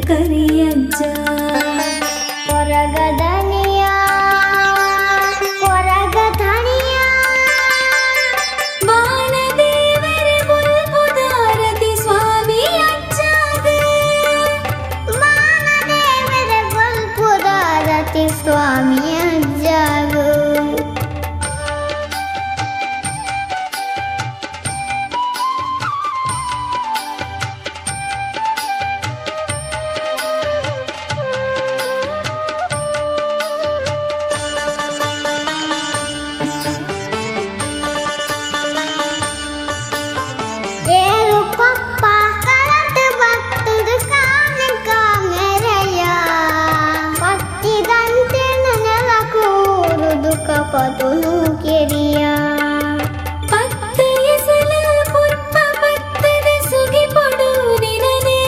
ಕರಿಯಜ್ಜ. ಕೊರಗದನಿಯ ಕೊರಗಧಣಿಯ ಬಾನದೇವರೆ ಬೊಲ್ಪುದಾರತಿ ಸ್ವಾಮಿ ಅಜ್ಜಾಗ. ಬಾನದೇವರ ಬೊಲ್ಪುದಾರತಿ ಸ್ವಾಮಿ ಅಜ್ಜಾಗು. ಏರು ಕೊಪ್ಪ ಕಳತು ಬತ್ತದು ಕಾನಕ ಮೆರೆಯ ಪತ್ತಿದಂತೆ ನೆಲ ಕೂರುದು ಕಪದುನು ಕೆರಿಯ. ಪತ್ತ ಎಸಲ ಪುರ್ಪ ಪತ್ತದ ಸುಗಿಪೊಡು ನಿನನೇ.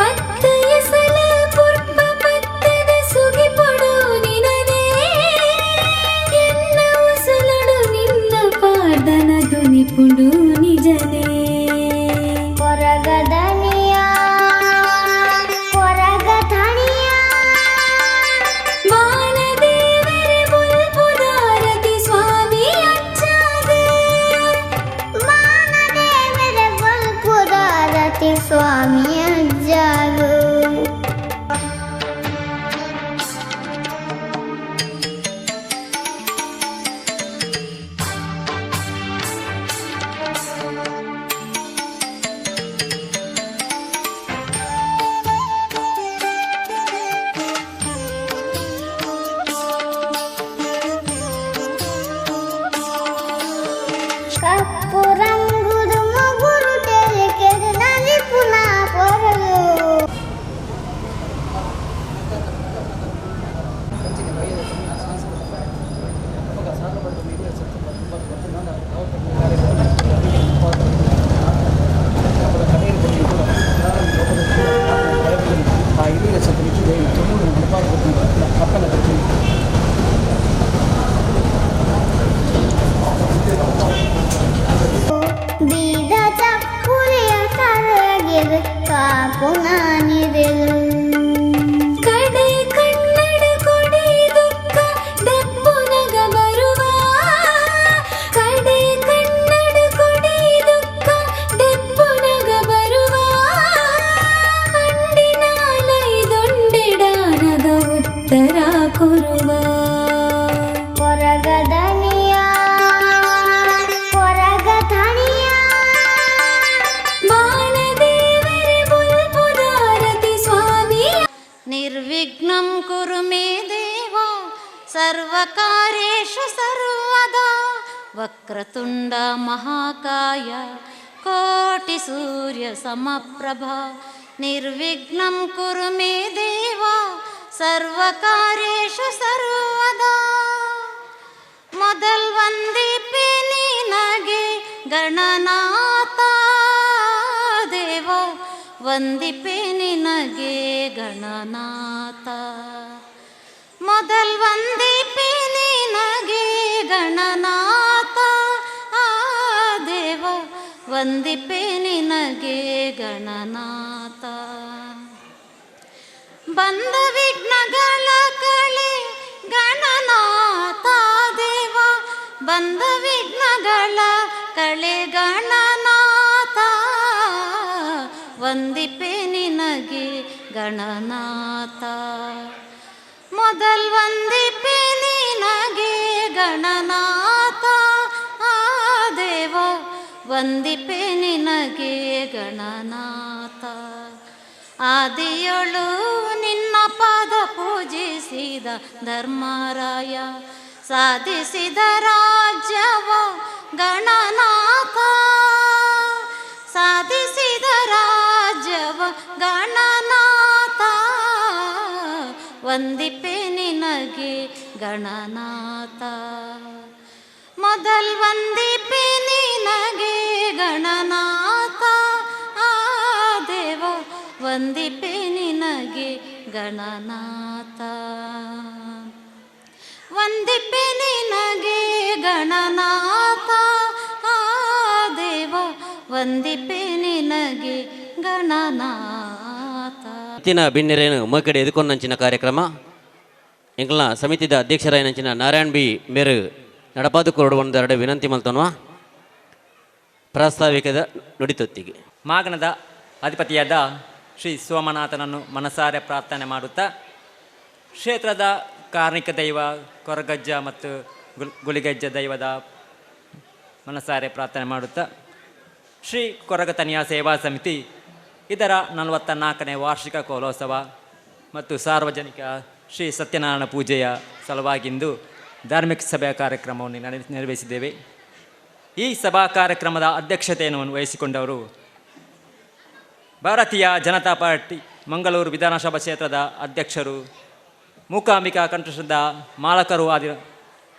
ಪತ್ತ ಎಸಲ ಪುರ್ಪ ಪತ್ತದ ಸುಗಿಪೊಡು ನಿನನೇ. ಎನ್ನ ಉಸಲಡು ನಿನ್ನ ಪಾಡ್ದನ ದುನಿಪುಡು ನಿಜನೇ. ಕೊರಗದನಿಯ ಕೊರಗಧಣಿಯ ಬಾನದೇವರೆ ಬೊಲ್ಪುದಾರತಿ ಸ್ವಾಮಿ ಅಜ್ಜಾಗ. ಬಾನದೇವರ ಬೊಲ್ಪುದಾರತಿ ಸ್ವಾಮಿ ಅಜ್ಜಾಗು. ಕಪ್ಪು ರಂಗುದು ಮುಗುರು ತೆಲಿಕೆದು ನಲಿಪುನ ಪೊರಲು. ಬೀದ ಚಪ್ಪುಲಿಯ ಕರಗಿರು ಕಾಪುನ ನಿರೆಲು. ಕಡೆ ಕನ್ನಡ ಕೊಡಿ ದುಃಖ ದೆಪ್ಪುನಗ ಬರುವ. ಕಡೆ ಕನ್ನಡ ಕೊಡಿ ದುಃಖ ದೆಪ್ಪುನಗ ಬರುವ. ಅಂಡಿನಾಲೈದೊಂಡೆಡಾನಗ ಉತ್ತರ ಕೊರುವ. ಕೊರಗದನಿಯ ಕೊರಗಧಣಿಯ ಬಾನದೇವರೆ ಬೊಲ್ಪುದಾರತಿ ಸ್ವಾಮಿ. ನಿರ್ವಿಘ್ನಂ ಕುರು ಮೇ ದೇವ ಸರ್ವಕಾರ್ಯೇಷು ಸರ್ವದಾ. ವಕ್ರತುಂಡ ಮಹಾಕಾಯ ಕೋಟಿ ಸೂರ್ಯ ಸಮಪ್ರಭಾ. ನಿರ್ವಿಘ್ನಂ ಕುರು ಮೇ ದೇವ ಸರ್ವಕಾರ್ಯೇಷು ಸರ್ವದಾ. ಮೊದಲ್ ವಂದಿಪೆ ನಿನಗೆ ಗಣನಾಥ ದೇವ, ವಂದಿಪೆ ನಿನಗೆ ಗಣನಾಥ. ಮೊದಲ್ ವಂದಿಪೆ ನಿನಗೆ ಗಣನಾಥ ಆ ದೇವ, ವಂದಿಪೆ ನಿನಗೆ ಗಣನಾಥ. ಬಂದ ವಿಘ್ನಗಳ ಕಳೆ ಗಣನಾಥ ದೇವ, ಬಂದ ವಿಘ್ನಗಳ ಕಳೆ ಗಣನಾಥ, ವಂದಿಪೆ ನಿನಗೆ ಗಣನಾಥ. ಮೊದಲ್ ವಂದಿಪೆ ನಿನಗೆ ಗಣನಾಥ ಆ ದೇವ, ವಂದಿಪೆ ನಿನಗೆ ಗಣನಾಥ. ಆದಿಯೊಳು ನಿನ್ನ ಪಾದ ಪೂಜಿಸಿದ ಧರ್ಮರಾಯ ಸಾಧಿಸಿದ ರಾಜ್ಯವ ಗಣನಾಥ, ಸಾಧಿಸಿದ ರಾಜ್ಯವ ಗಣನಾಥ, ವಂದಿಪೆ ನಿನಗೆ ಗಣನಾಥ. ಮೊದಲ್ ವಂದಿಪೆ ನಿನಗೆ ಗಣನಾಥ ಆ ದೇವ, ವಂದಿಪೆ ನಿನಗೆ ಗಣನಾಥ. ವಂದಿಪೆ ನಿನಗೆ ಗಣನಾಥ ಆ ದೇವ, ವಂದಿಪೆ ನಿನಗೆ ಗಣನಾಥ. ಬತ್ತಿನ ಬಿನ್ನೆರೇನು ಮೋಕೆಡೆ ಎದುಕೊಂಡಂಚಿನ ಕಾರ್ಯಕ್ರಮ. ಎಂಕಲ್ನ ಸಮಿತಿದ ಅಧ್ಯಕ್ಷರಾಯಿನಂಚಿನ ನಾರಾಯಣ್ ಬಿ ಮೇರು ನಡಪಾದು ಕೊರಡು ಒಂದೆರಡು ವಿನಂತಿ ಮಲ್ತನ್ವಾ ಪ್ರಾಸ್ತಾವಿಕದ ನುಡಿತೊತ್ತಿಗೆ. ಮಾಗಣದ ಅಧಿಪತಿಯಾದ ಶ್ರೀ ಸೋಮನಾಥನನ್ನು ಮನಸಾರೆ ಪ್ರಾರ್ಥನೆ ಮಾಡುತ್ತಾ, ಕ್ಷೇತ್ರದ ಕಾರ್ಣಿಕ ದೈವ ಕೊರಗಜ್ಜ ಮತ್ತು ಗುಳಿಗಜ್ಜ ದೈವದ ಮನಸಾರೆ ಪ್ರಾರ್ಥನೆ ಮಾಡುತ್ತಾ, ಶ್ರೀ ಕೊರಗತನಿಯ ಸೇವಾ ಸಮಿತಿ ಇದರ 44ನೇ ವಾರ್ಷಿಕ ಕೋಲೋತ್ಸವ ಮತ್ತು ಸಾರ್ವಜನಿಕ ಶ್ರೀ ಸತ್ಯನಾರಾಯಣ ಪೂಜೆಯ ಸಲುವಾಗಿಂದು ಧಾರ್ಮಿಕ ಸಭೆಯ ಕಾರ್ಯಕ್ರಮವನ್ನು ನೆರವೇರಿಸಿದ್ದೇವೆ. ಈ ಸಭಾ ಕಾರ್ಯಕ್ರಮದ ಅಧ್ಯಕ್ಷತೆಯನ್ನು ವಹಿಸಿಕೊಂಡವರು ಭಾರತೀಯ ಜನತಾ ಪಾರ್ಟಿ ಮಂಗಳೂರು ವಿಧಾನಸಭಾ ಕ್ಷೇತ್ರದ ಅಧ್ಯಕ್ಷರು, ಮೂಕಾಂಬಿಕಾ ಕಂಠದ ಮಾಲಕರು ಆದ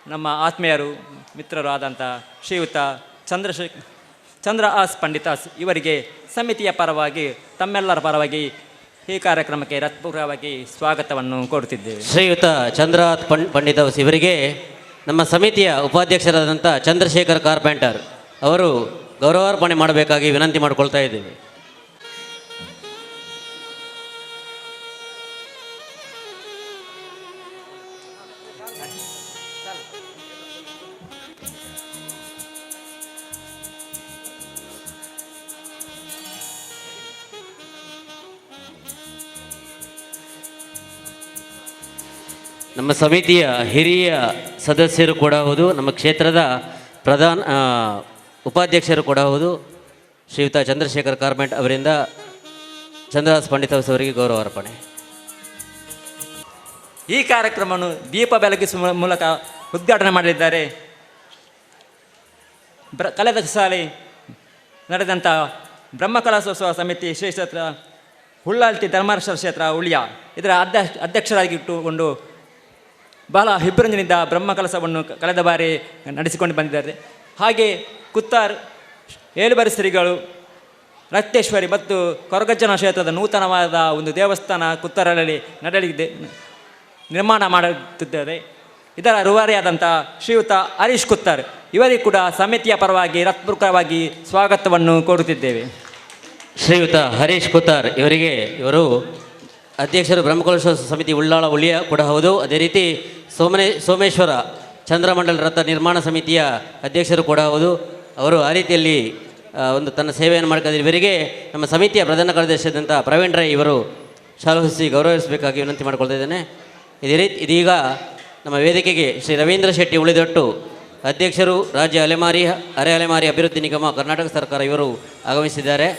ನಮ್ಮ ಆತ್ಮೀಯರು, ಮಿತ್ರರು ಆದಂಥ ಶ್ರೀಯುತ ಚಂದ್ರ ಆಸ್ ಪಂಡಿತಾಸ್ ಇವರಿಗೆ ಸಮಿತಿಯ ಪರವಾಗಿ, ತಮ್ಮೆಲ್ಲರ ಪರವಾಗಿ ಈ ಕಾರ್ಯಕ್ರಮಕ್ಕೆ ಹೃತ್ಪೂರ್ವಕವಾಗಿ ಸ್ವಾಗತವನ್ನು ಕೋರುತ್ತಿದ್ದೇವೆ. ಶ್ರೀಯುತ ಚಂದ್ರನಾಥ್ ಪಂಡಿತ್ ಇವರಿಗೆ ನಮ್ಮ ಸಮಿತಿಯ ಉಪಾಧ್ಯಕ್ಷರಾದಂಥ ಚಂದ್ರಶೇಖರ್ ಕಾರ್ಪೆಂಟರ್ ಅವರು ಗೌರವಾರ್ಪಣೆ ಮಾಡಬೇಕಾಗಿ ವಿನಂತಿ ಮಾಡಿಕೊಳ್ತಾ ಇದ್ದೇವೆ. ನಮ್ಮ ಸಮಿತಿಯ ಹಿರಿಯ ಸದಸ್ಯರು ಕೂಡ ಹೌದು, ನಮ್ಮ ಕ್ಷೇತ್ರದ ಪ್ರಧಾನ ಉಪಾಧ್ಯಕ್ಷರು ಕೂಡ ಹೌದು, ಶ್ರೀಯುತ ಚಂದ್ರಶೇಖರ್ ಕಾರ್ಮೆಂಟ್ ಅವರಿಂದ ಚಂದ್ರದಾಸ್ ಪಂಡಿತ್ ಅವರಿಗೆ ಗೌರವ ಅರ್ಪಣೆ. ಈ ಕಾರ್ಯಕ್ರಮವನ್ನು ದೀಪ ಬೆಳಗಿಸುವ ಮೂಲಕ ಉದ್ಘಾಟನೆ ಮಾಡಲಿದ್ದಾರೆ ಕಳೆದ ಸಾಲಿ ನಡೆದಂಥ ಬ್ರಹ್ಮಕಲಶೋತ್ಸವ ಸಮಿತಿ ಶ್ರೀ ಕ್ಷೇತ್ರ ಹುಳ್ಳಾಲ್ತಿ ಧರ್ಮರಕ್ಷ ಕ್ಷೇತ್ರ ಉಳಿಯ ಇದರ ಅಧ್ಯಕ್ಷರಾಗಿಟ್ಟುಕೊಂಡು ಬಹಳ ಹಿಬ್ರಂಜನಿಂದ ಬ್ರಹ್ಮಕಲಶವನ್ನು ಕಳೆದ ಬಾರಿ ನಡೆಸಿಕೊಂಡು ಬಂದಿದ್ದಾರೆ. ಹಾಗೆ ಕುತ್ತಾರ್ ಏಳುಬರಿ ಶ್ರೀಗಳು, ರಕ್ತೇಶ್ವರಿ ಮತ್ತು ಕೊರಗಜ್ಜನ ಕ್ಷೇತ್ರದ ನೂತನವಾದ ಒಂದು ದೇವಸ್ಥಾನ ಕುತ್ತಾರಲ್ಲಿ ನಡೆಯಲಿದೆ, ನಿರ್ಮಾಣ ಮಾಡುತ್ತಿದ್ದಾರೆ. ಇದರ ರೂವಾರಿಯಾದಂಥ ಶ್ರೀಯುತ ಹರೀಶ್ ಕುತ್ತಾರ್ ಇವರಿಗೂ ಕೂಡ ಸಮಿತಿಯ ಪರವಾಗಿ ಹೃತ್ಪೂರ್ವಕವಾಗಿ ಸ್ವಾಗತವನ್ನು ಕೋರುತ್ತಿದ್ದೇವೆ. ಶ್ರೀಯುತ ಹರೀಶ್ ಕುತ್ತಾರ್ ಇವರಿಗೆ, ಇವರು ಅಧ್ಯಕ್ಷರು ಬ್ರಹ್ಮಕಲಶ ಸಮಿತಿ ಉಳ್ಳಾಳ ಉಳಿಯ ಕೂಡ ಹೌದು. ಅದೇ ರೀತಿ ಸೋಮೇಶ್ವರ ಚಂದ್ರಮಂಡಲ ರಥ ನಿರ್ಮಾಣ ಸಮಿತಿಯ ಅಧ್ಯಕ್ಷರು ಕೂಡ ಹೌದು. ಅವರು ಆ ರೀತಿಯಲ್ಲಿ ಒಂದು ತನ್ನ ಸೇವೆಯನ್ನು ಮಾಡ್ಕೊಂಡಿದ್ದಾರೆ. ಇವರಿಗೆ ನಮ್ಮ ಸಮಿತಿಯ ಪ್ರಧಾನ ಕಾರ್ಯದರ್ಶಿಯಾದಂಥ ಪ್ರವೀಣ್ ರೈ ಇವರು ಶಾಲು ಹೊದಿಸಿ ಗೌರವಿಸಬೇಕಾಗಿ ವಿನಂತಿ ಮಾಡಿಕೊಳ್ತಾ ಇದ್ದೇನೆ. ಇದೇ ರೀತಿ ಇದೀಗ ನಮ್ಮ ವೇದಿಕೆಗೆ ಶ್ರೀ ರವೀಂದ್ರ ಶೆಟ್ಟಿ ಉಳಿದೊಟ್ಟು, ಅಧ್ಯಕ್ಷರು, ರಾಜ್ಯ ಅಲೆಮಾರಿ ಅರೆ ಅಲೆಮಾರಿ ಅಭಿವೃದ್ಧಿ ನಿಗಮ, ಕರ್ನಾಟಕ ಸರ್ಕಾರ ಇವರು ಆಗಮಿಸಿದ್ದಾರೆ.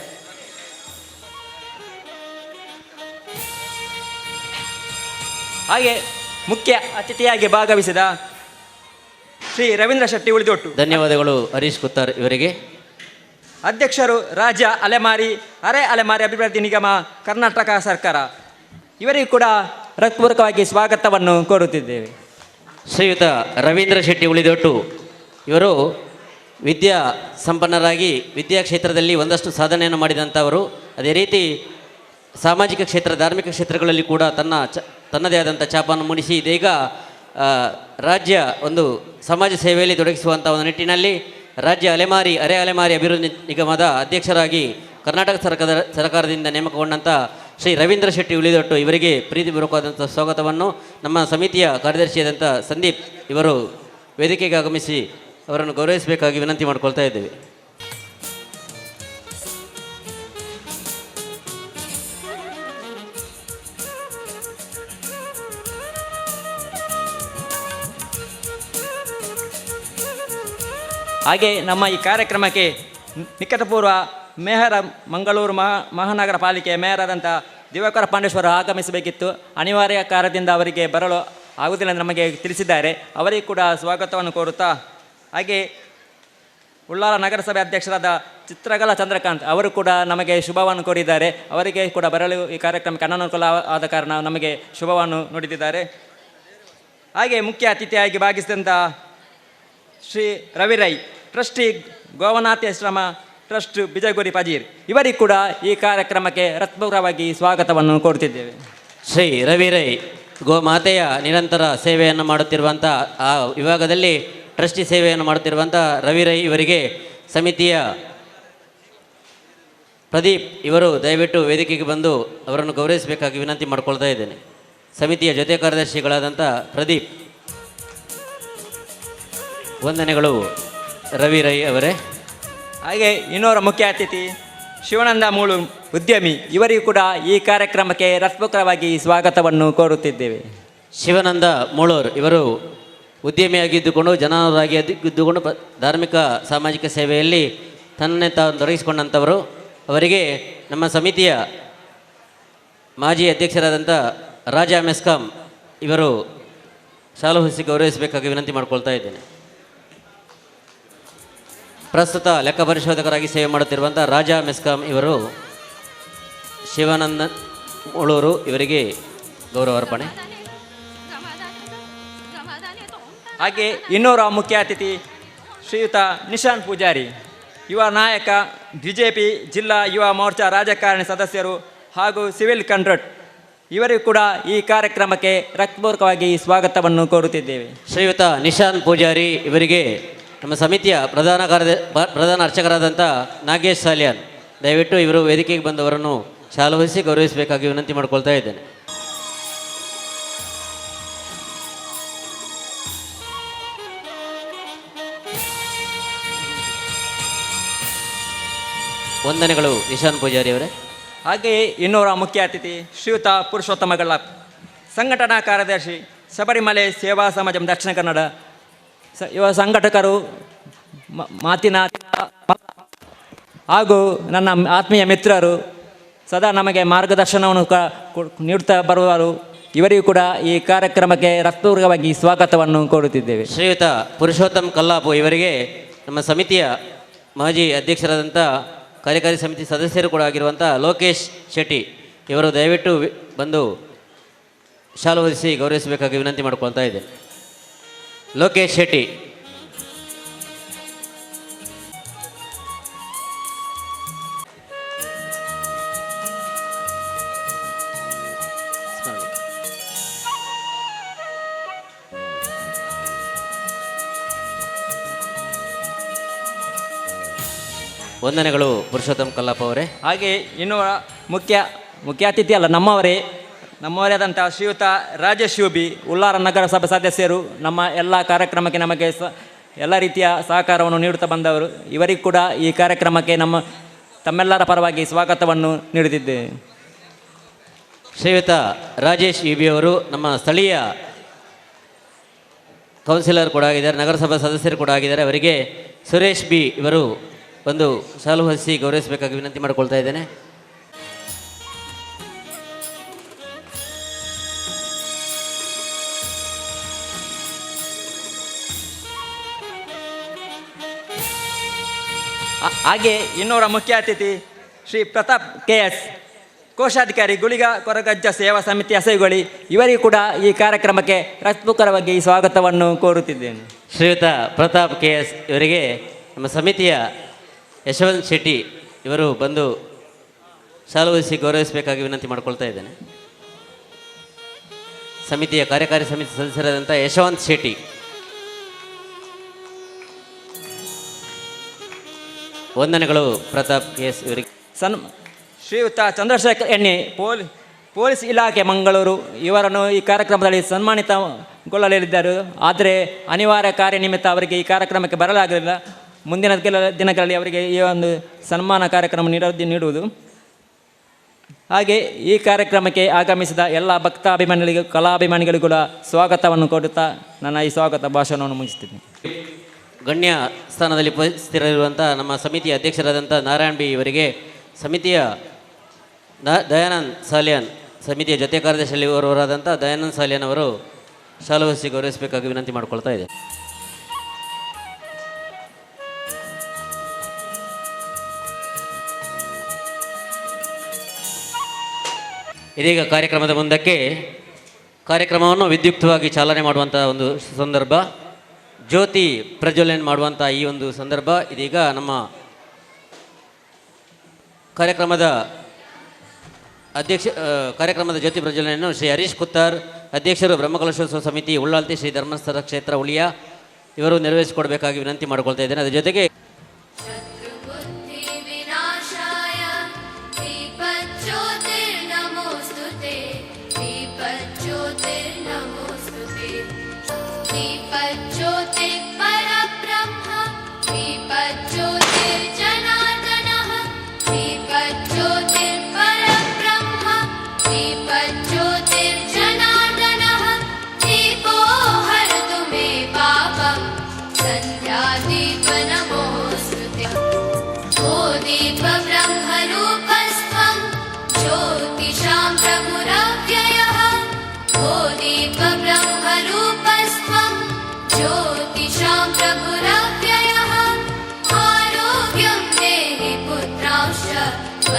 ಹಾಗೆ ಮುಖ್ಯ ಅತಿಥಿಯಾಗಿ ಭಾಗವಹಿಸಿದ ಶ್ರೀ ರವೀಂದ್ರ ಶೆಟ್ಟಿ ಉಳಿದೊಟ್ಟು. ಧನ್ಯವಾದಗಳು ಹರೀಶ್ ಕುತ್ತಾರ್ ಇವರಿಗೆ. ಅಧ್ಯಕ್ಷರು, ರಾಜ್ಯ ಅಲೆಮಾರಿ ಅರೆ ಅಲೆಮಾರಿ ಅಭಿವೃದ್ಧಿ ನಿಗಮ, ಕರ್ನಾಟಕ ಸರ್ಕಾರ ಇವರಿಗೂ ಕೂಡ ಹೃತ್ಪೂರ್ವಕವಾಗಿ ಸ್ವಾಗತವನ್ನು ಕೋರುತ್ತಿದ್ದೇವೆ. ಶ್ರೀಯುತ ರವೀಂದ್ರ ಶೆಟ್ಟಿ ಉಳಿದೊಟ್ಟು ಇವರು ವಿದ್ಯಾ ಸಂಪನ್ನರಾಗಿ ವಿದ್ಯಾ ಕ್ಷೇತ್ರದಲ್ಲಿ ಒಂದಷ್ಟು ಸಾಧನೆಯನ್ನು ಮಾಡಿದಂಥವರು. ಅದೇ ರೀತಿ ಸಾಮಾಜಿಕ ಕ್ಷೇತ್ರ, ಧಾರ್ಮಿಕ ಕ್ಷೇತ್ರಗಳಲ್ಲಿ ಕೂಡ ತನ್ನದೇ ಆದಂಥ ಛಾಪನ್ನು ಮೂಡಿಸಿ ಇದೀಗ ರಾಜ್ಯ ಒಂದು ಸಮಾಜ ಸೇವೆಯಲ್ಲಿ ತೊಡಗಿಸುವಂಥ ಒಂದು ನಿಟ್ಟಿನಲ್ಲಿ ರಾಜ್ಯ ಅಲೆಮಾರಿ ಅರೆ ಅಲೆಮಾರಿ ಅಭಿವೃದ್ಧಿ ನಿಗಮದ ಅಧ್ಯಕ್ಷರಾಗಿ ಕರ್ನಾಟಕ ಸರ್ಕಾರದಿಂದ ನೇಮಕಗೊಂಡಂಥ ಶ್ರೀ ರವೀಂದ್ರ ಶೆಟ್ಟಿ ಉಳಿದೊಟ್ಟು ಇವರಿಗೆ ಪ್ರೀತಿಪೂರ್ವಕವಾದಂಥ ಸ್ವಾಗತವನ್ನು ನಮ್ಮ ಸಮಿತಿಯ ಕಾರ್ಯದರ್ಶಿಯಾದಂಥ ಸಂದೀಪ್ ಇವರು ವೇದಿಕೆಗೆ ಆಗಮಿಸಿ ಅವರನ್ನು ಗೌರವಿಸಬೇಕಾಗಿ ವಿನಂತಿ ಮಾಡಿಕೊಳ್ತಾ ಇದ್ದೇವೆ. ಹಾಗೆ ನಮ್ಮ ಈ ಕಾರ್ಯಕ್ರಮಕ್ಕೆ ನಿಕಟಪೂರ್ವ ಮೇಯರ, ಮಂಗಳೂರು ಮಹಾನಗರ ಪಾಲಿಕೆಯ ಮೇಯರಾದಂಥ ದಿವಾಕರ ಪಾಂಡೇಶ್ವರ ಆಗಮಿಸಬೇಕಿತ್ತು. ಅನಿವಾರ್ಯ ಕಾರಣದಿಂದ ಅವರಿಗೆ ಬರಲು ಆಗುವುದಿಲ್ಲ ಎಂದು ನಮಗೆ ತಿಳಿಸಿದ್ದಾರೆ. ಅವರಿಗೆ ಕೂಡ ಸ್ವಾಗತವನ್ನು ಕೋರುತ್ತಾ, ಹಾಗೆ ಉಳ್ಳಾಲ ನಗರಸಭೆ ಅಧ್ಯಕ್ಷರಾದ ಚಿತ್ರಕಲಾ ಚಂದ್ರಕಾಂತ್ ಅವರು ಕೂಡ ನಮಗೆ ಶುಭವನ್ನು ಕೋರಿದ್ದಾರೆ. ಅವರಿಗೆ ಕೂಡ ಬರಲು ಈ ಕಾರ್ಯಕ್ರಮಕ್ಕೆ ಅನನುಕೂಲ ಆದ ಕಾರಣ ನಮಗೆ ಶುಭವನ್ನು ನುಡಿದಿದ್ದಾರೆ. ಹಾಗೆ ಮುಖ್ಯ ಅತಿಥಿಯಾಗಿ ಭಾಗಿಸಿದಂಥ ಶ್ರೀ ರವಿ ರೈ, ಟ್ರಸ್ಟಿ, ಗೋವನಾಥಾಶ್ರಮ ಟ್ರಸ್ಟ್, ಬಿಜಗುರಿ ಪಜೀರ್ ಇವರಿಗೂ ಕೂಡ ಈ ಕಾರ್ಯಕ್ರಮಕ್ಕೆ ಹೃತ್ಪೂರ್ವಕವಾಗಿ ಸ್ವಾಗತವನ್ನು ಕೋರುತ್ತಿದ್ದೇವೆ. ಶ್ರೀ ರವಿ ರೈ, ಗೋಮಾತೆಯ ನಿರಂತರ ಸೇವೆಯನ್ನು ಮಾಡುತ್ತಿರುವಂಥ, ಆ ವಿಭಾಗದಲ್ಲಿ ಟ್ರಸ್ಟಿ ಸೇವೆಯನ್ನು ಮಾಡುತ್ತಿರುವಂಥ ರವಿ ರೈ ಇವರಿಗೆ ಸಮಿತಿಯ ಪ್ರದೀಪ್ ಇವರು ದಯವಿಟ್ಟು ವೇದಿಕೆಗೆ ಬಂದು ಅವರನ್ನು ಗೌರವಿಸಬೇಕಾಗಿ ವಿನಂತಿ ಮಾಡಿಕೊಳ್ತಾ ಇದ್ದೇನೆ. ಸಮಿತಿಯ ಜೊತೆ ಕಾರ್ಯದರ್ಶಿಗಳಾದಂಥ ಪ್ರದೀಪ್. ವಂದನೆಗಳು ರವಿ ರೈ ಅವರೇ. ಹಾಗೆ ಇನ್ನೋರ ಮುಖ್ಯ ಅತಿಥಿ ಶಿವಾನಂದ ಮೂಳು ಉದ್ಯಮಿ ಇವರಿಗೂ ಕೂಡ ಈ ಕಾರ್ಯಕ್ರಮಕ್ಕೆ ಹೃತ್ಪೂರ್ವಕವಾಗಿ ಸ್ವಾಗತವನ್ನು ಕೋರುತ್ತಿದ್ದೇವೆ. ಶಿವಾನಂದ ಮೂಳೂರ್ ಇವರು ಉದ್ಯಮಿಯಾಗಿದ್ದುಕೊಂಡು, ಜನರಾಗಿ ಇದ್ದುಕೊಂಡು ಧಾರ್ಮಿಕ ಸಾಮಾಜಿಕ ಸೇವೆಯಲ್ಲಿ ತನ್ನೇ ತಾನು ತೊಡಗಿಸಿಕೊಂಡಂಥವರು. ಅವರಿಗೆ ನಮ್ಮ ಸಮಿತಿಯ ಮಾಜಿ ಅಧ್ಯಕ್ಷರಾದಂಥ ರಾಜಾ ಮೆಸ್ಕಾಂ ಇವರು ಶಾಲು ಹೊದಿಸಿ ಗೌರವಿಸಬೇಕಾಗಿ ವಿನಂತಿ ಮಾಡಿಕೊಳ್ತಾ ಇದ್ದೇನೆ. ಪ್ರಸ್ತುತ ಲೆಕ್ಕ ಪರಿಶೋಧಕರಾಗಿ ಸೇವೆ ಮಾಡುತ್ತಿರುವಂಥ ರಾಜಾ ಮೆಸ್ಕಾಂ ಇವರು ಶಿವಾನಂದ ಮುಳೂರು ಇವರಿಗೆ ಗೌರವ ಅರ್ಪಣೆ. ಹಾಗೆ ಇನ್ನೋರ ಮುಖ್ಯ ಅತಿಥಿ ಶ್ರೀಯುತ ನಿಶಾಂತ್ ಪೂಜಾರಿ, ಯುವ ನಾಯಕ, ಬಿಜೆಪಿ ಜಿಲ್ಲಾ ಯುವ ಮೋರ್ಚಾ ರಾಜಕಾರಣಿ ಸದಸ್ಯರು ಹಾಗೂ ಸಿವಿಲ್ ಕಂಟ್ರಕ್ಟ್ ಇವರಿಗೂ ಕೂಡ ಈ ಕಾರ್ಯಕ್ರಮಕ್ಕೆ ಹೃತ್ಪೂರ್ವಕವಾಗಿ ಸ್ವಾಗತವನ್ನು ಕೋರುತ್ತಿದ್ದೇವೆ. ಶ್ರೀಯುತ ನಿಶಾಂತ್ ಪೂಜಾರಿ ಇವರಿಗೆ ನಮ್ಮ ಸಮಿತಿಯ ಪ್ರಧಾನ ಅರ್ಚಕರಾದಂಥ ನಾಗೇಶ್ ಸಾಲಿಯಾನ್ ದಯವಿಟ್ಟು ಇವರು ವೇದಿಕೆಗೆ ಬಂದವರನ್ನು ಶಾಲು ಹೊದಿಸಿ ಗೌರವಿಸಬೇಕಾಗಿ ವಿನಂತಿ ಮಾಡಿಕೊಳ್ತಾ ಇದ್ದೇನೆ. ವಂದನೆಗಳು ನಿಶಾಂತ್ ಪೂಜಾರಿ ಅವರೇ. ಹಾಗೆಯೇ ಇನ್ನೋರ ಮುಖ್ಯ ಅತಿಥಿ ಶ್ರೀಯುತ ಪುರುಷೋತ್ತಮ ಗಳ್ಳಾಪ್, ಸಂಘಟನಾ ಕಾರ್ಯದರ್ಶಿ, ಶಬರಿಮಲೆ ಸೇವಾ ಸಮಾಜ ದಕ್ಷಿಣ ಕನ್ನಡ. ಯುವ ಸಂಘಟಕರು, ಮಾತಿನ ಹಾಗೂ ನನ್ನ ಆತ್ಮೀಯ ಮಿತ್ರರು, ಸದಾ ನಮಗೆ ಮಾರ್ಗದರ್ಶನವನ್ನು ನೀಡುತ್ತಾ ಬರುವರು. ಇವರಿಗೂ ಕೂಡ ಈ ಕಾರ್ಯಕ್ರಮಕ್ಕೆ ಹೃತ್ಪೂರ್ವಕವಾಗಿ ಸ್ವಾಗತವನ್ನು ಕೋರುತ್ತಿದ್ದೇವೆ. ಶ್ರೀಯುತ ಪುರುಷೋತ್ತಮ್ ಕಲ್ಲಾಪು ಇವರಿಗೆ ನಮ್ಮ ಸಮಿತಿಯ ಮಾಜಿ ಅಧ್ಯಕ್ಷರಾದಂಥ, ಕಾರ್ಯಕಾರಿ ಸಮಿತಿ ಸದಸ್ಯರು ಕೂಡ ಆಗಿರುವಂಥ ಲೋಕೇಶ್ ಶೆಟ್ಟಿ ಇವರು ದಯವಿಟ್ಟು ಬಂದು ಶಾಲು ಹೊದಿಸಿ ಗೌರವಿಸಬೇಕಾಗಿ ವಿನಂತಿ ಮಾಡಿಕೊಳ್ತಾ ಇದ್ದೇನೆ. ಲೋಕೇಶ್ ಶೆಟ್ಟಿ. ಸ್ಮರಣೆ. ವಂದನೆಗಳು ಪುರುಷೋತ್ತಮ್ ಕಲ್ಲಾಪ ಅವರೇ. ಹಾಗೆ ಇನ್ನು ಮುಖ್ಯ ಮುಖ್ಯ ಅತಿಥಿ ಅಲ್ಲ, ನಮ್ಮವರೇ ನಮ್ಮವರೇ ಆದಂಥ ಶ್ರೀಯುತ ರಾಜೇಶ್ ಯುಬಿ, ಉಳ್ಳಾಲ ನಗರಸಭಾ ಸದಸ್ಯರು, ನಮ್ಮ ಎಲ್ಲ ಕಾರ್ಯಕ್ರಮಕ್ಕೆ ನಮಗೆ ಎಲ್ಲ ರೀತಿಯ ಸಹಕಾರವನ್ನು ನೀಡುತ್ತಾ ಬಂದವರು. ಇವರಿಗೂ ಕೂಡ ಈ ಕಾರ್ಯಕ್ರಮಕ್ಕೆ ನಮ್ಮ ತಮ್ಮೆಲ್ಲರ ಪರವಾಗಿ ಸ್ವಾಗತವನ್ನು ನೀಡುತ್ತಿದ್ದೇವೆ. ಶ್ರೀಯುತ ರಾಜೇಶ್ ಯುಬಿ ಅವರು ನಮ್ಮ ಸ್ಥಳೀಯ ಕೌನ್ಸಿಲರ್ ಕೂಡ ಆಗಿದ್ದಾರೆ, ನಗರಸಭಾ ಸದಸ್ಯರು ಕೂಡ ಆಗಿದ್ದಾರೆ. ಅವರಿಗೆ ಸುರೇಶ್ ಬಿ ಇವರು ಬಂದು ಶಾಲು ಹೊದಿಸಿ ಗೌರವಿಸಬೇಕಾಗಿ ವಿನಂತಿ ಮಾಡಿಕೊಳ್ತಾ ಇದ್ದೇನೆ. ಹಾಗೆ ಇನ್ನೋರ ಮುಖ್ಯ ಅತಿಥಿ ಶ್ರೀ ಪ್ರತಾಪ್ ಕೆಎಸ್, ಕೋಶಾಧಿಕಾರಿ, ಗುಳಿಗ ಕೊರಗಜ್ಜ ಸೇವಾ ಸಮಿತಿ ಅಸೈಗೊಳಿ. ಇವರಿಗೂ ಕೂಡ ಈ ಕಾರ್ಯಕ್ರಮಕ್ಕೆ ಹೃತ್ಪೂರ್ವಕವಾಗಿ ಸ್ವಾಗತವನ್ನು ಕೋರುತ್ತಿದ್ದೇನೆ. ಶ್ರೀಯುತ ಪ್ರತಾಪ್ ಕೆಎಸ್ ಇವರಿಗೆ ನಮ್ಮ ಸಮಿತಿಯ ಯಶವಂತ್ ಶೆಟ್ಟಿ ಇವರು ಬಂದು ಶಾಲು ಹೊದಿಸಿ ಗೌರವಿಸಬೇಕಾಗಿ ವಿನಂತಿ ಮಾಡಿಕೊಳ್ತಾ ಇದ್ದೇನೆ. ಸಮಿತಿಯ ಕಾರ್ಯಕಾರಿ ಸಮಿತಿ ಸದಸ್ಯರಾದಂಥ ಯಶವಂತ್ ಶೆಟ್ಟಿ. ವಂದನೆಗಳು ಪ್ರತಾಪ್ ಕೆಎಸ್ ಇವರಿಗೆ. ಶ್ರೀಯುತ ಚಂದ್ರಶೇಖರ್ ಎಣ್ಣೆ, ಪೊಲೀಸ್ ಇಲಾಖೆ ಮಂಗಳೂರು ಇವರನ್ನು ಈ ಕಾರ್ಯಕ್ರಮದಲ್ಲಿ ಸನ್ಮಾನಿತಗೊಳ್ಳಲಿದ್ದರು. ಆದರೆ ಅನಿವಾರ್ಯ ಕಾರ್ಯ ನಿಮಿತ್ತ ಅವರಿಗೆ ಈ ಕಾರ್ಯಕ್ರಮಕ್ಕೆ ಬರಲಾಗಲಿಲ್ಲ. ಮುಂದಿನ ಕೆಲ ದಿನಗಳಲ್ಲಿ ಅವರಿಗೆ ಈ ಒಂದು ಸನ್ಮಾನ ಕಾರ್ಯಕ್ರಮ ನೀಡುವುದು. ಹಾಗೆ ಈ ಕಾರ್ಯಕ್ರಮಕ್ಕೆ ಆಗಮಿಸಿದ ಎಲ್ಲ ಭಕ್ತಾಭಿಮಾನಿಗಳಿಗೂ ಕಲಾಭಿಮಾನಿಗಳಿಗೂ ಕೂಡ ಸ್ವಾಗತವನ್ನು ಕೊಡುತ್ತಾ ನನ್ನ ಈ ಸ್ವಾಗತ ಭಾಷಣವನ್ನು ಮುಗಿಸ್ತೀನಿ. ಗಣ್ಯ ಸ್ಥಾನದಲ್ಲಿ ಉಪಸ್ಥಿತರಿರುವಂಥ ನಮ್ಮ ಸಮಿತಿಯ ಅಧ್ಯಕ್ಷರಾದಂಥ ನಾರಾಯಣ್ ಬಿ ಇವರಿಗೆ ಸಮಿತಿಯ ದಯಾನಂದ್ ಸಾಲಿಯಾನ್, ಸಮಿತಿಯ ಜೊತೆ ಕಾರ್ಯದರ್ಶಿಯಲ್ಲಿ ಅವರಾದಂಥ ದಯಾನಂದ್ ಸಾಲಿಯಾನ್ ಅವರು ಶಾಲು ಹೊದಿಸಿ ಗೌರವಿಸಬೇಕಾಗಿ ವಿನಂತಿ ಮಾಡಿಕೊಳ್ತಾ ಇದೆ. ಇದೀಗ ಕಾರ್ಯಕ್ರಮದ ಮುಂದಕ್ಕೆ ಕಾರ್ಯಕ್ರಮವನ್ನು ವಿದ್ಯುಕ್ತವಾಗಿ ಚಾಲನೆ ಮಾಡುವಂಥ ಒಂದು ಸಂದರ್ಭ, ಜ್ಯೋತಿ ಪ್ರಜ್ವಲನೆ ಮಾಡುವಂಥ ಈ ಒಂದು ಸಂದರ್ಭ. ಇದೀಗ ನಮ್ಮ ಕಾರ್ಯಕ್ರಮದ ಅಧ್ಯಕ್ಷ ಕಾರ್ಯಕ್ರಮದ ಜ್ಯೋತಿ ಪ್ರಜ್ವಲನೆಯನ್ನು ಶ್ರೀ ಹರೀಶ್ ಕುತ್ತಾರ್, ಅಧ್ಯಕ್ಷರು, ಬ್ರಹ್ಮಕಲಶೋತ್ಸವ ಸಮಿತಿ ಉಳ್ಳಾಲ್ತಿ ಶ್ರೀ ಧರ್ಮಸ್ಥಳ ಕ್ಷೇತ್ರ ಉಳಿಯ ಇವರು ನೆರವೇರಿಸಿಕೊಡಬೇಕಾಗಿ ವಿನಂತಿ ಮಾಡಿಕೊಳ್ತಾ ಇದ್ದೇನೆ. ಅದರ ಜೊತೆಗೆ ಶತ್ರುಬುದ್ಧಿವಿನಾಶಾಯ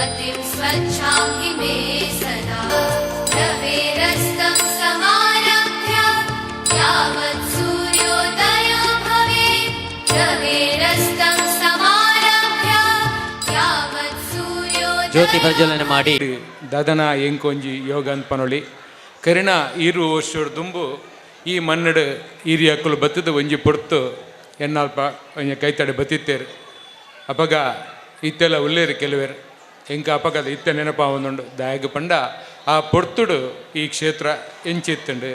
मतिं स्वच्छां हि मे सदा। रवेरस्तं समारभ्य यावत् सूर्योदयो भवेत्। रवेरस्तं समारभ्य यावत् सूर्योदयो ಜ್ಯೋತಿ ಪ್ರಜ್ವಲನೆ ಮಾಡಿ. ದಾದನ ಎಂಕೊಂಜಿ ಯೋಗ ಪನೊಳಿ ಕರಿಣ ಈರು ವರ್ಷಡ್ ದುಂಬು ಈ ಮನ್ನಡು ಈರಿಯಕ್ಕಲು ಬತ್ತದ ಒಂಜಿ ಪೊರ್ತು ಎನ್ನಾಲ್ಪ ಒಂಜಿ ಕೈತಡೆ ಬತ್ತಿತ್ತೇರು. ಅಪಗ ಇತ್ತೆಲ್ಲ ಉಲ್ಲೇರು ಕೆಲವೇರು ಎಂಕ ಅಪಗದ ಇತ್ತೆ ನೆನಪಾವೊಂದುಂಡು. ದಾಯಗ ಪಂಡ ಆ ಪೊರ್ತುಡು ಈ ಕ್ಷೇತ್ರ ಎಂಚಿತ್ತುಂಡು,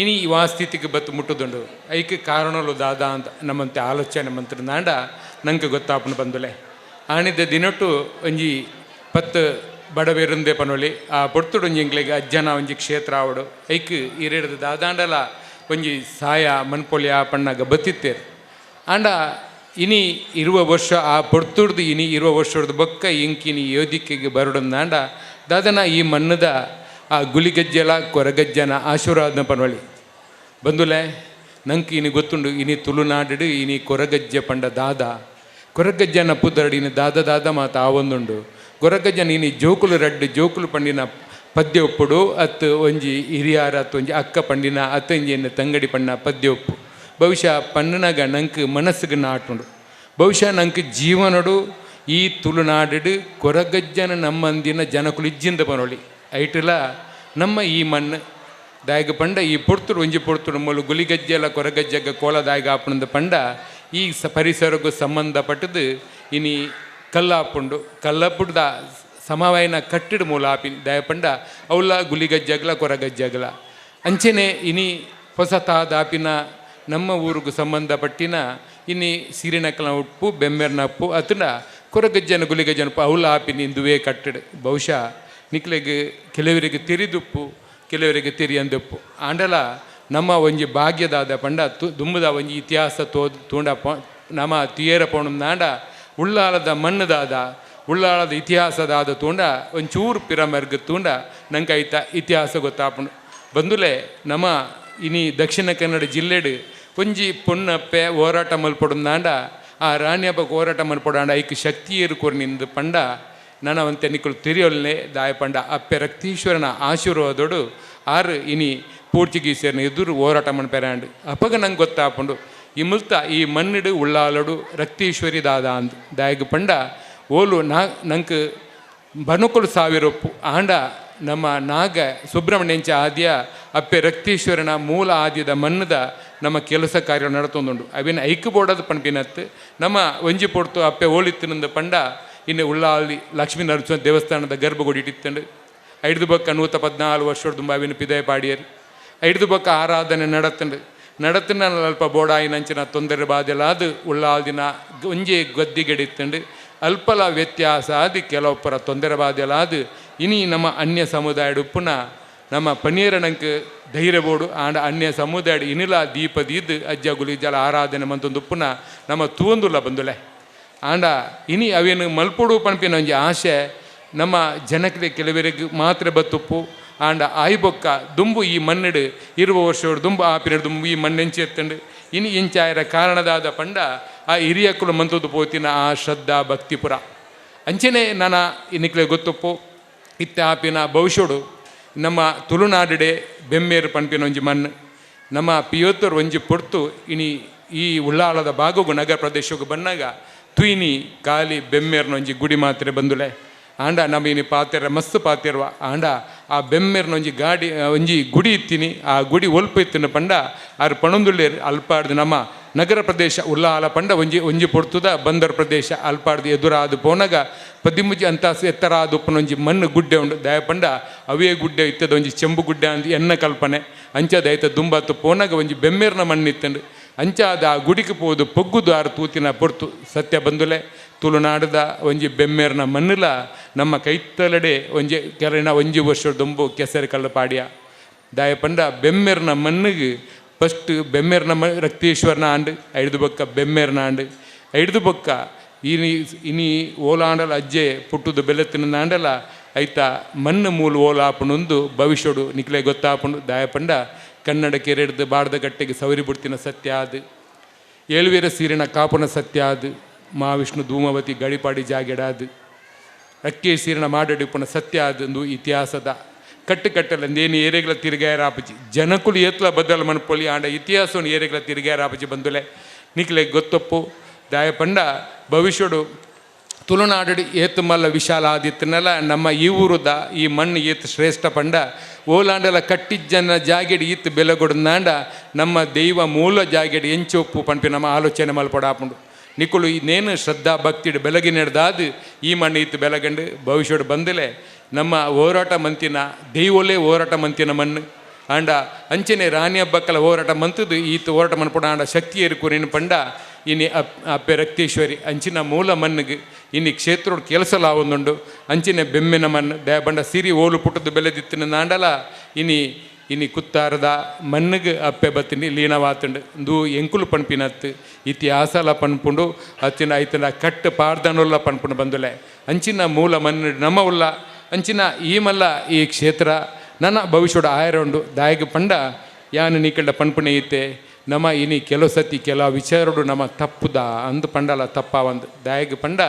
ಇನಿ ಈ ಸ್ಥಿತಿಗೆ ಬತ್ತು ಮುಟ್ಟುದುಂಡು. ಐಕ್ ಕಾರಣಲು ದಾದ ಅಂತ ನಮ್ಮಂತೆ ಆಲೋಚನೆ ಮಂತ್ರಿ ನಂಗೆ ಗೊತ್ತಾಪುನ ಬಂದುಲೆ. ಆಣಿದ ದಿನೊಟ್ಟು ಒಂಜಿ ಪತ್ತು ಬಡವೇರುಂದೆ ಪನೊಲಿ ಆ ಪೊರ್ತುಡು ಒಂಜಿ ಎಂಕ್ಲೆಗ್ ಅಜ್ಜನ ಒಂಜಿ ಕ್ಷೇತ್ರ ಆವಡು. ಐಕ್ ಈರೇಡ್ದ ದಾದಾಂಡಲ ಒಂಜಿ ಸಾಯ ಮನ್ಪೊಲಿ ಆ ಪಣ್ಣಾಗ ಬತ್ತಿತ್ತೇರು. ಆಂಡ ಇನಿ ಇರುವ ವರ್ಷ ಆ ಪೊರ್ತುಡ್ದು ಇನಿ ಇರುವ ವರ್ಷದ ಬೊಕ್ಕ ಇಂಕಿನಿ ಯೋಧಿಕೆಗೆ ಬರಡಂದಾಂಡ ದಾದನ ಈ ಮಣ್ಣದ ಆ ಗುಲಿಗಜ್ಜಲ ಕೊರಗಜ್ಜನ ಆಶೀರ್ವಾದನ ಪನೊಳಿ ಬಂದುಲೆ. ನಂಗೆ ಇನಿ ಗೊತ್ತುಂಡು, ಇನಿ ತುಳುನಾಡು ಇನಿ ಕೊರಗಜ್ಜ ಪಂಡ ದಾದ ಕೊರಗಜ್ಜನ ಪುದರಡು ಇನಿ ದಾದ ದಾದ ಮಾತ ಆವೊಂದುಂಡು. ಕೊರಗಜ್ಜನ ಇನಿ ಜೋಕುಲು ರಡ್ಡು ಜೋಕುಲು ಪಂಡಿನ ಪದ್ಯ ಒಪ್ಪುಡು, ಅತ್ತು ಒಂಜಿ ಹಿರಿಯಾರ ಅತ್ತು ಒಂಜಿ ಅಕ್ಕ ಪಂಡಿನ ಅತ್ತೊಂಜಿ ಎನ್ನ ತಂಗಡಿ ಪಣ್ಣ ಪದ್ಯ ಒಪ್ಪು. ಬಹುಶಃ ಪಣ್ಣನಾಗ ನಂಗೆ ಮನಸ್ಸಿಗೆ ನಾಟುಂಡು. ಬಹುಶಃ ನಂಗೆ ಜೀವನಡು ಈ ತುಳುನಾಡು ಕೊರಗಜ್ಜನ ನಮ್ಮಂದಿನ ಜನಕುಲು ಇಜ್ಜಿಂದ ಪನೊಳಿ. ಐಟುಲ ನಮ್ಮ ಈ ಮಣ್ಣು ದಾಯಗ ಪಂಡ ಈ ಪೊರ್ತುಡು ಒಂಜಿ ಪೊರ್ತುಡು ಮೂಲು ಗುಲಿಗಜ್ಜೆಲ ಕೊರಗಜ್ಜಗ ಕೋಲ ದಾಯಗ ಆಪುಣದ ಪಂಡ ಈ ಪರಿಸರಕ್ಕೂ ಸಂಬಂಧಪಟ್ಟದು ಇನಿ ಕಲ್ಲಾಪುಂಡು. ಕಲ್ಲಪ್ಪುಡ್ದ ಸಮವಾಯಿನ ಕಟ್ಟಿಡ ಮೂಲ ಆಪಿನ ದಾಯ ಪಂಡ ಅವಲ ಗುಲಿಗಜ್ಜಗ್ಲ ಕೊರಗಜ್ಜಗ್ಲ. ಅಂಚೆನೆ ಇನಿ ಹೊಸತಾದಾಪಿನ ನಮ್ಮ ಊರಿಗೂ ಸಂಬಂಧಪಟ್ಟಿನ ಇನಿ ಸಿರಿನಕಲ ಉಪ್ಪು ಬೆಮ್ಮೆರ್ನ ಉಪ್ಪು ಅತನ ಕೊರಗಜ್ಜನ ಗುಲಿಗಜ್ಜನ ಉಪ್ಪು ಅವಲ ಆಪಿನ ಇಂದುವೇ ಕಟ್ಟಡ. ಬಹುಶಃ ನಿಕ್ಲೆಗ್ ಕೆಲವರಿಗೆ ತೆರಿದುಪ್ಪು, ಕೆಲವರಿಗೆ ತೆರಿಯಂದುಪ್ಪು. ಆಂಡಲ ನಮ್ಮ ಒಂಜಿ ಭಾಗ್ಯದಾದ ಪಂಡ ದುಂಬುದ ಒಂಜಿ ಇತಿಹಾಸ ತೋ ತೂಂಡ ನಮ ತಿಯೇರ ಪೋಣಂದಾಂಡ ಉಳ್ಳಾಲದ ಮಣ್ಣುದಾದ ಉಳ್ಳಾಲದ ಇತಿಹಾಸದಾದ ತೂಂಡ ಒಂಚೂರು ಪಿರಮರ್ಗ ತೂಂಡ ನಂಗೆ ಐತ ಇತಿಹಾಸ ಗೊತ್ತಾಪುಂಡು. ಬಂದುಲೆ ನಮ್ಮ ಇನಿ ದಕ್ಷಿಣ ಕನ್ನಡ ಜಿಲ್ಲೆಡು ಒಂಜಿ ಪೊಣ್ಣಪ್ಪೆ ಹೋರಾಟ ಮಲ್ಪೊಡುಂದಾಂಡ ಆ ರಾಣಿ ಹಬ್ಬಕ್ಕೆ ಹೋರಾಟ ಮಲ್ಪೊಡಾಂಡ ಐಕ್ ಶಕ್ತಿ ಏರು ನಿಂದು ಪಂಡ ನನವಂತೆ ನಿಕ್ಕಲು ತಿರಿಯೊಲ್ನೆ. ದಾಯ ಪಂಡ ಅಪ್ಪೆ ರಕ್ತೀಶ್ವರನ ಆಶೀರ್ವಾದೋಡು ಆರು ಇನಿ ಪೋರ್ಚುಗೀಸರ್ನ ಎದುರು ಹೋರಾಟ ಮನ್ಪೆರಾಂಡ್. ಅಪಗ ನಂಗೆ ಗೊತ್ತಾಪುಂಡು ಈ ಮುಲ್ತ ಈ ಮಣ್ಣಿಡು ಉಳ್ಳಾಲಡು ರಕ್ತೀಶ್ವರಿ ದಾದ ಅಂದ್. ದಾಯಗ ಪಂಡ ಓಲು ನಾ ನಂಗೆ ಬನುಕುಲು ಸಾವಿರೊಪ್ಪು ಆಂಡ ನಮ್ಮ ನಾಗ ಸುಬ್ರಹ್ಮಣ್ಯಂಚ ಆದ್ಯ ಅಪ್ಪೆ ರಕ್ತೀಶ್ವರನ ಮೂಲ ಆದ್ಯದ ಮಣ್ಣದ ನಮ್ಮ ಕೆಲಸ ಕಾರ್ಯ ನಡತೊಂದುಂಡು. ಅವಿನ ಐಕ್ ಬೋಡದ ಪನ್ಪಿನತ್ತು ನಮ್ಮ ಒಂಜಿ ಪೊಡ್ತು ಅಪ್ಪೆ ಓಲಿತ್ತಿನಿಂದ ಪಂಡ ಇನ್ನು ಉಳ್ಳಾಲಿ ಲಕ್ಷ್ಮೀ ನರಸಿಂಹ ದೇವಸ್ಥಾನದ ಗರ್ಭಗುಡಿ ಇಟ್ಟಿತ್ತಂಡು. ಐದು ಬೊಕ್ಕ 114 ವರ್ಷದ ತುಂಬ ಅವಿನ ಪಿದಾಯ ಪಾಡಿಯರು. ಐದು ಬೊಕ್ಕ ಆರಾಧನೆ ನಡತಂಡು ನಡತನ ಅಲ್ಪ ಬೋಡಾಯಿನಂಚಿನ ತೊಂದರೆ ಬಾದೆಲಾದು ಉಳ್ಳಾಲ್ದಿನ ಒಂಜಿ ಗದ್ದಿಗೆಡಿತ್ತಂಡು. ಅಲ್ಪಲ ವ್ಯತ್ಯಾಸ ಆದಿ ಕೆಲವೊಬ್ಬರ ತೊಂದರೆ ಬಾದೆಲಾದು ಇನಿ ನಮ್ಮ ಅನ್ಯ ಸಮುದಾಯದ ಉಪ್ಪುನ ನಮ್ಮ ಪನ್ನೀರನಂಕ್ ಧೈರ್ಯ ಬೋಡು. ಆಂಡ ಅನ್ಯ ಸಮುದಾಯ ಇನಿಲ ದೀಪದೀದ್ ಅಜ್ಜ ಗುಲಿ ಜಲ ಆರಾಧನೆ ಮಂತೊಂದು ಉಪ್ಪುನ ನಮ್ಮ ತೂಂದುಲ್ಲ ಬಂದುಲೆ. ಆಂಡ ಇನಿ ಅವೇನು ಮಲ್ಪೊಡು ಪನ್ಪಿನ ಒಂಜಿ ಆಸೆ ನಮ್ಮ ಜನಕ್ಕೆ ಕೆಲವರಿಗೆ ಮಾತ್ರ ಬತ್ತುಪ್ಪು. ಆಂಡ ಆಯ್ಬೊಕ್ಕ ದುಂಬು ಈ ಮಣ್ಣೆಡು ಇರುವ ವರ್ಷ ದುಂಬು ಆ ಪಿರಿಯಡ್ ದುಂಬು ಈ ಮಣ್ಣೆಂಚಿ ಎತ್ತಂಡು ಇನಿ ಇಂಚಾಯರ ಕಾರಣದಾದ ಪಂಡ ಆ ಹಿರಿಯಕ್ಕಲು ಮಂತದ್ದು ಪೋತಿನ ಆ ಶ್ರದ್ಧಾ ಭಕ್ತಿಪುರ. ಅಂಚೆನೆ ನನ್ನ ಇನ್ನಿಕ್ಲೆ ಗೊತ್ತುಪ್ಪು ಇತ್ತೆ ಆಪಿನ ಭವಿಷ್ಯಡು ನಮ್ಮ ತುಳುನಾಡಿಡೆ ಬೆಮ್ಮೇರು ಪನ್ಪಿನ ಒಂಜಿ ಮಣ್ಣು ನಮ್ಮ ಪಿಯೋತ್ತರ್ ಒಂಜಿ ಪೊರ್ತು ಇನಿ ಈ ಉಳ್ಳಾಲದ ಭಾಗಗು ನಗರ ಪ್ರದೇಶಕ್ಕೆ ಬನ್ನಾಗ ತುಯಿನಿ ಕಾಲಿ ಬೆಮ್ಮೇರ್ನ ಒಂಜಿ ಗುಡಿ ಮಾತ್ರೆ ಬಂದುಲೆ. ಆಂಡ ನಮ್ಮ ಇನಿ ಪಾತೆರ ಮಸ್ತ್ ಪಾತೆರ್ವ. ಆಂಡ ಆ ಬೆಮ್ಮೇರ್ನ ಒಂಜಿ ಗಾಡಿ ಒಂಜಿ ಗುಡಿ ಇತ್ತೀನಿ. ಆ ಗುಡಿ ಒಲ್ಪ ಇತ್ತಿನ ಪಂಡ ಆರು ಪಣೊಂದುಲ್ಲೇರು. ಅಲ್ಪಾಡ್ದು ನಮ್ಮ ನಗರ ಪ್ರದೇಶ ಉಲ್ಲಾಲ ಪಂಡ ಒಂಜಿ ಒಂಜಿ ಪೊರ್ತುದ ಬಂದರ್ ಪ್ರದೇಶ ಅಲ್ಪಾಡ್ದು ಎದುರಾದು ಪೋನಗ ಪದಿಮುಜಿ ಅಂತ ಎತ್ತರ ಉಪ್ಪನ ಒಂಜಿ ಮಣ್ಣು ಗುಡ್ಡೆ ಉಂಡು. ದಯ ಪಂಡ ಅವೇ ಗುಡ್ಡೆ ಇತ್ತದ ಒಂಜಿ ಚೆಂಬು ಗುಡ್ಡೆ ಅಂದ್ ಎನ್ನ ಕಲ್ಪನೆ. ಅಂಚ ದಯತ ದುಂಬಾತು ಪೋನಗ ಒಂಜಿ ಬೆಮ್ಮೇರ್ನ ಮಣ್ಣು ಇತ್ತಂಡು. ಅಂಚಾದ ಆ ಗುಡಿಗೆ ಪೋದು ಪೊಗ್ಗುದು ಆರು ತೂತಿನ ಪೊರ್ತು ಸತ್ಯ ಬಂದುಲೆ. ತುಳುನಾಡದ ಒಂಜಿ ಬೆಮ್ಮೇರ್ನ ಮಣ್ಣುಲ ನಮ್ಮ ಕೈತಲಡೆ ಒಂಜಿ ಕೆರಣ ಒಂಜಿ ವರ್ಷ ದುಂಬು ಕೆಸರು ಕಲ್ಲು ಪಾಡ್ಯ. ದಾಯ ಪಂಡ ಬೆಮ್ಮೇರ್ನ ಮಣ್ಣಿಗೆ ಫಸ್ಟ್ ಬೆಮ್ಮೇರ್ನ ರಕ್ತೇಶ್ವರನ ಆಂಡ್ ಐದು ಬೊಕ್ಕ ಬೆಮ್ಮೇರ್ನ ಆಂಡ್ ಐದು ಬೊಕ್ಕ ಇನಿ ಇನಿ ಓಲಾಂಡಲ ಅಜ್ಜೆ ಪುಟ್ಟುದು ಬೆಲೆತ್ತಿನ ಆಂಡಲ ಐತ ಮಣ್ಣು ಮೂಲ ಓಲಾಪುಣೊಂದು ಭವಿಷ್ಯಡು ನಿಕ್ಲೆ ಗೊತ್ತಾಪುಂಡು. ದಾಯ ಪಂಡ ಕನ್ನಡ ಕೆರೆಡ್ದು ಬಾಡ್ದ ಗಟ್ಟೆಗೆ ಸವರಿ ಬಿಡ್ತಿನ ಸತ್ಯ ಅದು, ಏಳುವೀರ ಸೀರಿನ ಕಾಪುನ ಸತ್ಯ ಅದು, ಮಹಾವಿಷ್ಣು ಧೂಮವತಿ ಗಡಿಪಾಡಿ ಜಾಗೆಡಾದು. ರಕ್ಕೇಸೀರನ ಮಾಡಡಿಪ್ಪುನ ಸತ್ಯ ಆದಂದು ಇತಿಹಾಸದ ಕಟ್ಟು ಕಟ್ಟಲ ಏನು ಏರೆಗಳ ತಿರುಗಾಯರಾಪಜಿ ಜನಕುಲು ಏತ್ಲ ಬದಲು ಮನ್ಪೊಲಿ ಆಂಡ ಇತಿಹಾಸವನ್ನು ಏರೆಗಳ ತಿರುಗಾಯರಾಪಜಿ ಬಂದುಲೆ. ನಿಕ್ಲೆ ಗೊತ್ತೊಪ್ಪು ದಾಯ ಪಂಡ ಭವಿಷ್ಯಡು ತುಳುನಾಡು ಏತು ಮಲ್ಲ ವಿಶಾಲ ಆದಿತ್ತನಲ್ಲ ನಮ್ಮ ಈ ಊರುದ ಈ ಮಣ್ಣು ಏತು ಶ್ರೇಷ್ಠ ಪಂಡ ಓಲಾಂಡಲ ಕಟ್ಟಿಜ್ಜನ ಜಾಗೆಡ್ ಈತ್ ಬೆಲಗೊಡುನಾಂಡ ನಮ್ಮ ದೈವ ಮೂಲ ಜಾಗೆಡ್ ಎಂಚೊಪ್ಪು ಪನ್ಪಿ ನಮ್ಮ ಆಲೋಚನೆ ಮಲ್ಪಡಾಪುಂಡು. ನಿಕುಲು ನೇನು ಶ್ರದ್ಧಾ ಭಕ್ತಿಡ್ ಬೆಲಗಿನೆಡ್ದಾದ್ ಈ ಮಣ್ಣು ಈತ್ ಬೆಲಗಂಡು ಭವಿಷ್ಯಡು ಬಂದಲೆ ನಮ್ಮ ಹೋರಾಟ ಮಂತಿನ ದೈವೋಲೇ ಹೋರಾಟ ಮಂತಿನ ಮಣ್ಣು. ಆಂಡ ಅಂಚನೆ ರಾಣಿ ಹಬ್ಬಕ್ಕಲ ಹೋರಾಟ ಮಂತದ್ದು ಈತ ಹೋರಾಟ ಮನ್ಪುಡ ಆಂಡ ಶಕ್ತಿ ಏರುಕುರಿನ ಪಂಡ ಇನಿ ಅಪ್ಪೆ ರಕ್ತೇಶ್ವರಿ ಅಂಚಿನ ಮೂಲ ಮಣ್ಣಿಗೆ ಇನಿ ಕ್ಷೇತ್ರೋಡು ಕೆಲಸಲಾ ಒಂದುಂಡು. ಅಂಚಿನ ಬೆಮ್ಮಿನ ಮಣ್ಣು ದಯ ಬಂಡ ಸಿರಿ ಓಲು ಪುಟ್ಟದ್ದು ಬೆಲೆದಿತ್ತಿನ ನಾಂಡಲ ಇನಿ ಇನಿ ಕುತ್ತಾರದ ಮಣ್ಣಿಗೆ ಅಪ್ಪೆ ಬತ್ತಿನಿ ಲೀನವಾತುಂಡು. ಇಂದು ಎಂಕುಲು ಪನ್ಪಿನತ್ತು ಇತಿಹಾಸಲ ಪನ್ಪುಂಡು ಅತ್ತಿನ ಐತನ ಕಟ್ಟು ಪಾಡ್ದನೊಲ್ಲ ಪನ್ಪುಂಡು ಬಂದುಲೆ. ಅಂಚಿನ ಮೂಲ ಮಣ್ಣು ನಮ್ಮ ಉಲ್ಲ ಅಂಚಿನ ಈ ಮಲ್ಲ ಈ ಕ್ಷೇತ್ರ ನನ್ನ ಭವಿಷ್ಯದ ಆಯರ ಉಂಡು. ದಾಯಗ ಪಂಡ ಯಾನು ನೀಕಂಡ ಪನ್ಪುಣೆ ಇತ್ತೆ ನಮ್ಮ ಇನಿ ಕೆಲವು ಸತಿ ಕೆಲ ವಿಚಾರಡು ನಮ್ಮ ತಪ್ಪುದ ಅಂದು ಪಂಡಲ ತಪ್ಪಾವಂದು. ದಾಯಗ ಪಂಡ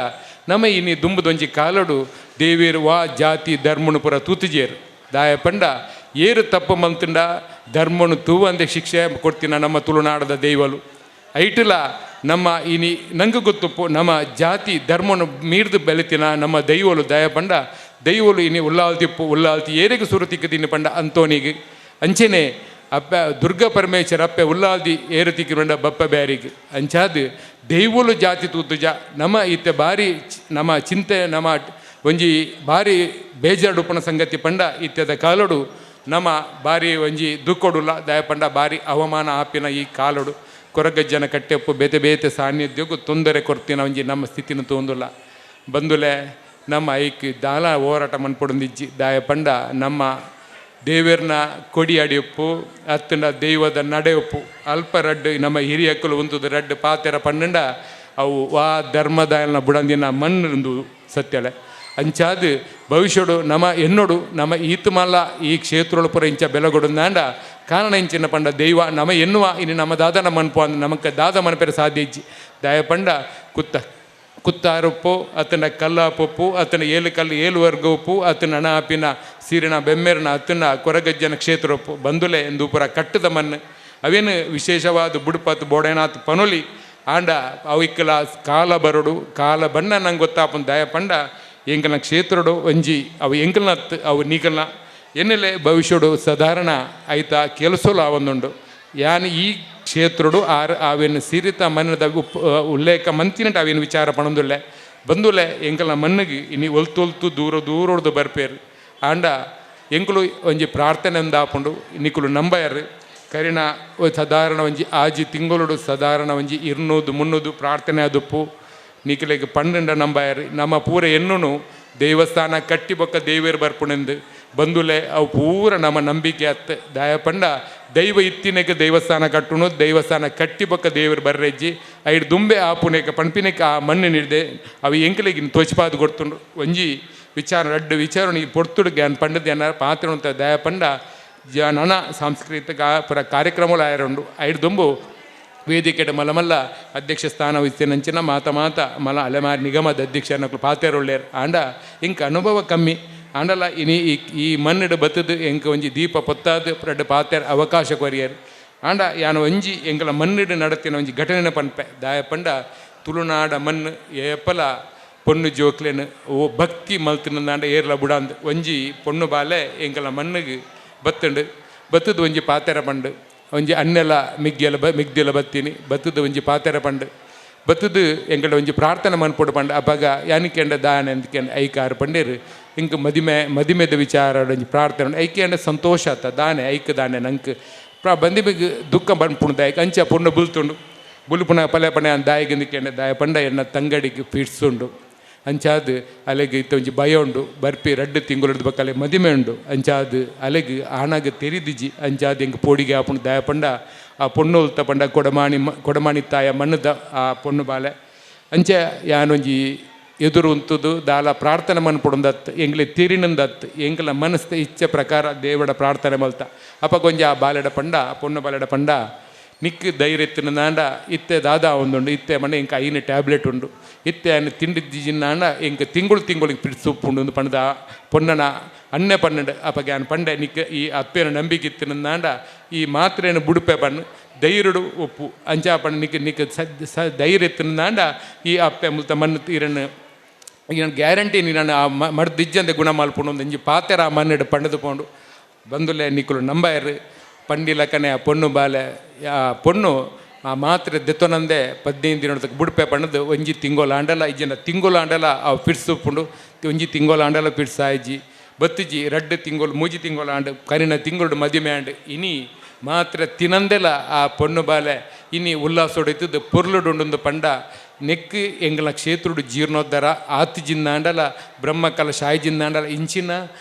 ನಮ್ಮ ಇನಿ ದುಂಬುದೊಂಜಿ ಕಾಲಡು ದೇವೇರು ವಾ ಜಾತಿ ಧರ್ಮನು ಪುರ ತೂತುಜೇರು. ದಾಯ ಪಂಡ ಏರು ತಪ್ಪು ಮಂತುಂಡ ಧರ್ಮನು ತೂವಂದೆ ಶಿಕ್ಷೆ ಕೊಡ್ತೀನ ನಮ್ಮ ತುಳುನಾಡದ ದೈವಲು. ಐಟುಲ ನಮ್ಮ ಇನಿ ನಂಗೆ ಗೊತ್ತುಪ್ಪು ನಮ್ಮ ಜಾತಿ ಧರ್ಮನು ಮೀರ್ದು ಬೆಳಿತಿನ ನಮ್ಮ ದೈವಲು. ದಯ ಪಂಡ ದೈವಲು ಇನಿ ಉಲ್ಲಾಲ್ತಿಪ್ಪು ಉಲ್ಲಾಲ್ತಿ ಏರಿಗೆ ಸುರು ತಿಕ್ಕದಿನಿ ಪಂಡ ಅಂತೋನಿಗೆ. ಅಂಚೆನೆ ಅಪ್ಪ ದುರ್ಗಾ ಪರಮೇಶ್ವರ ಅಪ್ಪೆ ಉಲ್ಲಾಲ್ದಿ ಏರು ತಿಕ್ಕಿರಂಡ ಬಪ್ಪ ಬ್ಯಾರಿಗೆ. ಅಂಚಾದ್ ದೈವಲು ಜಾತಿ ತೂತುಜ ನಮ್ಮ ಇತ್ತೆ ಬಾರಿ ನಮ್ಮ ಚಿಂತೆ ನಮ್ಮ ಒಂಜಿ ಬಾರಿ ಬೇಜಾರುಡುಪನ ಸಂಗತಿ ಪಂಡ ಇತ್ಯದ ಕಾಲಡು ನಮ್ಮ ಬಾರಿ ಒಂಜಿ ದುಃಖಡುಲ್ಲ. ದಯ ಪಂಡ ಬಾರಿ ಅವಮಾನ ಆಪಿನ ಈ ಕಾಲಡು ಕೊರಗಜ್ಜನ ಕಟ್ಟೆಪ್ಪು ಬೇತೆ ಬೇತೆ ಸಾನ್ನಿಧ್ಯಕ್ಕೂ ತೊಂದರೆ ಕೊರ್ತಿನ ಒಂಜಿ ನಮ್ಮ ಸ್ಥಿತಿನ ತೋಂದುಲ್ಲ ಬಂದುಲೆ. ನಮ್ಮ ಐಕ್ ದಾಲ ಹೋರಾಟ ಮನ್ಪೊಡೊಂದಿಜ್ಜಿ. ದಾಯ ಪಂಡ ನಮ್ಮ ದೇವೆರ್ನ ಕೊಡಿ ಅಡಿಯಪ್ಪು ಅತ್ತಂಡ ದೈವದ ನಡೆಯೊಪ್ಪು ಅಲ್ಪ ರಡ್ಡು ನಮ್ಮ ಹಿರಿಯಕ್ಕಲು ಉಂತುದು ರಡ್ಡು ಪಾತೆರ ಪನ್ನಂಡ ಅವು ವಾ ಧರ್ಮದಾಯನ ಬುಡಂದಿನ ಮಣ್ಣು ಸತ್ಯಳೆ. ಅಂಚಾದ್ ಭವಿಷ್ಯಡು ನಮ ಎನ್ನೋಡು ನಮ ಈತುಮಲ್ಲ ಈ ಕ್ಷೇತ್ರೊಳು ಪುರ ಇಂಚ ಬೆಲಗೊಡುಂದಾಂಡ ಕಾರಣ ಇಂಚಿನ ಪಂಡ ದೈವ ನಮ ಎನ್ನುವ ಇನ್ನು ನಮ್ಮ ದಾದನ ಮನ್ಪು ಅಂದ್ ನಮಕ್ ದಾದ ಮನಪೆರೆ ಸಾಧ್ಯ ಇಜ್ಜಿ. ದಯ ಪಂಡ ಕುತ್ತ ಕುತ್ತಾರೊಪ್ಪು ಅತನ ಕಲ್ಲಾಪೊಪ್ಪು ಅತನ ಏಳು ಕಲ್ಲು ಏಳು ವರ್ಗ ಉಪ್ಪು ಅತನ ಹಣ ಆಪಿನ ಸೀರಿನ ಬೆಮ್ಮೆರ್ನ ಅತನ ಕೊರಗಜ್ಜನ ಕ್ಷೇತ್ರೊಪ್ಪು ಬಂದುಲೆ ಎಂದು ಪುರ ಕಟ್ಟದ ಮಣ್ಣು ಅವೇನು ವಿಶೇಷವಾದ ಬುಡುಪತ್ತು ಬೋಡೇನಾಥ್ ಪನೊಲಿ. ಆಂಡ ಅವಿಕ್ಕಲ ಕಾಲ ಬರಡು ಕಾಲ ಬಣ್ಣ ನಂಗೆ ಗೊತ್ತಾಪನ್. ದಯ ಪಂಡ ಎಂಕಲ್ನ ಕ್ಷೇತ್ರಡು ಒಂಜಿ ಅವು ಎಂಕಲ್ನ ಅವು ನೀಕಲ್ನ ಎನ್ನೆಲೆ ಭವಿಷ್ಯಡು ಸಾಧಾರಣ ಐತ ಕೆಲಸಲು ಆವೊಂದುಂಡು. ಯಾನ್ ಈ ಕ್ಷೇತ್ರಡು ಆರ್ ಆವೇನು ಸಿರಿತ ಮಣ್ಣದ ಉಪ್ ಉಲ್ಲೇಖ ಮಂತಿನಟ ಅವೇನು ವಿಚಾರ ಪಣೊಂದುಲ್ಲೆ ಬಂದುಲೆ. ಎಂಕಲ್ನ ಮಣ್ಣಿಗೆ ಇನಿ ಒಲ್ತು ಒಲ್ತು ದೂರ ದೂರೊಡ್ದು ಬರ್ಪೇರು. ಆಂಡ ಎಂಕುಲು ಒಂಜಿ ಪ್ರಾರ್ಥನೆ ಅಂದಾಪುಂಡು ನಿಕುಲು ನಂಬಯರು. ಕರಿನ ಸಾಧಾರಣ ಒಂಜಿ ಆಜಿ ತಿಂಗಳೊಡು ಸಾಧಾರಣ ಒಂಜಿ 200 300 ಪ್ರಾರ್ಥನೆ ಅದುಪ್ಪು ನಿಕಲೆಗ್ ಪಂಡಂಡ ನಂಬಯರು. ನಮ್ಮ ಪೂರ ಎನ್ನುನು ದೇವಸ್ಥಾನ ಕಟ್ಟಿ ಬೊಕ್ಕ ದೇವೇರು ಬರ್ಪುಣೆಂದು ಬಂದುಲೆ. ಅವು ಪೂರ ನಮ್ಮ ನಂಬಿಕೆ ಅತ್ತ. ದಯ ಪಂಡ ದೈವ ಇತ್ತಿನೆಗೆ ದೇವಸ್ಥಾನ ಕಟ್ಟುನು ದೇವಸ್ಥಾನ ಕಟ್ಟಿ ಬೊಕ್ಕ ದೇವರು ಬರ್ರೆಜ್ಜಿ ಐಡ್ ದುಂಬೆ ಆಪುನೆಕ ಪಣ್ಪಿನೆಕ ಆ ಮಣ್ಣು ನೀಡಿದೆ ಅವು ಎಂಕಲೆಗ್ ತೋಚಿಪಾದು ಕೊಡ್ತುಂಡು. ಒಂಜಿ ವಿಚಾರ ರಡ್ಡು ವಿಚಾರ ಈ ಪೊರ್ತುಡು ಗ್ಯಾನ್ ಪಂಡದ ಏನಾರ ಪಾತ್ರ ಉಂತ. ದಯ ಪಂಡ ನನ ಸಾಂಸ್ಕೃತಿಕ ಪುರ ಕಾರ್ಯಕ್ರಮಗಳು ಆಯರುಂಡು. ಐಡ್ ದುಂಬು ವೇದಿಕೆಡ್ ಮಲ್ಲ ಮಲ್ಲ ಅಧ್ಯಕ್ಷ ಸ್ಥಾನ ವಹಿಸಿನಂಚಿನ ಮಾತ ಮಾತ ಮಲ ಅಲೆಮಾರಿ ನಿಗಮದ ಅಧ್ಯಕ್ಷ ಪಾತೆರುಳ್ಳೇರ್. ಆಂಡ ಇಂಕ ಅನುಭವ ಕಮ್ಮಿ ಆಂಡಲ ಇನಿ ಈ ಈ ಮಣ್ಣು ಬತ್ತದು ಎಂಕ ಒಂಜಿ ದೀಪ ಪೊತ್ತಾದ್ ರಡ್ಡು ಪಾತೆರ್ ಅವಕಾಶ ಕೊರಿಯರ್. ಆಂಡ ಯಾನ್ ಒಂಜಿ ಎಂಕಲ ಮಣ್ಣಿಡು ನಡತಿನ ಒಂಜಿ ಘಟನೆ ಪನ್ಪೆ. ದಾಯ ಪಂಡ ತುಳುನಾಡ ಮಣ್ಣು ಏಪಲ ಪೊಣ್ಣು ಜೋಕ್ಲೆನ್ ಓ ಭಕ್ತಿ ಮಲ್ತಿನಂದಾಂಡ ಏರ್ಲ ಬುಡಾಂದ್. ಒಂಜಿ ಪೊಣ್ಣು ಬಾಲೆ ಎಂಕಲ ಮಣ್ಣಿಗೆ ಬತ್ತುಂಡು. ಬತ್ತದ ಒಂಜಿ ಪಾತೆರ ಪಂಡು. ಒಂಜಿ ಅನ್ನೆಲ ಮಿಗ್ಗೆಲ ಮಿಗ್ದೆಲ ಬತ್ತೀನಿ ಬತ್ತದ ಒಂಜಿ ಪಾತೆರ ಪಂಡು. ಬತ್ತದು ಎಂಕಡ ಒಂಜಿ ಪ್ರಾರ್ಥನೆ ಮನ್ಪೊಡು ಪಂಡ. ಅಪಗ ಯಾನಿಕೆಂಡ ದಾನೆ ಅಂದ್ಕೆಂಡ ಐಕಾರು ಪಂಡೇರು ಇಂಕ್ ಮದಿಮೆ ಮದಿಮೆದ ವಿಚಾರ ಒಂಜಿ ಪ್ರಾರ್ಥನೆ ಉಂಡು. ಐಕೆಂಡ ಸಂತೋಷ ಆತ ದಾನೆ ಐಕ್ ದಾನೆ ನಂಕ್ ಪ್ರ ಬಂದಿಬಿಗ್ ದುಃಖ ಪನ್ಪುಂಡು ದಾಯಕ್. ಅಂಚ ಪೊಣ್ಣು ಬುಲ್ತುಂಡು. ಬುಲ್ಪುನ ಪಲೆ ಪಣೆ ದಾಯಿಗೆ ಅಂದ್ಕೆಂಡ ದಾಯ ಪಂಡ ಎನ್ನ ತಂಗಡಿಗೆ ಫಿಟ್ಸ್ ಉಂಡು. ಅಂಚಾದ್ ಅಲೆಗ್ ಇತ್ತ ಒಂಜಿ ಭಯ ಉಂಡು. ಬರ್ಪಿ ರಡ್ಡು ತಿಂಗುಲದ ಬೊಕ್ಕ ಅಲೆ ಮದಿಮೆ ಉಂಡು. ಅಂಚಾದ್ ಅಲೆಗ್ ಆಣಾಗ ತೆರಿದಿಜಿ. ಅಂಚಾದ್ ಎಂಕ್ ಪೋಡಿಗೆ ಆಪುಂಡು. ದಾಯ ಪಂಡ ಆ ಪೊಣ್ಣು ಉಲ್ತ ಪಂಡ ಕೊಡಮಾಣಿ ಕೊಡಮಾಣಿ ತಾಯ ಮಣ್ಣದ ಆ ಪೊಣ್ಣು ಬಾಲೆ. ಅಂಚೆ ಯಾನೊಂಜಿ ಎದುರು ಉಂತುದು ದಾಲ ಪ್ರಾರ್ಥನೆ ಮನ್ಪುಡುಂದತ್ ಎಂಗ್ಲೆ ತೀರಿನಂದತ್ ಎಂಗ್ಲ ಮನಸ್ದ ಇಚ್ಛೆ ಪ್ರಕಾರ ದೇವಡ ಪ್ರಾರ್ಥನೆ ಮಲ್ತ. ಅಪಗೊಂಜಿ ಆ ಬಾಲೆಡ ಪಂಡ ಆ ಪೊಣ್ಣು ಬಾಲೆಡ ಪಂಡ ನಿಕ್ಕ್ ಧೈರ್ಯ ಇತ್ತಿನಾಂಡ ಇತ್ತೆ ದಾದಾ ಒಂದುಂಡು ಇತ್ತೆ ಮನೆ ಎಂಕ್ ಐನು ಟ್ಯಾಬ್ಲೆಟ್ ಉಂಡು ಇತ್ತೆ ಆಯ್ನ ತಿಂಡಿಜ್ಜಿನಾಂಡ ಎಂಕ್ ತಿಂಗಳು ತಿಂಗಳಿಗೆ ಪಿಡ್ಸ್ ಉಪ್ಪುಂಡು ಅಂದ್ ಪಂಡ್ದ ಪೊನ್ನನ ಅಣ್ಣೆ ಪನ್ನಂಡು. ಅಪಗ ಯಾನ್ ಪಂಡೆ ನಿಕ್ಕ್ ಈ ಅಪ್ಪೆನ ನಂಬಿಕೆ ಇತ್ತಿನಾಂಡ ಈ ಮಾತ್ರೆನ ಬುಡುಪೆ ಪಣ್ಣು ಧೈರ್ಯಡು ಒಪ್ಪು ಅಂಚ ಪಂಡ ನಿಕ್ಕ್ ನಿಕ್ಕ್ ಸ ಧೈರ್ಯ ಇತ್ತಿನಾಂಡ ಈ ಅಪ್ಪೆ ಮುಲ್ತ ಮಣ್ಣು ಈರನ್ನು ಈರನ್ ಗ್ಯಾರಂಟಿ ನೀನು ಆ ಮರ್ದಿಜ್ಜಂದೆ ಗುಣ ಮಲ್ಪುಂಡು ಒಂಜಿ ಪಾತೆರ ಆ ಮಣ್ಣು ಪಂಡದು ಪೋಂಡು ಬಂದುಲೆ ನಿಕ್ಕುಲು ನಂಬಾಯರು. ಪಂಡಿಲಕನೆ ಆ ಪೊಣ್ಣು ಬಾಲೆ ಆ ಪೊಣ್ಣು ಆ ಮಾತ್ರೆ ದೆತ್ತೊನಂದೆ 15 ದಿನದ ಬುಡುಪೆ ಪಂಡದು ಒಂಜಿ ತಿಂಗೊಲು ಆಂಡಲ ಇಜ್ಜಿಂಡ ತಿಂಗೊಲು ಆಂಡಲ ಆ ಫಿಟ್ಸ್ ಉಪ್ಪುಂಡು. ಒಂಜಿ ತಿಂಗೊಲು ಆಂಡಲ ಫಿಟ್ಸ್ ಆಯ್ಜಿ ಬತ್ತಿಜಿ ರಡ್ಡು ತಿಂಗೊಲು ಮೂಜಿ ತಿಂಗೊಲು ಆಂಡ್ ಕರಿನ ತಿಂಗೊಳು ಮದಿಮೆ ಆಂಡ್. ಇನಿ ಮಾತ್ರೆ ತಿನಂದೆಲ ಆ ಪೊಣ್ಣು ಬಾಲೆ ಇನಿ ಉಲ್ಲಾಸೊಡಿತ್ತದು ಪೊರ್ಲುಡುಂಡು ಪಂಡ ನೆಕ್ ಎಂಗ್ಲ ಕ್ಷೇತ್ರುಡು ಜೀರ್ಣೋದ್ಧಾರ ಆತು ಜಿನ್ನಾಂಡಲ ಬ್ರಹ್ಮ ಕಲಶ ಜಿನ್ನಾಂಡಲ ಇಂಚಿನ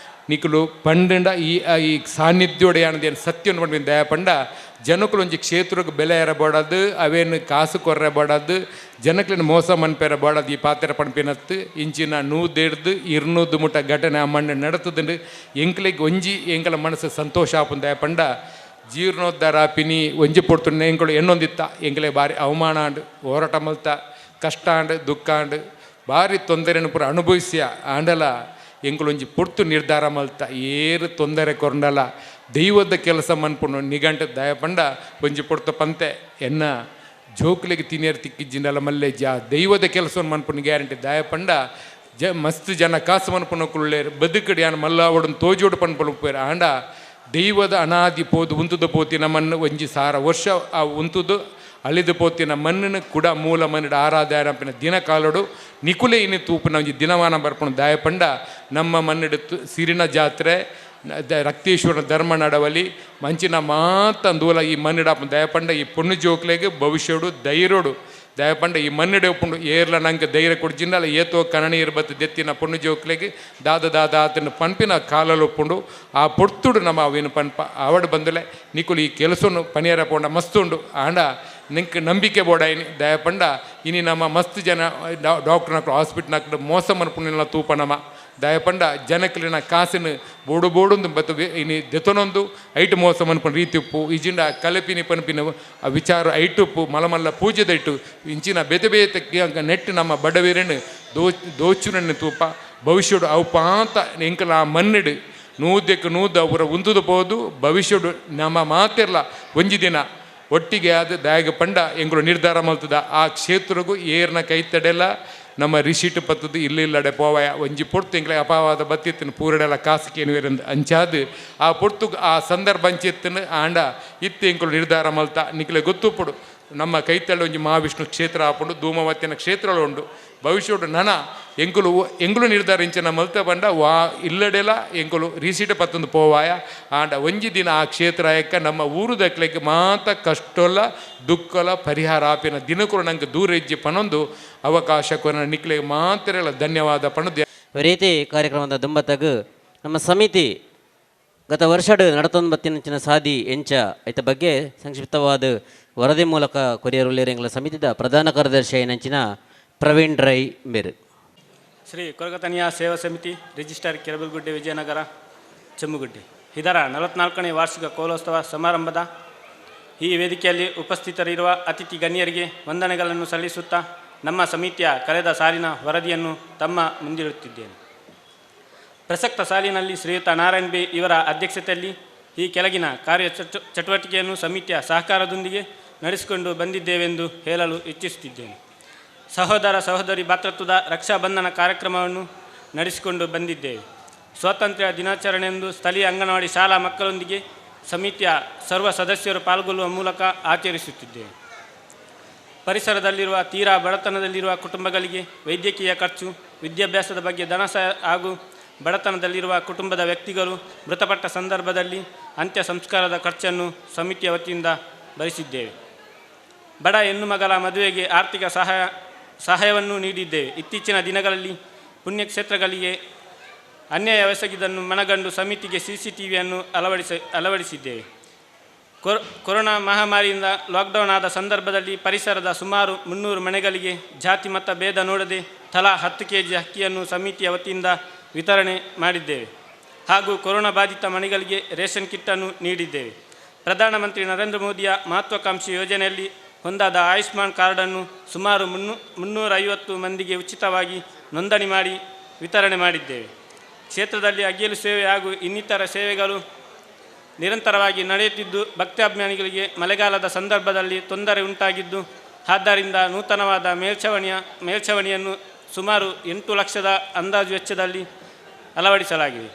ನಿಕುಲು ಪಂಡಂಡ ಈ ಈ ಸಾನ್ನಿಧ್ಯೋಡೆಯಾನದೇನು ಸತ್ಯವನ್ನು ಪಂಡ ದಯ ಪಂಡ ಜನಕುಲು ಒಂಜಿ ಕ್ಷೇತ್ರಕ್ಕೆ ಬೆಲೆ ಎರಬಾಡದು ಅವೇನು ಕಾಸು ಕೊರ್ರೆ ಬಾಡದು ಜನಕ್ಲೆನ್ ಮೋಸ ಮನ್ಪೆರ ಬಾಡದು ಈ ಪಾತ್ರ ಪಣ್ಪಿನತ್ತು ಇಂಚಿನ ನೂದೆಡ್ದು ಇರ್ನೂದು ಮುಟ್ಟ ಘಟನೆ ಆ ಮಣ್ಣು ನಡತದುಂಡು. ಎಂಕ್ಲೆಗ್ ಒಂಜಿ ಎಂಕಲ ಮನಸ್ಸು ಸಂತೋಷ ಆಪುಂಡು ದಯ ಪಂಡ ಜೀರ್ಣೋದ್ಧಾರ ಪಿನಿ ಒಂಜಿ ಪೊರ್ತುಂಡು ಎಂಕುಲು ಎಣ್ಣೊಂದಿತ್ತ ಎಂಕಲೆ ಬಾರಿ ಅವಮಾನ ಆಂಡ್ ಹೋರಾಟ ಮಲ್ತ ಕಷ್ಟ ಆಂಡ್ ದುಃಖ ಆಂಡ್ ಬಾರಿ ತೊಂದರೆನು ಪೂರ ಅನುಭವಿಸಿಯ ಆಂಡಲ ಎಂಕುಲು ಒಂಜಿ ಪೊರ್ತು ನಿರ್ಧಾರ ಮಲ್ತ ಏರು ತೊಂದರೆ ಕೊರ್ಂಡಲ ದೈವದ ಕೆಲಸ ಮನ್ಪುಂಡು ನಿಗಂಟ ದಯ ಪಂಡ ಒಂಜಿ ಪೊರ್ತು ಪಂತೆ ಎನ್ನ ಜೋಕ್ಲೆಗ್ ತಿನಿಯರ್ ತಿಕ್ಕಿಜ್ಜಿಂಡಲ ಮಲ್ಲೆ ಜಾ ದೈವದ ಕೆಲಸವನ್ನು ಮನ್ಪುಂಡು ಗ್ಯಾರಂಟಿ ದಯ ಪಂಡ ಜ ಮಸ್ತ್ ಜನ ಕಾಸು ಮನ್ಪುನಕುಲ್ಲೇರು ಬದುಕಡಿ ಯಾನ್ ಮಲ್ಲಾವಡನ್ ತೋಜೋಡು ಪನ್ಪುಲು ಆಂಡ ದೈವದ ಅನಾದಿ ಪೋದು ಉಂತುದು ಪೋತಿನ ಮಣ್ಣು ಒಂಜಿ ಸಾರ ವರ್ಷ ಆ ಉಂತುದು ಅಳಿದು ಪೋತಿನ ಮಣ್ಣನ್ನು ಕೂಡ ಮೂಲ ಮಣ್ಣು ಆರಾಧನೆ ದಿನ ಕಾಲೋಡು ನಿಕುಲೆ ಇನಿ ತೂಪಿನ ಒಂಜಿ ದಿನಮಾನ ಬರ್ಪುಣ ದಾಯ ಪಂಡ ನಮ್ಮ ಮಣ್ಣಿಡು ಸಿರಿನ ಜಾತ್ರೆ ರಕ್ತೇಶ್ವರನ ಧರ್ಮ ನಡವಲಿ ಮಂಚಿನ ಮಾತ ಅಂದೂಲ ಈ ಮಣ್ಣಿಡಪ್ಪ ದಯಪಂಡ ಈ ಪೊಣ್ಣು ಜೋಕ್ಲೆಗ್ ಭವಿಷ್ಯಡು ಧೈರ್ಯಡು ದಯಪಂಡ ಈ ಮಣ್ಣಿಡೆ ಉಪ್ಪುಂಡು ಏರ್ಲ ನಂಗೆ ಧೈರ್ಯ ಕೊಡ್ಜಿನ್ನಲ್ಲ ಏತೋ ಕಣನೀರು ಬತ್ತು ದೆತ್ತಿನ ಪೊಣ್ಣು ಜೋಕ್ಲೆಗ್ ದಾದ ದಾದ ಆತನ ಪನ್ಪಿನ ಕಾಲಲ್ಲಿ ಉಪ್ಪುಂಡು ಆ ಪೊರ್ತುಡು ನಮ್ಮ ಅವೇನು ಪನ್ಪ ಆವಡ್ ಬಂದಲೆ ನಿಕುಲು ಈ ಕೆಲಸನು ಪನಿಯರ ಪೋಂಡ ಮಸ್ತ್ ಉಂಡು ಆಂಡ ನಿಂಕ್ ನಂಬಿಕೆ ಬೋಡಾಯಿನಿ ದಯಪಂಡ ಇನಿ ನಮ್ಮ ಮಸ್ತ್ ಜನ ಡಾಕ್ಟರ್ ಹಾಸ್ಪಿಟ್ಲ್ ನಕ್ಲು ಮೋಸ ಮನ್ಪುಣಿನ ತೂಪ ನಮ ದಯಪಂಡ ಜನಕ್ಲಿನ ಕಾಸಿನ ಬೋಡು ಬೋಡುಂದು ಬತ್ತು ಇನಿ ದೆತೊನೊಂದು ಐಟು ಮೋಸ ಮನ್ಪುನ ರೀತಿ ಉಪ್ಪು ಇಜಿಂಡ ಕಲಪಿನಿ ಪನ್ಪಿನ ಆ ವಿಚಾರ ಐಟುಪ್ಪು ಮಲಮಲ್ಲ ಪೂಜೆದೈಟು ಇಂಚಿನ ಬೇತೆ ಬೇತೆ ನೆಟ್ಟು ನಮ್ಮ ಬಡವೀರನ್ನು ದೋಚುನನ್ನು ತೂಪ ಭವಿಷ್ಯಡು ಅವು ಪಾಂತ ಎಂಕಲ ಆ ಮಣ್ಣಿಡು ನೂದಕ್ಕೆ ನೂದು ಅವರ ಉಂದುದು ಪೋದು ಭವಿಷ್ಯಡು ನಮ್ಮ ಮಾತಿರ್ಲ ಒಂಜಿ ದಿನ ಒಟ್ಟಿಗೆ ಆದ ದಾಯಗ ಪಂಡ ಎಂಕುಲು ನಿರ್ಧಾರ ಮಲ್ತದ ಆ ಕ್ಷೇತ್ರಗೂ ಏರ್ನ ಕೈ ತಡೆಲ್ಲ ನಮ್ಮ ರಿಶೀಟ್ ಪತ್ತದು ಇಲ್ಲ ಇಲ್ಲಡೆ ಪೋವಾಯ ಒಂಜಿ ಪೊರ್ತು ಎಂಕ್ಲೆ ಅಪಾವಾದ ಬತ್ತಿತ್ತಿನ ಪೂರಡೆಲ್ಲ ಕಾಸು ಕೇನುವೆರಂದು ಅಂಚಾದು ಆ ಪೊರ್ತು ಆ ಸಂದರ್ಭ ಅಂಚಿತ್ತನು ಆಂಡ ಇತ್ತು ಎಂಕುಲು ನಿರ್ಧಾರ ಮಲ್ತ ನಿಕ್ಲೆ ಗೊತ್ತುಪ್ಪುಡು ನಮ್ಮ ಕೈತಳ್ಳಿ ಒಂಜಿ ಮಹಾವಿಷ್ಣು ಕ್ಷೇತ್ರ ಆಪುಂಡು ಧೂಮವತಿನ ಕ್ಷೇತ್ರಗಳು ಉಂಡು ಭವಿಷ್ಯಡು ನನ ಎಂಕುಲು ಎಂಕುಲು ನಿರ್ಧಾರ ಇಂಚಿನ ಮಲ್ತ ಬಂಡ ವಾ ಇಲ್ಲಡೆಲ ಎಂಕುಲು ರಿಸೀಟ್ ಪತ್ತೊಂದು ಪೋವಾಯ ಆಂಡ ಒಂಜಿ ದಿನ ಆ ಕ್ಷೇತ್ರ ಆಯಕ್ಕ ನಮ್ಮ ಊರು ದಕ್ಲೆಗ್ ಮಾತ ಕಷ್ಟೊಲ ದುಃಖಲ ಪರಿಹಾರ ಆಪಿನ ದಿನಕುಲು ನಂಗೆ ದೂರ ಹೆಜ್ಜೆ ಪನೊಂದು ಅವಕಾಶ ಕೊರನ ನಿಕ್ಲೆ ಮಾತ್ರ ಧನ್ಯವಾದ ಪಣದು. ರೀತಿ ಕಾರ್ಯಕ್ರಮದ ದುಂಬತ್ತಗ್ ನಮ್ಮ ಸಮಿತಿ ಗತ ವರ್ಷಡ್ ನಡತೊಂಬತ್ತಿನ ಸಾದಿ ಎಂಚ ಐತ ಬಗ್ಗೆ ಸಂಕ್ಷಿಪ್ತವಾದ ವರದಿ ಮೂಲಕ ಕೊರಿಯರ್ ಉಲ್ಲೇರಿಂಗ್ಲ ಸಮಿತಿದ ಪ್ರಧಾನ ಕಾರ್ಯದರ್ಶಿ ಏನಂಚಿನ ಪ್ರವೀಣ್ ರೈ ಮೇರು. ಶ್ರೀ ಕೊರಗತನಿಯ ಸೇವಾ ಸಮಿತಿ ರಿಜಿಸ್ಟರ್ ಕೆರಬಲ್ಗುಡ್ಡೆ ವಿಜಯನಗರ ಚೆಮ್ಮುಗುಡ್ಡೆ ಇದರ 44ನೇ ವಾರ್ಷಿಕ ಕೋಲೋತ್ಸವ ಸಮಾರಂಭದ ಈ ವೇದಿಕೆಯಲ್ಲಿ ಉಪಸ್ಥಿತರಿರುವ ಅತಿಥಿ ಗಣ್ಯರಿಗೆ ವಂದನೆಗಳನ್ನು ಸಲ್ಲಿಸುತ್ತಾ ನಮ್ಮ ಸಮಿತಿಯ ಕಳೆದ ಸಾಲಿನ ವರದಿಯನ್ನು ತಮ್ಮ ಮುಂದಿಡುತ್ತಿದ್ದೇನೆ. ಪ್ರಸಕ್ತ ಸಾಲಿನಲ್ಲಿ ಶ್ರೀಯುತ ನಾರಾಯಣ್ ಬಿ ಇವರ ಅಧ್ಯಕ್ಷತೆಯಲ್ಲಿ ಈ ಕೆಳಗಿನ ಕಾರ್ಯ ಚಟುವಟಿಕೆಯನ್ನು ಸಮಿತಿಯ ಸಹಕಾರದೊಂದಿಗೆ ನಡೆಸಿಕೊಂಡು ಬಂದಿದ್ದೇವೆಂದು ಹೇಳಲು ಇಚ್ಛಿಸುತ್ತಿದ್ದೇನೆ. ಸಹೋದರ ಸಹೋದರಿ ಭ್ರಾತೃತ್ವದ ರಕ್ಷಾಬಂಧನ ಕಾರ್ಯಕ್ರಮವನ್ನು ನಡೆಸಿಕೊಂಡು ಬಂದಿದ್ದೇವೆ. ಸ್ವಾತಂತ್ರ್ಯ ದಿನಾಚರಣೆಯಂದು ಸ್ಥಳೀಯ ಅಂಗನವಾಡಿ ಶಾಲಾ ಮಕ್ಕಳೊಂದಿಗೆ ಸಮಿತಿಯ ಸರ್ವ ಸದಸ್ಯರು ಪಾಲ್ಗೊಳ್ಳುವ ಮೂಲಕ ಆಚರಿಸುತ್ತಿದ್ದೇವೆ. ಪರಿಸರದಲ್ಲಿರುವ ತೀರಾ ಬಡತನದಲ್ಲಿರುವ ಕುಟುಂಬಗಳಿಗೆ ವೈದ್ಯಕೀಯ ಖರ್ಚು, ವಿದ್ಯಾಭ್ಯಾಸದ ಬಗ್ಗೆ ಧನ ಸಹಾಯ ಹಾಗೂ ಬಡತನದಲ್ಲಿರುವ ಕುಟುಂಬದ ವ್ಯಕ್ತಿಗಳು ಮೃತಪಟ್ಟ ಸಂದರ್ಭದಲ್ಲಿ ಅಂತ್ಯ ಸಂಸ್ಕಾರದ ಖರ್ಚನ್ನು ಸಮಿತಿಯ ವತಿಯಿಂದ ಭರಿಸಿದ್ದೇವೆ. ಬಡ ಹೆಣ್ಣು ಮಗಳ ಮದುವೆಗೆ ಆರ್ಥಿಕ ಸಹಾಯವನ್ನು ನೀಡಿದ್ದೇವೆ. ಇತ್ತೀಚಿನ ದಿನಗಳಲ್ಲಿ ಪುಣ್ಯಕ್ಷೇತ್ರಗಳಿಗೆ ಅನ್ಯಾಯವೆಸಗಿದ್ದನ್ನು ಮನಗಂಡು ಸಮಿತಿಗೆ ಸಿಸಿಟಿವಿಯನ್ನು ಅಳವಡಿಸಿದ್ದೇವೆ. ಕೊರೋನಾ ಮಹಾಮಾರಿಯಿಂದ ಲಾಕ್ಡೌನ್ ಆದ ಸಂದರ್ಭದಲ್ಲಿ ಪರಿಸರದ ಸುಮಾರು 300 ಮನೆಗಳಿಗೆ ಜಾತಿ ಮತ ಭೇದ ನೋಡದೆ ತಲಾ 10 ಕೆಜಿ ಅಕ್ಕಿಯನ್ನು ಸಮಿತಿಯ ವತಿಯಿಂದ ವಿತರಣೆ ಮಾಡಿದ್ದೇವೆ ಹಾಗೂ ಕೊರೋನಾ ಬಾಧಿತ ಮನೆಗಳಿಗೆ ರೇಷನ್ ಕಿಟ್ಟನ್ನು ನೀಡಿದ್ದೇವೆ. ಪ್ರಧಾನಮಂತ್ರಿ ನರೇಂದ್ರ ಮೋದಿಯ ಮಹತ್ವಾಕಾಂಕ್ಷಿ ಯೋಜನೆಯಲ್ಲಿ ಹೊಂದಾದ ಆಯುಷ್ಮಾನ್ ಕಾರ್ಡನ್ನು ಸುಮಾರು 350 ಮಂದಿಗೆ ಉಚಿತವಾಗಿ ನೋಂದಣಿ ಮಾಡಿ ವಿತರಣೆ ಮಾಡಿದ್ದೇವೆ. ಕ್ಷೇತ್ರದಲ್ಲಿ ಅಗ್ಗಿಲು ಸೇವೆ ಹಾಗೂ ಇನ್ನಿತರ ಸೇವೆಗಳು ನಿರಂತರವಾಗಿ ನಡೆಯುತ್ತಿದ್ದು, ಭಕ್ತಾಭಿಮಾನಿಗಳಿಗೆ ಮಳೆಗಾಲದ ಸಂದರ್ಭದಲ್ಲಿ ತೊಂದರೆ ಉಂಟಾಗಿದ್ದು, ಆದ್ದರಿಂದ ನೂತನವಾದ ಮೇಲ್ಛಾವಣಿಯನ್ನು ಸುಮಾರು 8 ಲಕ್ಷದ ಅಂದಾಜು ವೆಚ್ಚದಲ್ಲಿ ಅಳವಡಿಸಲಾಗಿದೆ.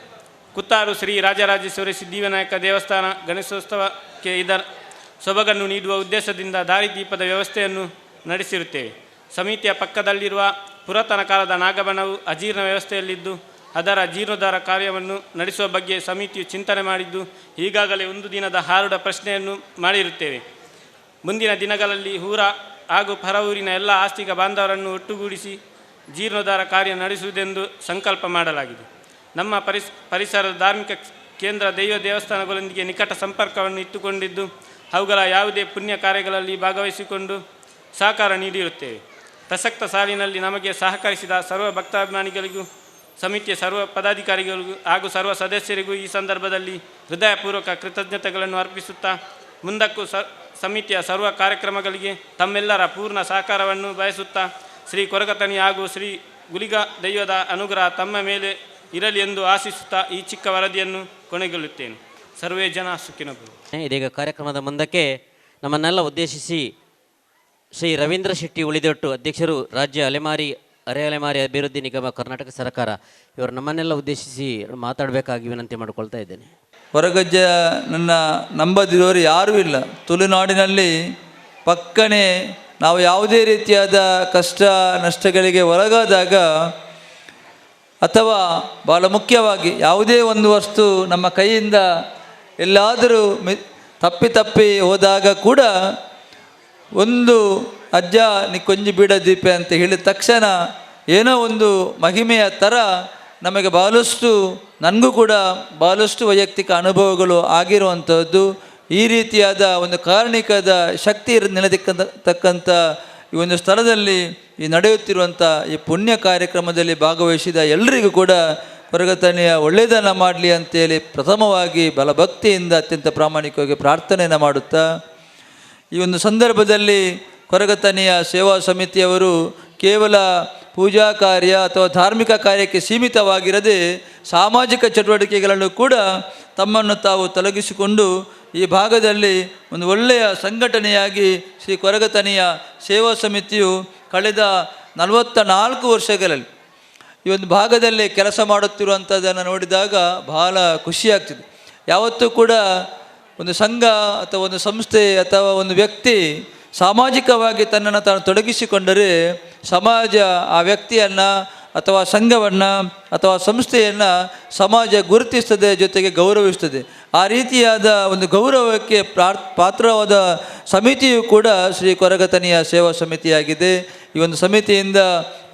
ಕುತ್ತಾರು ಶ್ರೀ ರಾಜರಾಜೇಶ್ವರಿ ಸಿದ್ಧಿವಿನಾಯಕ ದೇವಸ್ಥಾನ ಗಣೇಶೋತ್ಸವಕ್ಕೆ ಇದರ ಸೊಬಗನ್ನು ನೀಡುವ ಉದ್ದೇಶದಿಂದ ದಾರಿದೀಪದ ವ್ಯವಸ್ಥೆಯನ್ನು ನಡೆಸಿರುತ್ತೇವೆ. ಸಮಿತಿಯ ಪಕ್ಕದಲ್ಲಿರುವ ಪುರಾತನ ಕಾಲದ ನಾಗಬನವು ಅಜೀರ್ಣ ವ್ಯವಸ್ಥೆಯಲ್ಲಿದ್ದು, ಅದರ ಜೀರ್ಣೋದ್ಧಾರ ಕಾರ್ಯವನ್ನು ನಡೆಸುವ ಬಗ್ಗೆ ಸಮಿತಿಯು ಚಿಂತನೆ ಮಾಡಿದ್ದು, ಈಗಾಗಲೇ ಒಂದು ದಿನದ ಹಾರುಡ ಪ್ರಶ್ನೆಯನ್ನು ಮಾಡಿರುತ್ತೇವೆ. ಮುಂದಿನ ದಿನಗಳಲ್ಲಿ ಊರ ಹಾಗೂ ಪರ ಊರಿನ ಎಲ್ಲ ಆಸ್ತಿಕ ಬಾಂಧವರನ್ನು ಒಟ್ಟುಗೂಡಿಸಿ ಜೀರ್ಣೋದ್ಧಾರ ಕಾರ್ಯ ನಡೆಸುವುದೆಂದು ಸಂಕಲ್ಪ ಮಾಡಲಾಗಿದೆ. ನಮ್ಮ ಪರಿಸರದ ಧಾರ್ಮಿಕ ಕೇಂದ್ರ ದೈವ ದೇವಸ್ಥಾನಗಳೊಂದಿಗೆ ನಿಕಟ ಸಂಪರ್ಕವನ್ನು ಇಟ್ಟುಕೊಂಡಿದ್ದು, ಅವುಗಳ ಯಾವುದೇ ಪುಣ್ಯ ಕಾರ್ಯಗಳಲ್ಲಿ ಭಾಗವಹಿಸಿಕೊಂಡು ಸಹಕಾರ ನೀಡಿರುತ್ತೇವೆ. ಪ್ರಸಕ್ತ ಸಾಲಿನಲ್ಲಿ ನಮಗೆ ಸಹಕರಿಸಿದ ಸರ್ವ ಭಕ್ತಾಭಿಮಾನಿಗಳಿಗೂ, ಸಮಿತಿಯ ಸರ್ವ ಪದಾಧಿಕಾರಿಗಳಿಗೂ ಹಾಗೂ ಸರ್ವ ಸದಸ್ಯರಿಗೂ ಈ ಸಂದರ್ಭದಲ್ಲಿ ಹೃದಯಪೂರ್ವಕ ಕೃತಜ್ಞತೆಗಳನ್ನು ಅರ್ಪಿಸುತ್ತಾ, ಮುಂದಕ್ಕೂ ಸಮಿತಿಯ ಸರ್ವ ಕಾರ್ಯಕ್ರಮಗಳಿಗೆ ತಮ್ಮೆಲ್ಲರ ಪೂರ್ಣ ಸಹಕಾರವನ್ನು ಬಯಸುತ್ತಾ, ಶ್ರೀ ಕೊರಗತಣಿ ಹಾಗೂ ಶ್ರೀ ಗುಳಿಗ ದೈವದ ಅನುಗ್ರಹ ತಮ್ಮ ಮೇಲೆ ಇರಲಿ ಎಂದು ಆಶಿಸುತ್ತಾ ಈ ಚಿಕ್ಕ ವರದಿಯನ್ನು ಕೊನೆಗೊಳ್ಳುತ್ತೇನೆ. ಸರ್ವೇ ಜನ ಸುಖಿನೋ ಭವಂತು. ಇದೀಗ ಕಾರ್ಯಕ್ರಮದ ಮುಂದಕ್ಕೆ ನಮ್ಮನ್ನೆಲ್ಲ ಉದ್ದೇಶಿಸಿ ಶ್ರೀ ರವೀಂದ್ರ ಶೆಟ್ಟಿ ಉಳಿದೊಟ್ಟು, ಅಧ್ಯಕ್ಷರು, ರಾಜ್ಯ ಅಲೆಮಾರಿ ಅರೆ ಅಲೆಮಾರಿ ಅಭಿವೃದ್ಧಿ ನಿಗಮ, ಕರ್ನಾಟಕ ಸರ್ಕಾರ, ಇವರು ನಮ್ಮನ್ನೆಲ್ಲ ಉದ್ದೇಶಿಸಿ ಮಾತಾಡಬೇಕಾಗಿ ವಿನಂತಿ ಮಾಡಿಕೊಳ್ತಾ ಇದ್ದೇನೆ. ಕೊರಗಜ್ಜ ನನ್ನ ನಂಬದಿರೋರು ಯಾರೂ ಇಲ್ಲ. ತುಳುನಾಡಿನಲ್ಲಿ ಪಕ್ಕನೆ ನಾವು ಯಾವುದೇ ರೀತಿಯಾದ ಕಷ್ಟ ನಷ್ಟಗಳಿಗೆ ಒಳಗಾದಾಗ ಅಥವಾ ಭಾಳ ಮುಖ್ಯವಾಗಿ ಯಾವುದೇ ಒಂದು ವಸ್ತು ನಮ್ಮ ಕೈಯಿಂದ ಎಲ್ಲಾದರೂ ತಪ್ಪಿ ತಪ್ಪಿ ಹೋದಾಗ ಕೂಡ ಒಂದು "ಅಜ್ಜ ನಿಕ್ಕೊಂಜಿ ಬೀಡ ದೀಪೆ" ಅಂತ ಹೇಳಿದ ತಕ್ಷಣ ಏನೋ ಒಂದು ಮಹಿಮೆಯ ಥರ ನಮಗೆ ಭಾಳಷ್ಟು, ನನಗೂ ಕೂಡ ಭಾಳಷ್ಟು ವೈಯಕ್ತಿಕ ಅನುಭವಗಳು ಆಗಿರುವಂಥದ್ದು. ಈ ರೀತಿಯಾದ ಒಂದು ಕಾರಣಿಕದ ಶಕ್ತಿ ತಕ್ಕಂಥ ಈ ಒಂದು ಸ್ಥಳದಲ್ಲಿ ಈ ನಡೆಯುತ್ತಿರುವಂಥ ಈ ಪುಣ್ಯ ಕಾರ್ಯಕ್ರಮದಲ್ಲಿ ಭಾಗವಹಿಸಿದ ಎಲ್ಲರಿಗೂ ಕೂಡ ಕೊರಗತನಿಯ ಒಳ್ಳೆಯದನ್ನು ಮಾಡಲಿ ಅಂತೇಳಿ ಪ್ರಥಮವಾಗಿ ಬಲಭಕ್ತಿಯಿಂದ ಅತ್ಯಂತ ಪ್ರಾಮಾಣಿಕವಾಗಿ ಪ್ರಾರ್ಥನೆಯನ್ನು ಮಾಡುತ್ತಾ, ಈ ಒಂದು ಸಂದರ್ಭದಲ್ಲಿ ಕೊರಗತನಿಯ ಸೇವಾ ಸಮಿತಿಯವರು ಕೇವಲ ಪೂಜಾ ಕಾರ್ಯ ಅಥವಾ ಧಾರ್ಮಿಕ ಕಾರ್ಯಕ್ಕೆ ಸೀಮಿತವಾಗಿರದೆ ಸಾಮಾಜಿಕ ಚಟುವಟಿಕೆಗಳನ್ನು ಕೂಡ ತಮ್ಮನ್ನು ತಾವು ತೊಡಗಿಸಿಕೊಂಡು ಈ ಭಾಗದಲ್ಲಿ ಒಂದು ಒಳ್ಳೆಯ ಸಂಘಟನೆಯಾಗಿ ಶ್ರೀ ಕೊರಗತನಿಯ ಸೇವಾ ಸಮಿತಿಯು ಕಳೆದ 44 ವರ್ಷಗಳಲ್ಲಿ ಈ ಒಂದು ಭಾಗದಲ್ಲಿ ಕೆಲಸ ಮಾಡುತ್ತಿರುವಂಥದ್ದನ್ನು ನೋಡಿದಾಗ ಬಹಳ ಖುಷಿಯಾಗ್ತದೆ. ಯಾವತ್ತೂ ಕೂಡ ಒಂದು ಸಂಘ ಅಥವಾ ಒಂದು ಸಂಸ್ಥೆ ಅಥವಾ ಒಂದು ವ್ಯಕ್ತಿ ಸಾಮಾಜಿಕವಾಗಿ ತನ್ನನ್ನು ತಾನು ತೊಡಗಿಸಿಕೊಂಡರೆ ಸಮಾಜ ಆ ವ್ಯಕ್ತಿಯನ್ನು ಅಥವಾ ಸಂಘವನ್ನು ಅಥವಾ ಸಂಸ್ಥೆಯನ್ನು ಸಮಾಜ ಗುರುತಿಸ್ತದೆ, ಜೊತೆಗೆ ಗೌರವಿಸ್ತದೆ. ಆ ರೀತಿಯಾದ ಒಂದು ಗೌರವಕ್ಕೆ ಪಾತ್ರವಾದ ಸಮಿತಿಯು ಕೂಡ ಶ್ರೀ ಕೊರಗತನಿಯ ಸೇವಾ ಸಮಿತಿಯಾಗಿದೆ. ಈ ಒಂದು ಸಮಿತಿಯಿಂದ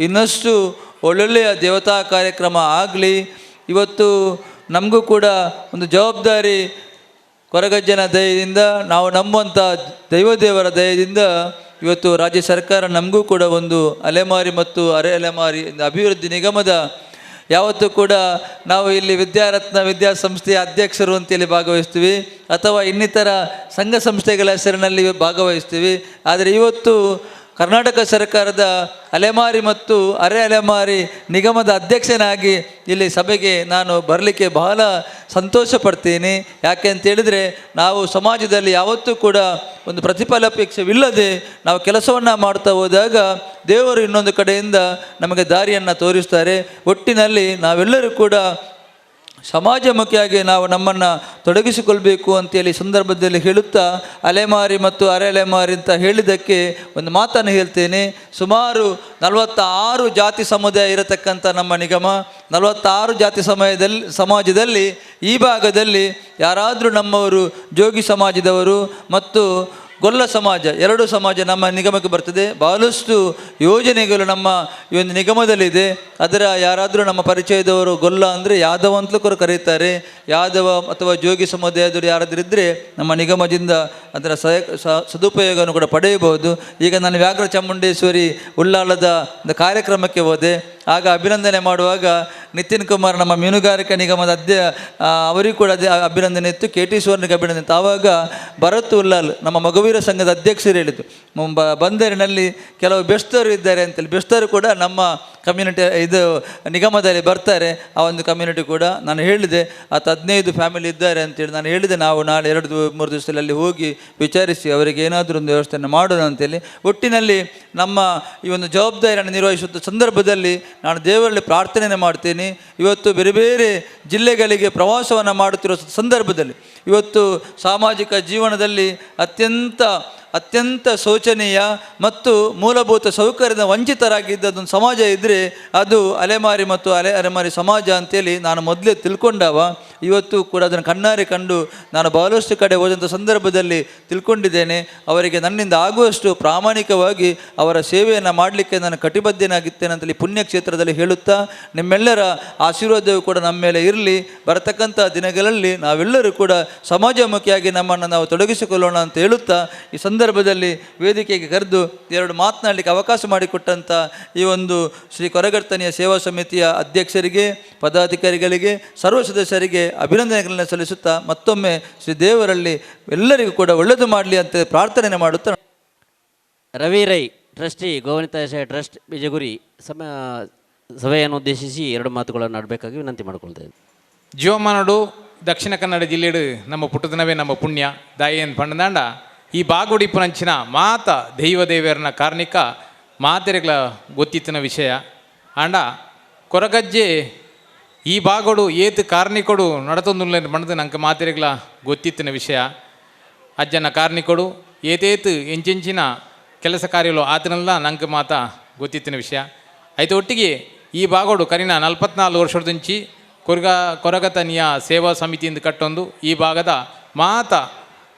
ಇನ್ನಷ್ಟು ಒಳ್ಳೊಳ್ಳೆಯ ದೇವತಾ ಕಾರ್ಯಕ್ರಮ ಆಗಲಿ. ಇವತ್ತು ನಮಗೂ ಕೂಡ ಒಂದು ಜವಾಬ್ದಾರಿ, ಕೊರಗಜ್ಜನ ದಯೆಯಿಂದ, ನಾವು ನಂಬುವಂಥ ದೈವದೇವರ ದಯೆಯಿಂದ ಇವತ್ತು ರಾಜ್ಯ ಸರ್ಕಾರ ನಮಗೂ ಕೂಡ ಒಂದು ಅಲೆಮಾರಿ ಮತ್ತು ಅರೆ ಅಲೆಮಾರಿ ಅಭಿವೃದ್ಧಿ ನಿಗಮದ, ಯಾವತ್ತೂ ಕೂಡ ನಾವು ಇಲ್ಲಿ ವಿದ್ಯಾರತ್ನ ವಿದ್ಯಾಸಂಸ್ಥೆಯ ಅಧ್ಯಕ್ಷರು ಅಂತೇಳಿ ಭಾಗವಹಿಸ್ತೀವಿ ಅಥವಾ ಇನ್ನಿತರ ಸಂಘ ಸಂಸ್ಥೆಗಳ ಹೆಸರಿನಲ್ಲಿ ಭಾಗವಹಿಸ್ತೀವಿ. ಆದರೆ ಇವತ್ತು ಕರ್ನಾಟಕ ಸರ್ಕಾರದ ಅಲೆಮಾರಿ ಮತ್ತು ಅರೆ ಅಲೆಮಾರಿ ನಿಗಮದ ಅಧ್ಯಕ್ಷನಾಗಿ ಇಲ್ಲಿ ಸಭೆಗೆ ನಾನು ಬರಲಿಕ್ಕೆ ಬಹಳ ಸಂತೋಷ ಪಡ್ತೀನಿ. ಯಾಕೆ ಅಂತೇಳಿದರೆ, ನಾವು ಸಮಾಜದಲ್ಲಿ ಯಾವತ್ತೂ ಕೂಡ ಒಂದು ಪ್ರತಿಫಲಾಪೇಕ್ಷವಿಲ್ಲದೆ ನಾವು ಕೆಲಸವನ್ನು ಮಾಡ್ತಾ ಹೋದಾಗ ದೇವರು ಇನ್ನೊಂದು ಕಡೆಯಿಂದ ನಮಗೆ ದಾರಿಯನ್ನು ತೋರಿಸ್ತಾರೆ. ಒಟ್ಟಿನಲ್ಲಿ ನಾವೆಲ್ಲರೂ ಕೂಡ ಸಮಾಜಮುಖಿಯಾಗಿ ನಾವು ನಮ್ಮನ್ನು ತೊಡಗಿಸಿಕೊಳ್ಬೇಕು ಅಂತೇಳಿ ಸಂದರ್ಭದಲ್ಲಿ ಹೇಳುತ್ತಾ, ಅಲೆಮಾರಿ ಮತ್ತು ಅರೆ ಅಲೆಮಾರಿ ಅಂತ ಹೇಳಿದ್ದಕ್ಕೆ ಒಂದು ಮಾತನ್ನು ಹೇಳ್ತೇನೆ. ಸುಮಾರು 46 ಜಾತಿ ಸಮುದಾಯ ಇರತಕ್ಕಂಥ ನಮ್ಮ ನಿಗಮ, 46 ಜಾತಿ ಸಮಾಜದಲ್ಲಿ ಈ ಭಾಗದಲ್ಲಿ ಯಾರಾದರೂ ನಮ್ಮವರು ಜೋಗಿ ಸಮಾಜದವರು ಮತ್ತು ಗೊಲ್ಲ ಸಮಾಜ, ಎರಡು ಸಮಾಜ ನಮ್ಮ ನಿಗಮಕ್ಕೆ ಬರ್ತದೆ. ಭಾಳಷ್ಟು ಯೋಜನೆಗಳು ನಮ್ಮ ಈ ಒಂದು ನಿಗಮದಲ್ಲಿದೆ. ಅದರ ಯಾರಾದರೂ ನಮ್ಮ ಪರಿಚಯದವರು, ಗೊಲ್ಲ ಅಂದರೆ ಯಾದವ ಅಂತಲೂ ಕೂಡ ಕರೀತಾರೆ, ಯಾದವ ಅಥವಾ ಜೋಗಿ ಸಮುದಾಯದವರು ಯಾರಾದರೂ ಇದ್ದರೆ ನಮ್ಮ ನಿಗಮದಿಂದ ಅದರ ಸದುಪಯೋಗವನ್ನು ಕೂಡ ಪಡೆಯಬಹುದು. ಈಗ ನಾನು ವ್ಯಾಘ್ರ ಚಾಮುಂಡೇಶ್ವರಿ ಉಳ್ಳಾಲದ ಒಂದು ಕಾರ್ಯಕ್ರಮಕ್ಕೆ ಹೋದೆ. ಆಗ ಅಭಿನಂದನೆ ಮಾಡುವಾಗ ನಿತಿನ್ ಕುಮಾರ್ ನಮ್ಮ ಮೀನುಗಾರಿಕಾ ನಿಗಮದ ಅವರಿಗೂ ಕೂಡ ಅದೇ ಅಭಿನಂದನೆ ಇತ್ತು, ಕೆ ಟಿ ಸುವರ್ಣಕ್ಕೆ ಅಭಿನಂದನೆ ಇತ್ತು. ಆವಾಗ ಭರತ್ ಉಲ್ಲಾಲ್ ನಮ್ಮ ಮಗುವೀರ ಸಂಘದ ಅಧ್ಯಕ್ಷರು ಹೇಳಿದ್ದು, ಬಂದರಿನಲ್ಲಿ ಕೆಲವು ಬೆಸ್ತರು ಇದ್ದಾರೆ ಅಂತೇಳಿ. ಬೆಸ್ತರು ಕೂಡ ನಮ್ಮ ಕಮ್ಯುನಿಟಿ ಇದು ನಿಗಮದಲ್ಲಿ ಬರ್ತಾರೆ. ಆ ಒಂದು ಕಮ್ಯುನಿಟಿ ಕೂಡ ನಾನು ಹೇಳಿದೆ, 15 ಫ್ಯಾಮಿಲಿ ಇದ್ದಾರೆ ಅಂತೇಳಿ ನಾನು ಹೇಳಿದೆ. ನಾವು ನಾಳೆ 2-3 ದಿವಸದಲ್ಲಿ ಅಲ್ಲಿ ಹೋಗಿ ವಿಚಾರಿಸಿ ಅವರಿಗೆ ಏನಾದರೂ ಒಂದು ವ್ಯವಸ್ಥೆಯನ್ನು ಮಾಡೋಣ ಅಂತೇಳಿ. ಒಟ್ಟಿನಲ್ಲಿ ನಮ್ಮ ಈ ಒಂದು ಜವಾಬ್ದಾರಿಯನ್ನು ನಿರ್ವಹಿಸುವಂಥ ಸಂದರ್ಭದಲ್ಲಿ ನಾನು ದೇವರಲ್ಲಿ ಪ್ರಾರ್ಥನೆಯನ್ನು ಮಾಡ್ತೇನೆ. ಇವತ್ತು ಬೇರೆ ಬೇರೆ ಜಿಲ್ಲೆಗಳಿಗೆ ಪ್ರವಾಸವನ್ನು ಮಾಡುತ್ತಿರುವ ಸಂದರ್ಭದಲ್ಲಿ ಇವತ್ತು ಸಾಮಾಜಿಕ ಜೀವನದಲ್ಲಿ ಅತ್ಯಂತ ಅತ್ಯಂತ ಶೋಚನೀಯ ಮತ್ತು ಮೂಲಭೂತ ಸೌಕರ್ಯದ ವಂಚಿತರಾಗಿದ್ದದೊಂದು ಸಮಾಜ ಇದ್ದರೆ ಅದು ಅಲೆಮಾರಿ ಮತ್ತು ಅಲೆಮಾರಿ ಸಮಾಜ ಅಂತೇಳಿ ನಾನು ಮೊದಲೇ ತಿಳ್ಕೊಂಡವ. ಇವತ್ತು ಕೂಡ ಅದನ್ನು ಕಣ್ಣಾರೆ ಕಂಡು ನಾನು ಬಹಳಷ್ಟು ಕಡೆ ಹೋದಂಥ ಸಂದರ್ಭದಲ್ಲಿ ತಿಳ್ಕೊಂಡಿದ್ದೇನೆ. ಅವರಿಗೆ ನನ್ನಿಂದ ಆಗುವಷ್ಟು ಪ್ರಾಮಾಣಿಕವಾಗಿ ಅವರ ಸೇವೆಯನ್ನು ಮಾಡಲಿಕ್ಕೆ ನಾನು ಕಟಿಬದ್ಧನಾಗಿದ್ದೇನೆ ಅಂತೇಳಿ ಪುಣ್ಯಕ್ಷೇತ್ರದಲ್ಲಿ ಹೇಳುತ್ತಾ, ನಿಮ್ಮೆಲ್ಲರ ಆಶೀರ್ವಾದವು ಕೂಡ ನಮ್ಮ ಮೇಲೆ ಇರಲಿ. ಬರತಕ್ಕಂಥ ದಿನಗಳಲ್ಲಿ ನಾವೆಲ್ಲರೂ ಕೂಡ ಸಮಾಜಮುಖಿಯಾಗಿ ನಮ್ಮನ್ನು ನಾವು ತೊಡಗಿಸಿಕೊಳ್ಳೋಣ ಅಂತ ಹೇಳುತ್ತಾ, ಈ ಸಂದರ್ಭದಲ್ಲಿ ವೇದಿಕೆಗೆ ಕರೆದು 2 ಮಾತನಾಡಲಿಕ್ಕೆ ಅವಕಾಶ ಮಾಡಿಕೊಟ್ಟಂಥ ಈ ಒಂದು ಶ್ರೀ ಕೊರಗರ್ತನಿಯ ಸೇವಾ ಸಮಿತಿಯ ಅಧ್ಯಕ್ಷರಿಗೆ, ಪದಾಧಿಕಾರಿಗಳಿಗೆ, ಸರ್ವ ಸದಸ್ಯರಿಗೆ ಅಭಿನಂದನೆಗಳನ್ನು ಸಲ್ಲಿಸುತ್ತಾ ಮತ್ತೊಮ್ಮೆ ಶ್ರೀ ದೇವರಲ್ಲಿ ಎಲ್ಲರಿಗೂ ಕೂಡ ಒಳ್ಳೆಯದು ಮಾಡಲಿ ಅಂತ ಪ್ರಾರ್ಥನೆ ಮಾಡುತ್ತಾ. ರವಿ ರೈ, ಟ್ರಸ್ಟಿ, ಗೋವನಿತಾ ಟ್ರಸ್ಟ್, ಬಿಜಗುರಿ ಸಭೆಯನ್ನು ಉದ್ದೇಶಿಸಿ 2 ಮಾತುಗಳನ್ನು ಆಡಬೇಕಾಗಿ ವಿನಂತಿ ಮಾಡಿಕೊಳ್ತೇನೆ. ಜೀವಮಾನಡು ದಕ್ಷಿಣ ಕನ್ನಡ ಜಿಲ್ಲೆಡು ನಮ್ಮ ಪುಟ್ಟದಿನವೇ ನಮ್ಮ ಪುಣ್ಯ ದಾಯಿಯನ್ ಪಂಡದಾಂಡ ಈ ಬಾಗುಡಿಪುನಂಚಿನ ಮಾತ ದೈವ ದೇವರನ ಕಾರ್ಣಿಕ ಮಾತೆರೆಗಳ ಗೊತ್ತಿತ್ತಿನ ವಿಷಯ. ಆಂಡ ಕೊರಗಜ್ಜೆ ಈ ಬಾಗೋಡು ಏತು ಕಾರ್ಣಿಕೊಡು ನಡತೊಂದುಲ್ಲ ಪಂಡದು ನಂಗೆ ಮಾತೆರೆಗಳ ಗೊತ್ತಿತ್ತಿನ ವಿಷಯ. ಅಜ್ಜನ ಕಾರ್ಣಿಕೊಡು ಏತೇತು ಎಂಚೆಂಚಿನ ಕೆಲಸ ಕಾರ್ಯಗಳು ಆತನಲ್ಲ ನಂಗೆ ಮಾತ ಗೊತ್ತಿತ್ತಿನ ವಿಷಯ. ಆಯ್ತು ಒಟ್ಟಿಗೆ ಈ ಬಾಗೋಡು ಕರಿನ 44 ವರ್ಷದಂಚಿ ಕೊರಗತನಿಯ ಸೇವಾ ಸಮಿತಿಯಿಂದ ಕಟ್ಟೊಂದು ಈ ಭಾಗದ ಮಾತ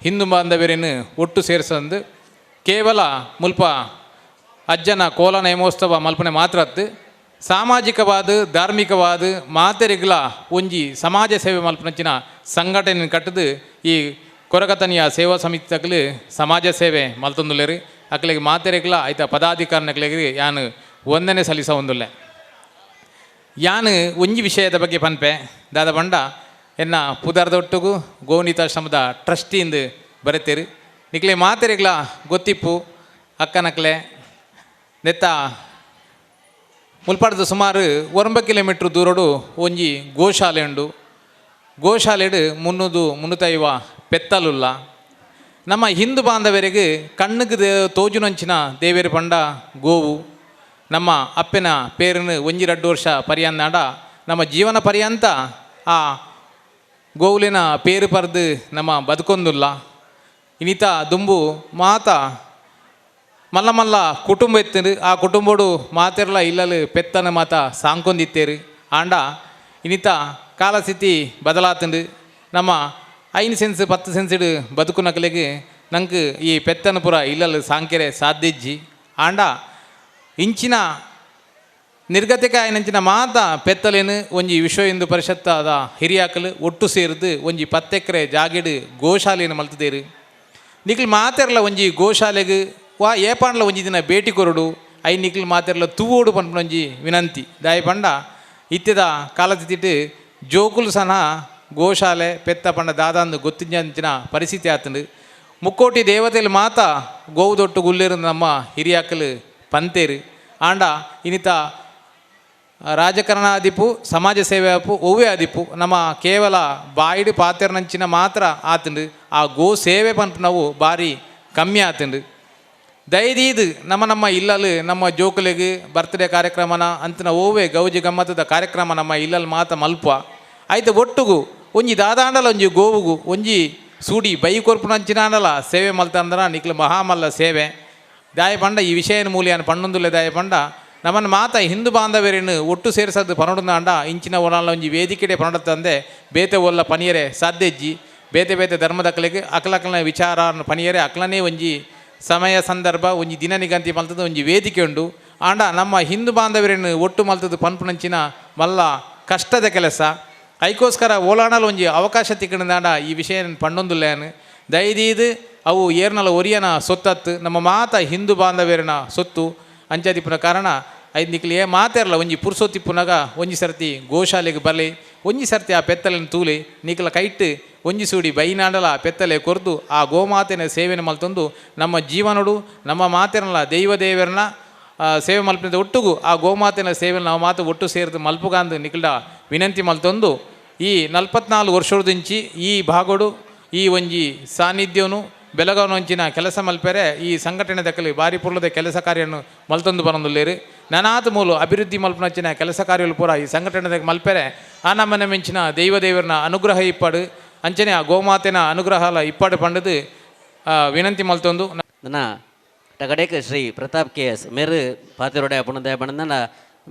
ಹಿಂದೂ ಬಾಂಧವರನ್ನು ಒಟ್ಟು ಸೇರಿಸಂದು ಕೇವಲ ಮುಲ್ಪ ಅಜ್ಜನ ಕೋಲ ನೇಮೋತ್ಸವ ಮಲ್ಪನೆ ಮಾತ್ರ ಅತ್ತು ಸಾಮಾಜಿಕವಾದ ಧಾರ್ಮಿಕವಾದ ಮಾತೆರಿಗ್ಲ ಒಂಜಿ ಸಮಾಜ ಸೇವೆ ಮಲ್ಪನಂಚಿನ ಸಂಘಟನೆ ಕಟ್ಟದು ಈ ಕೊರಗತನಿಯ ಸೇವಾ ಸಮಿತಿ ತಗಲು ಸಮಾಜ ಸೇವೆ ಮಲ್ತೊಂದುಲ್ಲೇರು. ಅಕ್ಲೆಗೆ ಮಾತೆರಿಗ್ಲ ಆಯ್ತ ಪದಾಧಿಕಾರಿನಕ್ಲೆಗೆ ಯಾನು ವಂದನೆ ಸಲ್ಲಿಸ ಒಂದುಲ್ಲೆ. ಯಾನು ಒಂಜಿ ವಿಷಯದ ಬಗ್ಗೆ ಪನ್ಪೆ ದಾದ ಬಂಡ ಎನ್ನ ಪುದರ್ದೊಟ್ಟುಗು ಗೋನಿತಾಶ್ರಮದ ಟ್ರಸ್ಟಿಯಿಂದ ಬರೆತೇರು. ನಿಕ್ಲೆ ಮಾತೆರಿಗ್ಲ ಗೊತ್ತಿಪ್ಪು ಅಕ್ಕನಕ್ಲೆ ನೆತ್ತ ಮುಲ್ಪಾಡ್ದು ಸುಮಾರು 9 ಕಿಲೋಮೀಟ್ರ್ ದೂರಡು ಒಂಜಿ ಗೋಶಾಲೆ ಉಂಡು. ಗೋಶಾಲೆಡು 300-350 ಪೆತ್ತಲುಲ್ಲ. ನಮ್ಮ ಹಿಂದೂ ಬಾಂಧವರಿಗೆ ಕಣ್ಣಿಗೆ ತೋಜುನಂಚಿನ ದೇವೇರು ಪಂಡ ಗೋವು. ನಮ್ಮ ಅಪ್ಪನ ಪೇರನ್ನು ಒಂಜಿ 2 ವರ್ಷ ಪರ್ಯಂತಾಂಡ ನಮ್ಮ ಜೀವನ ಪರ್ಯಂತ ಆ ಗೋವುಲಿನ ಪೇರು ಪರ್ದು ನಮ್ಮ ಬದುಕೊಂದುಲ್ಲ. ಇನಿತ ದುಂಬು ಮಾತ ಮಲ್ಲ ಮಲ್ಲ ಕುಟುಂಬ ಇತ್ತು. ಆ ಕುಟುಂಬಡು ಮಾತೆರ್ಲ ಇಲ್ಲಲು ಪೆತ್ತನ ಮಾತ ಸಾಂಕೊಂದಿತ್ತೇರು. ಆಂಡ ಇನಿತ ಕಾಲಸ್ಥಿತಿ ಬದಲಾತಂಡು ನಮ್ಮ 5 ಸೆನ್ಸ್ 10 ಸೆನ್ಸಿಡು ಬದುಕುನಕಲಿಗೆ ನಂಗೆ ಈ ಪೆತ್ತನ ಪುರ ಇಲ್ಲಲು ಸಾಂಕೆರೆ ಸಾಧ್ಯಜ್ಜಿ. ಆಂಡ ಇಂಚಿನ ನಿರ್ಗತಿಕ ಆಯನಂಚಿನ ಮಾತ ಪೆತ್ತಲೇನು ಒಂಜಿ ವಿಶ್ವ ಹಿಂದೂ ಪರಿಷತ್ತಾದ ಹಿರಿಯಾಕಲು ಒಟ್ಟು ಸೇರಿದು ಒಂಜಿ 10 ಎಕರೆ ಜಾಗಿಡು ಗೋಶಾಲೆಯನ್ನು ಮಲ್ತದೇರು. ನಿಕ್ಲು ಮಾತೆರ್ಲ ಒಂಜಿ ಗೋಶಾಲೆಗೆ ವಾ ಏಪಾಂಡ್ಲ ಒಂಜಿ ದಿನ ಭೇಟಿ ಕೊರಡು I ನಿಕ್ಲು ಮಾತೆರ್ಲ ತೂವೋಡು ಪನ್ಪುನೊಂಜಿ ವಿನಂತಿ. ದಾಯ ಪಂಡ ಇತ್ತೆದ ಕಾಲತಿಟ್ಟು ಜೋಕುಲು ಸಹ ಗೋಶಾಲೆ ಪೆತ್ತ ಪಂಡ ದಾದಾಂದು ಗೊತ್ತಿಂಚಿನ ಪರಿಸ್ಥಿತಿ ಆತಂಡು. ಮುಕ್ಕೋಟಿ ದೇವತೆಯಲ್ಲಿ ಮಾತ ಗೋವು ಗುಲ್ಲೇರು ನಮ್ಮ ಹಿರಿಯಾಕಲು ಪಂತೇರು. ಆಂಡ ಇನಿತ ರಾಜಕಾರಣ ಆದಿಪು ಸಮಾಜ ಸೇವೆ ಆಪು ಒವ್ವೇ ಆದಿಪು ನಮ್ಮ ಕೇವಲ ಬಾಯಿಡು ಪಾತೆರ್ನಂಚಿನ ಮಾತ್ರ ಆತಂಡು. ಆ ಗೋ ಸೇವೆ ಪನ್ಪುನವು ಭಾರಿ ಕಮ್ಮಿ ಆತಂಡು. ದಯದೀದು ನಮ್ಮ ನಮ್ಮ ಇಲ್ಲಲು ನಮ್ಮ ಜೋಕುಲೆಗ್ ಬರ್ತ್ಡೇ ಕಾರ್ಯಕ್ರಮನ ಅಂತಿನ ಓವೆ ಗೌಜಿ ಗಮ್ಮತ್ತದ ಕಾರ್ಯಕ್ರಮ ನಮ್ಮ ಇಲ್ಲಲ್ ಮಾತ ಮಲ್ಪ ಆಯ್ತು ಒಟ್ಟುಗು ಒಂಜಿ ದಾದಾಂಡಲ ಒಂಜಿ ಗೋವುಗು ಒಂಜಿ ಸೂಡಿ ಬೈ ಕೊರ್ಪುನಂಚಿನಾಂಡಲ ಸೇವೆ ಮಲ್ತಂದ್ರ ನಿಕ್ಲು ಮಹಾಮಲ್ಲ ಸೇವೆ. ದಾಯ ಪಂಡ ಈ ವಿಷಯನ ಮೂಲ್ಯಾನ ಪಣ್ಣೊಂದುಲ್ಲೆ. ದಾಯ ಪಂಡ ನಮ್ಮನ್ನು ಮಾತ ಹಿಂದೂ ಬಾಂಧವರನ್ನು ಒಟ್ಟು ಸೇರಿಸೋದು ಪನೊಡಂದಾಂಡ ಇಂಚಿನ ಒಲಾಲ ಒಂಜಿ ವೇದಿಕೆಡೆ ಪನೊಡತ್ತಂದೆ ಬೇತೆ ಒಲ್ಲ ಪನಿಯರೆ ಸಾಧ್ಯಜ್ಜಿ. ಬೇತೆ ಬೇತೆ ಧರ್ಮದಕ್ಕಲಿಗೆ ಅಕ್ಲಕ್ಲನ ವಿಚಾರ ಪನಿಯರೆ ಅಕ್ಲನೇ ಒಂಜಿ ಸಮಯ ಸಂದರ್ಭ ಒಂಜಿ ದಿನ ನಿಗಂತಿ ಮಲ್ತದ ಒಂಜಿ ವೇದಿಕೆ ಉಂಡು. ಆಂಡ ನಮ್ಮ ಹಿಂದೂ ಬಾಂಧವರನ್ನು ಒಟ್ಟು ಮಲ್ತದ ಪನ್ಪುನಂಚಿನ ಮಲ್ಲ ಕಷ್ಟದ ಕೆಲಸ. ಐಕೋಸ್ಕರ ಓಲಾಣಲ್ ಒಂಜಿ ಅವಕಾಶ ತಿಕ್ಕಣದಾಂಡ ಈ ವಿಷಯ ಪಣ್ಣೊಂದುಲ್ಲೇನು. ದಯದೀದು ಅವು ಏರ್ನಲ ಒರಿಯನ ಸೊತ್ತತ್ತು ನಮ್ಮ ಮಾತ ಹಿಂದೂ ಬಾಂಧವ್ಯರನ ಸೊತ್ತು ಅಂಚಾದಿಪ್ಪುನ ಕಾರಣ ಐದು ನಿಕ್ಲು ಏ ಮಾತೆರ್ಲ ಒಂಜಿ ಪುರ್ಸೊತ್ತಿಪ್ಪುನಗ ಒಂಜಿ ಸರ್ತಿ ಗೋಶಾಲೆಗೆ ಬಲೆ, ಒಂಜಿ ಸರ್ತಿ ಆ ಪೆತ್ತಲೆನ್ ತೂಲೆ, ನಿಕ್ಲ ಕೈಟ್ ಒಂಜಿ ಸೂಡಿ ಬೈನಾಡಲ ಪೆತ್ತಲೆ ಕೊರ್ದು ಆ ಗೋಮಾತೆನ ಸೇವೆನ ಮಲ್ತೊಂದು ನಮ್ಮ ಜೀವನಡು ನಮ್ಮ ಮಾತೆರ್ನಲ ದೈವ ದೇವರನ್ನ ಸೇವೆ ಮಲ್ಪಿನ ಒಟ್ಟುಗು ಆ ಗೋಮಾತೆನ ಸೇವೆ ನಾವು ಮಾತು ಒಟ್ಟು ಸೇರಿದು ಮಲ್ಪುಗಾಂದು ನಿಕ್ಲ ವಿನಂತಿ ಮಲ್ತೊಂದು ಈ 44 ವರ್ಷದಿಂಚಿ ಈ ಭಾಗೋಡು ಈ ಒಂಜಿ ಸಾನ್ನಿಧ್ಯನು ಬೆಳಗಾವನೊಂಚಿನ ಕೆಲಸ ಮಲ್ಪೆರೆ ಈ ಸಂಘಟನೆ ದಕ್ಕಲಿ ಬಾರಿ ಪುರ್ಲದ ಕೆಲಸ ಕಾರ್ಯವನ್ನು ಮಲ್ತೊಂದು ಬರೊಂದುಲ್ಲೇರು. ನನಾತ್ ಮೂಲು ಅಭಿವೃದ್ಧಿ ಮಲ್ಪನಂಚಿನ ಕೆಲಸ ಕಾರ್ಯಗಳು ಪೂರ ಈ ಸಂಘಟನೆ ಮಲ್ಪೆರೆ ಆ ನಮ್ಮನೆ ಮಿಂಚಿನ ದೈವ ದೇವರನ ಅನುಗ್ರಹ ಇಪ್ಪಾಡು ಅಂಚನೆ ಆ ಗೋಮಾತೆನ ಅನುಗ್ರಹಲ ಇಪ್ಪಾಡು ಪಂಡದು ವಿನಂತಿ ಮಲ್ತೊಂದು. ನನ್ನ ಟಗಡೇಕ್ ಶ್ರೀ ಪ್ರತಾಪ್ ಕೆ ಎಸ್ ಮೇರು ಪಾತಿರೋಡೆ ಅಪುಣ ದಯಬಣ್ಣ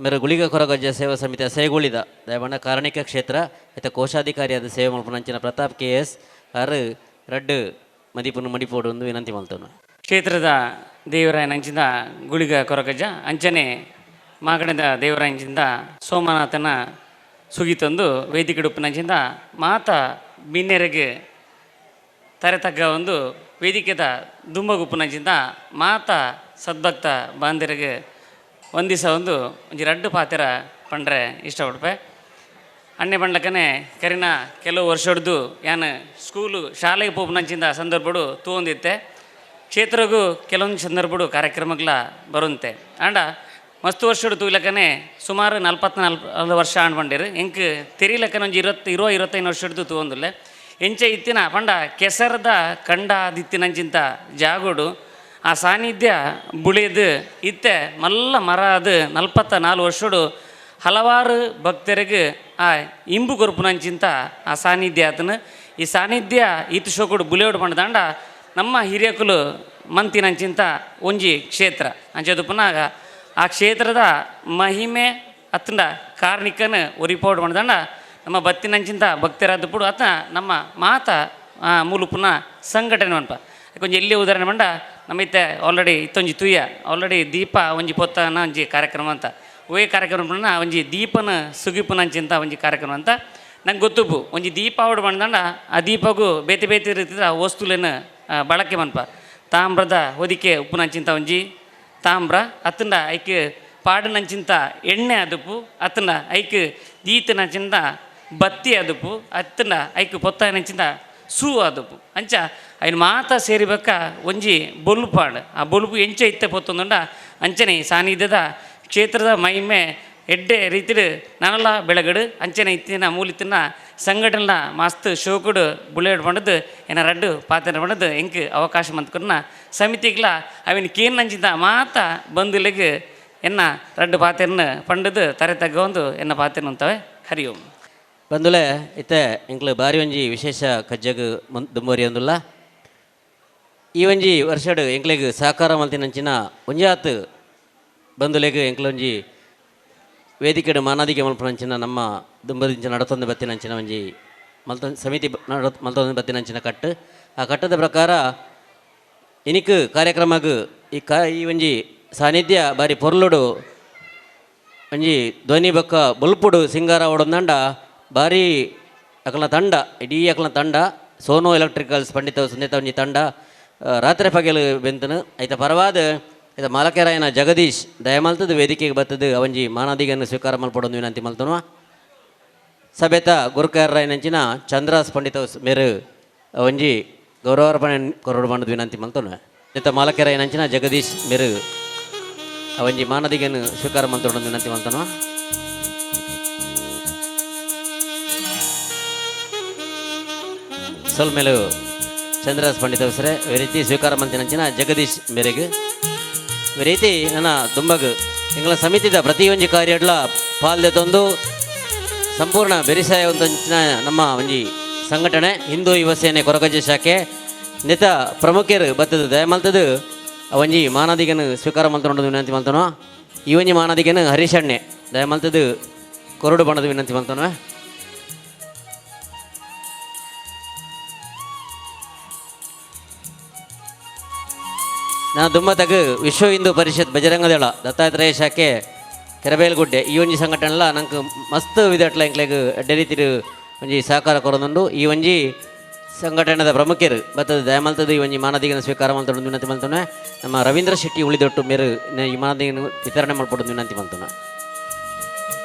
ಮೇರು ಗುಳಿಗ ಕೊರಗಜ್ಜ ಸೇವಾ ಸಮಿತಿಯ ಸೇಗುಳಿದ ದಯಬಣ್ಣ ಕಾರಣಿಕ ಕ್ಷೇತ್ರ ಇತ್ತ ಕೋಶಾಧಿಕಾರಿಯಾದ ಸೇವೆ ಮಲ್ಪುನಂಚಿನ ಪ್ರತಾಪ್ ಕೆ ಎಸ್ ಅರು ರಡ್ಡು ಮದಿಪುನು ಮಡಿಪೋಡು ಒಂದು ವಿನಂತಿ ಮಲ್ತವನು. ಕ್ಷೇತ್ರದ ದೇವರಾಯನಂಚಿಂದ ಗುಳಿಗ ಕೊರಗಜ್ಜ ಅಂಚನೆ ಮಾಗಣದ ದೇವರಾಯಂಚಿಂದ ಸೋಮನಾಥನ ಸುಗಿತೊಂದು ವೇದಿಕೆ ಮಾತ ಬಿನ್ನೆರೆಗೆ ತರೆತಗ್ಗ ಒಂದು ವೇದಿಕೆದ ದುಂಬಗುಪ್ಪುನಂಚಿಂದ ಮಾತ ಸದ್ಭಕ್ತ ಬಾಂಧರಿಗೆ ಒಂದಿಸ ಒಂದು ಒಂಜಿ ರಡ್ಡು ಪಾತೆರ ಪಂಡ್ರೆ ಇಷ್ಟಪಡ್ಪೆ. ಅಣ್ಣೆ ಪಂಡ್ಲಕನೆ ಕರಿನ ಕೆಲವು ವರ್ಷಡ್ದು ಯಾನ್ ಸ್ಕೂಲು ಶಾಲೆಗೆ ಪೋಪುನಂಚಿಂದ ಸಂದರ್ಭಡು ತೂವೊಂದಿತ್ತೆ. ಕ್ಷೇತ್ರಗೂ ಕೆಲವೊಂದು ಸಂದರ್ಭಡು ಕಾರ್ಯಕ್ರಮಗಳ ಬರುಂತೆ. ಆಂಡ ಮಸ್ತ್ ವರ್ಷಡು ತೂಲಕನೆ ಸುಮಾರು 44 ವರ್ಷ ಆಂಡ್ ಪಂಡೇರು ಎಂಕ್ ತೆರಿಲಕ್ಕನೆ ಒಂಜಿ 25 ವರ್ಷಡ್ದು ತೂವೊಂದುಲ್ಲೆ. ಎಂಚ ಇತ್ತಿನ ಪಂಡ ಕೆಸರದ ಕಂಡ ದಿತ್ತಿನಂಚಿಂತ ಜಾಗೋಡು ಆ ಸಾನ್ನಿಧ್ಯ ಬುಳಿದು ಇತ್ತೆ ಮಲ್ಲ ಮರ ಅದು 44 ವರ್ಷಡು ಹಲವಾರು ಭಕ್ತರಿಗೆ ಆ ಇಂಬು ಕೊರ್ಪುನಂಚಿಂತ ಆ ಸಾನ್ನಿಧ್ಯ ಆತನು. ಈ ಸಾನ್ನಿಧ್ಯ ಈತ ಶೋಕುಡು ಬುಲೆಯೋಡು ಪಂಡದಾಂಡ ನಮ್ಮ ಹಿರಿಯಕುಲು ಮಂತಿನಂಚಿಂತ ಒಂಜಿ ಕ್ಷೇತ್ರ ಅಂಚೆದು ಪುನಾಗ ಆ ಕ್ಷೇತ್ರದ ಮಹಿಮೆ ಅತ್ತಂಡ ಕಾರ್ಣಿಕನ ಒರಿಪೋಡು ಪಂಡದಾಂಡ ನಮ್ಮ ಬತ್ತಿನಂಚಿಂತ ಭಕ್ತರಾದ ಪುಡು ಅತ್ತ ನಮ್ಮ ಮಾತ ಮೂಲುಪುನ ಸಂಘಟನೆ ಮನ್ಪ. ಕೊಂಚ ಎಲ್ಲಿ ಉದಾಹರಣೆ ಪಂಡ ನಮ್ಮ ಇತ್ತೆ ಆಲ್ರೆಡಿ ಇತ್ತೊಂಜಿ ತುಯ್ಯ ಆಲ್ರೆಡಿ ದೀಪ ಒಂಜಿ ಪೊತ್ತನ ಒಂಜಿ ಕಾರ್ಯಕ್ರಮ ಅಂತ ಒವೇ ಕಾರ್ಯಕ್ರಮ ಪಂಡ ಒಂಜಿ ದೀಪನ ಸುಗಿಪುನಂಚಿಂತ ಒಂಜಿ ಕಾರ್ಯಕ್ರಮ ಅಂತ ನಂಗೆ ಗೊತ್ತುಪ್ಪು. ಒಂಜಿ ದೀಪ ಆವಡು ಪಂಡದಾಂಡ ಆ ದೀಪಗೂ ಬೇತೆ ಬೇತೆ ರೀತಿದ ವಸ್ತುಲೇನು ಬಳಕೆ ಮನ್ಪ. ತಾಮ್ರದ ಹೊದಿಕೆ ಉಪ್ಪುನಂಚಿಂತ ಒಂಜಿ ತಾಮ್ರ ಅತ್ತಂಡ ಐಕ್ ಪಾಡುನಂಚಿಂತ ಎಣ್ಣೆ ಅದುಪು ಅತ್ತಂಡ ಐಕ್ ದೀತನಂಚಿಂತ ಬತ್ತಿ ಅದುಪು ಅತ್ತಂಡ ಐಕ್ ಪೊತ್ತಾಯನಂಚಿಂತ ಸೂ ಅದುಪು ಅಂಚ ಐನ್ ಮಾತ ಸೇರಿಬಕ್ಕ ಒಂಜಿ ಬೊಲ್ಪಾಂಡ್ ಆ ಬೊಲ್ಪು ಎಂಚ ಇತ್ತೆ ಪೊತ್ತೊಂದುಂಡ ಅಂಚನೆ ಸಾನ್ನಿಧ್ಯದ ಕ್ಷೇತ್ರದ ಮಹಿಮೆ ಎಡ್ಡೆ ರೀತಿಡ್ ನನಲ ಬೆಳಗಡು ಅಂಚನೆ ಇತ್ತಿನ ಮೂಲಿತ್ತಿನ ಸಂಘಟನೆಲ ಮಸ್ತ್ ಶೋಕುಡು ಬುಲೆಟ್ ಪಂಡದು ಎನ್ನ ರಡ್ಡು ಪಾತ್ರ ಪಂಡದು ಎಂಕ್ ಅವಕಾಶ ಮಂತ್ಕುರ್ನ ಸಮಿತಿಗ್ಲ ಅವಿನ ಕೇನ್ನಂಚಿಂತ ಮಾತ ಬಂಧುಲೆಗ್ ಎನ್ನ ರಡ್ಡು ಪಾತೆರ್ನ ಪಂಡದು ತರೆ ತಗ್ಗ ಎನ್ನ ಪಾತೆರ್ನ ಅಂತವೆ. ಹರಿ ಓಂ. ಬಂದುಲೆ ಇತ್ತೆ ಎಂಕ್ಲು ಬಾರಿ ಒಂಜಿ ವಿಶೇಷ ಕಜ್ಜಗ್ ದುಂಬರಿಯೊಂದುಲ್ಲ. ಈ ಒಂಜಿ ವರ್ಷಡ್ ಎಂಕ್ಲೆಗ್ ಸಹಕಾರ ಮಲ್ತಿನಂಚಿನ ಒಂಜಾತ್ ಬಂಧುಲೆಗ್ ಎಂಕ್ಲೊಂಜಿ ವೇದಿಕೆಡ್ ಮಾನಾದಿಗೆ ಮಲ್ಪುನಂಚಿನ ನಮ್ಮ ದುಂಬದಿಂಚ ನಡತೊಂದು ಬತ್ತಿನಂಚಿನ ಒಂಜಿ ಮಲ್ತ ಸಮಿತಿ ಮಲ್ತೊಂದು ಬತ್ತಿನಂಚಿನ ಕಟ್ಟು ಆ ಕಟ್ಟದ ಪ್ರಕಾರ ಇನಿಕ್ ಕಾರ್ಯಕ್ರಮಗ್ ಈ ಈ ಒಂಜಿ ಸಾನ್ನಿಧ್ಯ ಬಾರಿ ಪೊರ್ಲುಡು ಒಂಜಿ ಧ್ವನಿ ಬೊಕ್ಕ ಬೊಲ್ಪುಡು ಸಿಂಗಾರ ಓಡೊಂದಂಡ ಬಾರಿ ಅಕಲ್ನ ತಂಡ ಇಡೀ ಅಕಲ್ನ ತಂಡ ಸೋನೋ ಎಲೆಕ್ಟ್ರಿಕಲ್ಸ್ ಪಂಡಿತ ಸುಂದಿತ ಒಂಜಿ ತಂಡ ರಾತ್ರಿ ಪಗೆಲು ಬೆಂತನು. ಐತ ಪರವಾದ ಐತ ಮಾಲಕೆರಾಯನ ಜಗದೀಶ್ ದಯಮಲ್ತದ ವೇದಿಕೆಗೆ ಬತ್ತದು ಅವಂಜಿ ಮಾನಾದಿಗನ್ನು ಸ್ವೀಕಾರ ಮಲ್ಪಡೊಂದು ವಿನಂತಿ ಮಲ್ತನು. ಸಭೆತ ಗುರುಕಾರರಾಯನಂಚಿನ ಚಂದ್ರಾಸ್ ಪಂಡಿತ ಮೇರು ಒಂಜಿ ಗೌರವಾರ್ಪಣೆ ಕೊರಡು ಬಂಡದ ವಿನಂತಿ ಮಲ್ತನು. ಐತ ಮಾಲಕೆರಾಯನಂಚಿನ ಜಗದೀಶ್ ಮೇರು ಅವಂಜಿ ಮಾನದಿಗನ್ನು ಸ್ವೀಕಾರ ಮಲ್ತೊಡೊಂದು ವಿನಂತಿ ಮಲ್ತನು. ಸೊಲ್ಮೇಲು ಚಂದ್ರಾಸ್ ಪಂಡಿತ ಅವಸರೆ ರೀತಿ ಸ್ವೀಕಾರ ಮಂತಿನಂಚಿನ ಜಗದೀಶ್ ಮೇರೆಗೆ ರೀತಿ ನನ್ನ ದುಂಬಗ್ ಎಂಗಳ ಸಮಿತಿದ ಪ್ರತಿಯೊಂಜಿ ಕಾರ್ಯಡ್ಲ ಪಾಲ್ದೆ ತಂದು ಸಂಪೂರ್ಣ ಬೆರಿಸಾಯವಂತಂಚಿನ ನಮ್ಮ ಒಂಜಿ ಸಂಘಟನೆ ಹಿಂದೂ ಯುವ ಸೇನೆ ಕೊರಗಜ್ಜೆ ಶಾಖೆ ನೆತ ಪ್ರಮುಖರು ಬತ್ತದ ದಯಮಲ್ತದು ಒಂಜಿ ಮಾನಾದಿಗನು ಸ್ವೀಕಾರ ಮಲ್ತೊಂಡು ವಿನಂತಿ ಮಲ್ತನೋ. ಈ ಒಂಜಿ ಮಾನಾದಿಗನು ಹರೀಶಣ್ಣೆ ದಯಮಲ್ತದು ಕೊರಡು ಬಣ್ಣದ ವಿನಂತಿ ಮಲ್ತನೋ. ನಾ ದುಮ್ಮತಗ್ ವಿಶ್ವ ಹಿಂದೂ ಪರಿಷತ್ ಬಜರಂಗದಳ ದತ್ತಾತ್ರೇಯ ಶಾಖೆ ಕೆರಬೇಲ್ಗುಡ್ಡೆ ಈ ಒಂಜಿ ಸಂಘಟನೆಲ ನಂಗೆ ಮಸ್ತ್ ವಿಧಟ್ಲ ಎಂಕ್ಲೆಗ್ ಎಡ್ಡೆ ರೀತಿಡ್ ಒಂಜಿ ಸಹಕಾರ ಕೊರೊಂದುಂಡು. ಈ ಒಂಜಿ ಸಂಘಟನೆದ ಪ್ರಮುಖರು ಬತ್ತದ ದಯಮಲ್ತದ ಈ ಒಂಜಿ ಮಾನದಿಗನ ಸ್ವೀಕಾರ ಮಲ್ತೊಂದು ವಿನಂತಿ ಮಲ್ತೊನೆ. ನಮ್ಮ ರವೀಂದ್ರ ಶೆಟ್ಟಿ ಉಳಿದೊಟ್ಟು ಮೇರು ಈ ಮಾನದಿಗನ ವಿತರಣೆ ಮಲ್ಪೊಡು ವಿನಂತಿ ಮಲ್ತೊನೆ.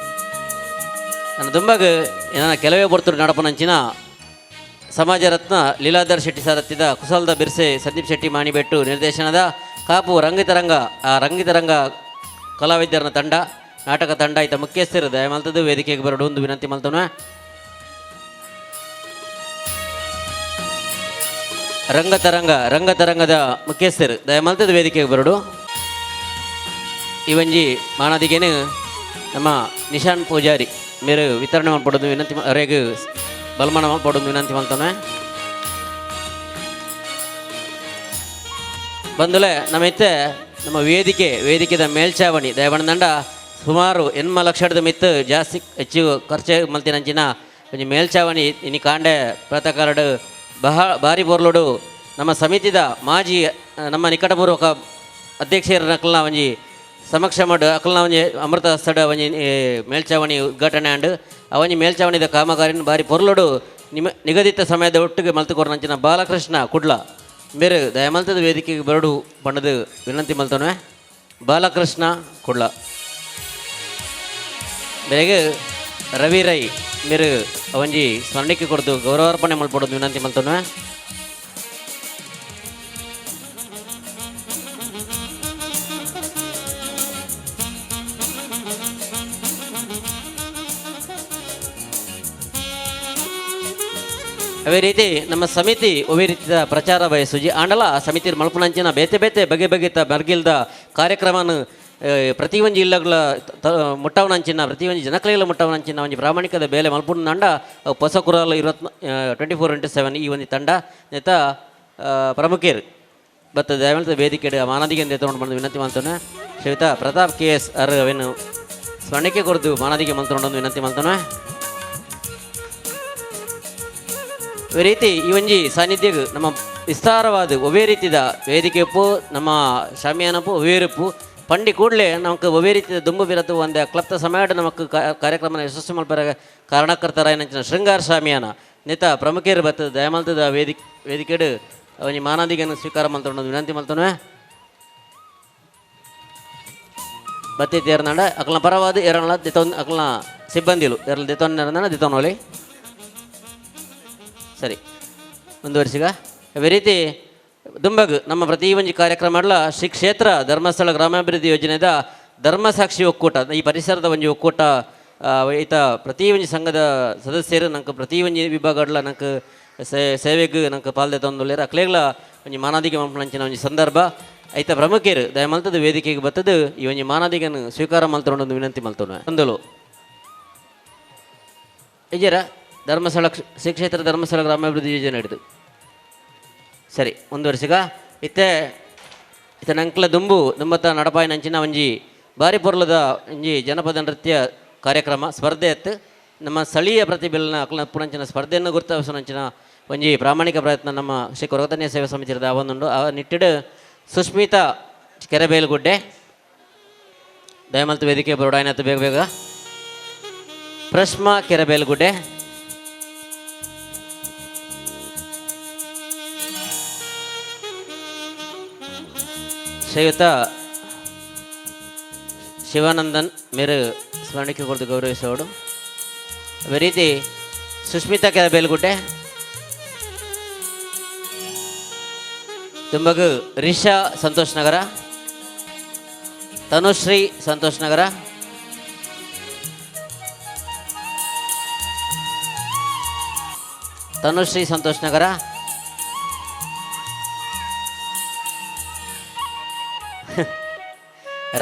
ನನ್ನ ದುಂಬಾಗ ನನ್ನ ಕೆಲವೇ ಬರ್ತರು ನಡಪನಂಚಿನ ಸಮಾಜ ರತ್ನ ಲೀಲಾಧರ್ ಶೆಟ್ಟಿ ಸಾರಥ್ಯದ ಕುಸಲ್ದ ಬಿರ್ಸೆ ಸಂದೀಪ್ ಶೆಟ್ಟಿ ಮಾಣಿಬೆಟ್ಟು ನಿರ್ದೇಶನದ ಕಾಪು ರಂಗಿತರಂಗ, ಆ ರಂಗಿತರಂಗ ಕಲಾವಿದರನ ತಂಡ, ನಾಟಕ ತಂಡ ಈತ ಮುಖ್ಯಸ್ಥರು ದಯಮಲ್ತದ್ದು ವೇದಿಕೆಗೆ ಬರಡು ಒಂದು ವಿನಂತಿ ಮಲ್ತೊನೆ. ರಂಗತರಂಗ, ರಂಗತರಂಗದ ಮುಖ್ಯಸ್ಥರು ದಯಮಲ್ತದ ವೇದಿಕೆಗೆ ಬರಡು. ಈ ಒಂಜಿ ಮಾನದಿಗೇನು ನಮ್ಮ ನಿಶಾನ್ ಪೂಜಾರಿ ಮೇರು ವಿತರಣೆ ಮಲ್ಪಡೋದು ವಿನಂತಿ, ಅವರಿಗೆ ಬಲ್ಮಾನ ಮಲ್ಪಡೋದು ವಿನಂತಿ ಮಲ್ತೊನೆ. ಬಂದುಲೆ ನಮ್ಮ ಇತ್ತೆ ನಮ್ಮ ವೇದಿಕೆ, ವೇದಿಕೆದ ಮೇಲ್ಛಾವಣಿ ದಯಬಣ್ಣದಂಡ ಸುಮಾರು 80 ಲಕ್ಷದ ಮಿತ್ತು ಜಾಸ್ತಿ ಹೆಚ್ಚು ಖರ್ಚು ಮಲ್ತಿನಂಚಿನ ಒಂಜಿ ಮೇಲ್ಛಾವಣಿ ಇನಿ ಕಾಂಡೆ ಪ್ರಾತಃಕಾಲಡು ಬಹ ಭಾರಿ ಬೋರ್ಲೋಡು ನಮ್ಮ ಸಮಿತಿದ ಮಾಜಿ ನಮ್ಮ ನಿಕಟಪೂರ್ವಕ ಅಧ್ಯಕ್ಷರ ಅಕಲ್ನ ಒಂಜಿ ಸಮಕ್ಷ ಮಾಡು ಅಕಲ್ನ ಒಂಜಿ ಅಮೃತ ಸ್ಥಳ ಒಂಜಿ ಮೇಲ್ಛಾವಣಿ ಉದ್ಘಾಟನೆ ಆಂಡ್ ಆ ಒಂಜಿ ಮೇಲ್ಛಾವಣಿದ ಕಾಮಗಾರಿನ ಭಾರಿ ಪೊರ್ಲುಡು ನಿಮ ನಿಗದಿತ ಸಮಯದ ಒಟ್ಟಿಗೆ ಮಲ್ತುಕೊರ್ನಂಚಿನ ಬಾಲಕೃಷ್ಣ ಕುಡ್ಲ ಮೇರು ದಯಮಲ್ತದ ವೇದಿಕೆಗೆ ಬರಡು ಬಣ್ಣದ ವಿನಂತಿ ಮಲ್ತೊನೆ. ಬಾಲಕೃಷ್ಣ ಕುಡ್ಲ ಬೆಳಗ್ಗೆ ರವಿ ರೈ ಮೇರು ಒಂಜಿ ಸ್ಮರಣಿಕೆ ಕೊಡ್ದು ಗೌರವಾರ್ಪಣೆ ಮಲ್ಪೊಡೋದು ವಿನಂತಿ ಮಲ್ತೊನೆ. ಅದೇ ರೀತಿ ನಮ್ಮ ಸಮಿತಿ ಒವೇ ರೀತಿಯ ಪ್ರಚಾರ ಬಯಸುಜಿ ಆಂಡಲ ಸಮಿತಿ ಮಲ್ಪುನಂಚಿನ ಬೇತೆ ಬೇತೆ ಬಗೆ ಬಗೆತ ಬರ್ಗಿಲ್ದ ಕಾರ್ಯಕ್ರಮನ ಪ್ರತಿಯೊಂಜಿ ಇಲ್ಲಗಳ ಮುಟ್ಟವನಂಚಿನ ಪ್ರತಿಯೊಂಜಿ ಜನಕಲೆಗಳ ಮುಟ್ಟವನಂಚಿನ ಒಂಜಿ ಪ್ರಾಮಾಣಿಕದ ಬೇಲೆ ಮಲ್ಪುನಂಡ ಹೊಸ ಕುರಾಲ್ 24x7 ಈ ಒಂದು ತಂಡ ನೇತ ಪ್ರಮುಖರು ಬತ್ತ ದಯಮಲ್ತ ವೇದಿಕೆ ಮಾನದಿಗೆ ಎತ್ತೊಂಡು ಬಂದು ವಿನಂತಿ ಮಾಡ್ತಾನೆ. ಶ್ರೀಯುತ ಪ್ರತಾಪ್ ಕೆ ಎಸ್ ಅರ್ ಅವೇನು ಸ್ಮರಣಿಕೆ ಕೊರದು ಮಾನದಿಗೆ ಮಲ್ತೊಂಡು ವಿನಂತಿ ಮಾಡ್ತಾನೆ. ಈ ರೀತಿ ಈ ಒಂಜಿ ಸಾನ್ನಿಧ್ಯಗ್ ನಮ್ಮ ವಿಸ್ತಾರವಾದ ಒವೇ ರೀತಿದ ವೇದಿಕೆಪ್ಪು ನಮ್ಮ ಶಾಮಿಯಾನಪ್ಪು ಒವೇರಪ್ಪು ಪಂಡಿ ಕೂಡಲೇ ನಮಕ್ ಒವೇ ರೀತಿಯ ದುಂಬು ಬಿರತು ಒಂದು ಕ್ಲಪ್ತ ಸಮಯ ನಮಕ್ ಕಾರ್ಯಕ್ರಮನ ಯಶಸ್ವಿ ಮಲ್ಪರ ಕಾರಣಕರ್ತರಾಯಿನಂಚಿನ ಶೃಂಗಾರ ಶಾಮಿಯಾನ ನೇತ ಪ್ರಮುಖರು ಬತ್ತದ ದಯಮಲ್ತದ ವೇದಿಕೆಡು ಒಂಜಿ ಮಾನಾದಿಗೆಯನ್ನು ಸ್ವೀಕಾರ ಮಲ್ತೊಂಡು ವಿನಂತಿ ಮಲ್ತೊನುವೆ. ಬತ್ತಿ ತೇರ್ನಾಡ ಅಕಲ್ನ ಪರವಾದ ಎರಳ ದಿತೊನ್ ಅಕಲ್ನ ಸಿಬ್ಬಂದಿಲು ಎರಳ ದಿತೊನ್ ಎರನ ದಿತೊನೋಲಿ. ಸರಿ ಮುಂದುವರಿಸಿಗ. ಅದೇ ರೀತಿ ದುಂಬಗ್ ನಮ್ಮ ಪ್ರತಿ ಒಂಜಿ ಕಾರ್ಯಕ್ರಮ ಶ್ರೀ ಕ್ಷೇತ್ರ ಧರ್ಮಸ್ಥಳ ಗ್ರಾಮಾಭಿವೃದ್ಧಿ ಯೋಜನೆದ ಧರ್ಮಸಾಕ್ಷಿ ಒಕ್ಕೂಟ ಈ ಪರಿಸರದ ಒಂಜಿ ಒಕ್ಕೂಟ ಈತ ಪ್ರತಿ ಒಂಜಿ ಸಂಘದ ಸದಸ್ಯರು ನಂಗೆ ಪ್ರತಿ ಒಂಜಿ ವಿಭಾಗಡ್ಲ ನಂಗೆ ಸೇವೆಗ್ ನಂಗೆ ಪಾಲ್ದೆ ತಂದುಲ್ಲೇರು ಅಕ್ಲೇಗ್ಲ ಒಂಜಿ ಮಾನಾದಿಗೆ ಮಲ್ಪುನಂಚಿನ ಒಂಜಿ ಸಂದರ್ಭ ಐತ ಪ್ರಮುಖರು ದಯಮಲ್ತದ ವೇದಿಕೆಗೆ ಬತ್ತದು ಈ ಒಂಜಿ ಮಾನಾದಿಗೆನು ಸ್ವೀಕಾರ ಮಲ್ತೊಂಡು ವಿನಂತಿ ಮಲ್ತೊನು. ಒಂದಲು ಇಜರ ಧರ್ಮಸ್ಥಳ ಶ್ರೀ ಕ್ಷೇತ್ರ ಧರ್ಮಸ್ಥಳ ಗ್ರಾಮಾಭಿವೃದ್ಧಿ ಯೋಜನೆ ಹಿಡಿದು ಸರಿ ಮುಂದುವರಿಸಿಗ. ಇತ್ತೆ ಇತ್ತೆ ನಂಕ್ಲ ದುಂಬು ದುಂಬತ್ತ ನಡಪಾಯಿನಂಚಿನ ಒಂಜಿ ಬಾರಿ ಪೊರ್ಲದ ಒಂಜಿ ಜನಪದ ನೃತ್ಯ ಕಾರ್ಯಕ್ರಮ ಸ್ಪರ್ಧೆ ಅತ್ತು ನಮ್ಮ ಸ್ಥಳೀಯ ಪ್ರತಿಭೆಗಳನ್ನ ಅಕ್ಲನ ಪುನಂಚಿನ ಸ್ಪರ್ಧೆಯನ್ನು ಗುರುತಿಸುವಂಚಿನ ಒಂಜಿ ಪ್ರಾಮಾಣಿಕ ಪ್ರಯತ್ನ ನಮ್ಮ ಶ್ರೀ ಕೊರಗತನ್ಯ ಸೇವಾ ಸಮಿತಿರದ ಒಂದುಂಡು. ಆ ನಿಟ್ಟಿಡು ಸುಷ್ಮಿತಾ ಕೆರೆಬೇಲುಗುಡ್ಡೆ ದಯಮಲ್ತು ವೇದಿಕೆ ಬರೋಡಾಯ್ನತ್ತು ಬೇಗ ಬೇಗ. ಪ್ರಶ್ಮಾ ಕೆರೆಬೇಲುಗುಡ್ಡೆ, ಶ್ರೀಯುತ ಶಿವಾನಂದನ್ ಮೇರು ಸ್ಮರಣಿಕೆ ಕೊಡ್ದು ಗೌರವಿಸೋಡು. ಅದೇ ರೀತಿ ಸುಷ್ಮಿತಾ ಕೆರೆಬೇಲುಗುಡ್ಡೆ, ತುಂಬಗು ರಿಷಾ ಸಂತೋಷ್ ನಗರ, ತನುಶ್ರೀ ಸಂತೋಷ್ ನಗರ, ತನುಶ್ರೀ ಸಂತೋಷ್ ನಗರ,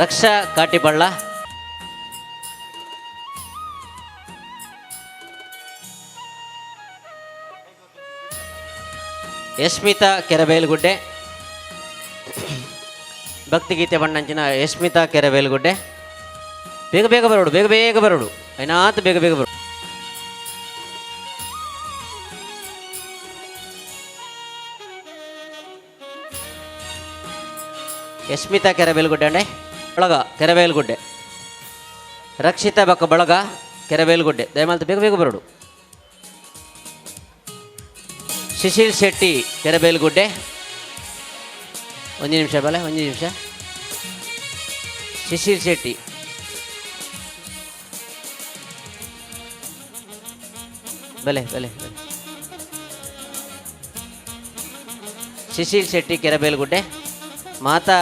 ರಕ್ಷಾ ಕಾಟಿಪಳ್ಳ, ಯಶ್ಮಿತಾ ಕೆರೆಬೇಲುಗುಡ್ಡೆ, ಭಕ್ತಿಗೀತೆ ಬಣ್ಣಂಚಿನ ಯಶ್ಮಿತಾ ಕೆರೆಬೇಲುಗುಡ್ಡೆ. ಬೇಗ ಬೇಗ ಬರೋಡು, ಬೇಗ ಬೇಗ ಬರೋಡು, ಐನಾತ್ ಬೇಗ ಬೇಗ ಬರೋಡು. ಯಶ್ಮಿತಾ ಕೆರೆಬೇಲುಗುಡ್ಡೆ ಅಂಡೆ ಬಳಗ ಕೆರೆಬೇಲುಗುಡ್ಡೆ, ರಕ್ಷಿತಾ ಬಕ್ಕ ಬಳಗ ಕೆರೆಬೇಲುಗುಡ್ಡೆ. ದಯಮಾಲ್ತ ಬೇಗ ಬೇಗ ಬರೋಡು. Shishil Shetty Kerebelgudde. ಒಂಜಿ ನಿಮಿಷ ಬಲೆ, ಒಂಜಿ ನಿಮಿಷ. ಶಿಶಿಲ್ ಶೆಟ್ಟಿ ಬಲೆ ಬಲೆ ಬಲೆ. ಶಿಶಿಲ್ ಶೆಟ್ಟಿ ಕೆರೆಬೇಲ್ಗುಡ್ಡೆ. ಮಾತಾ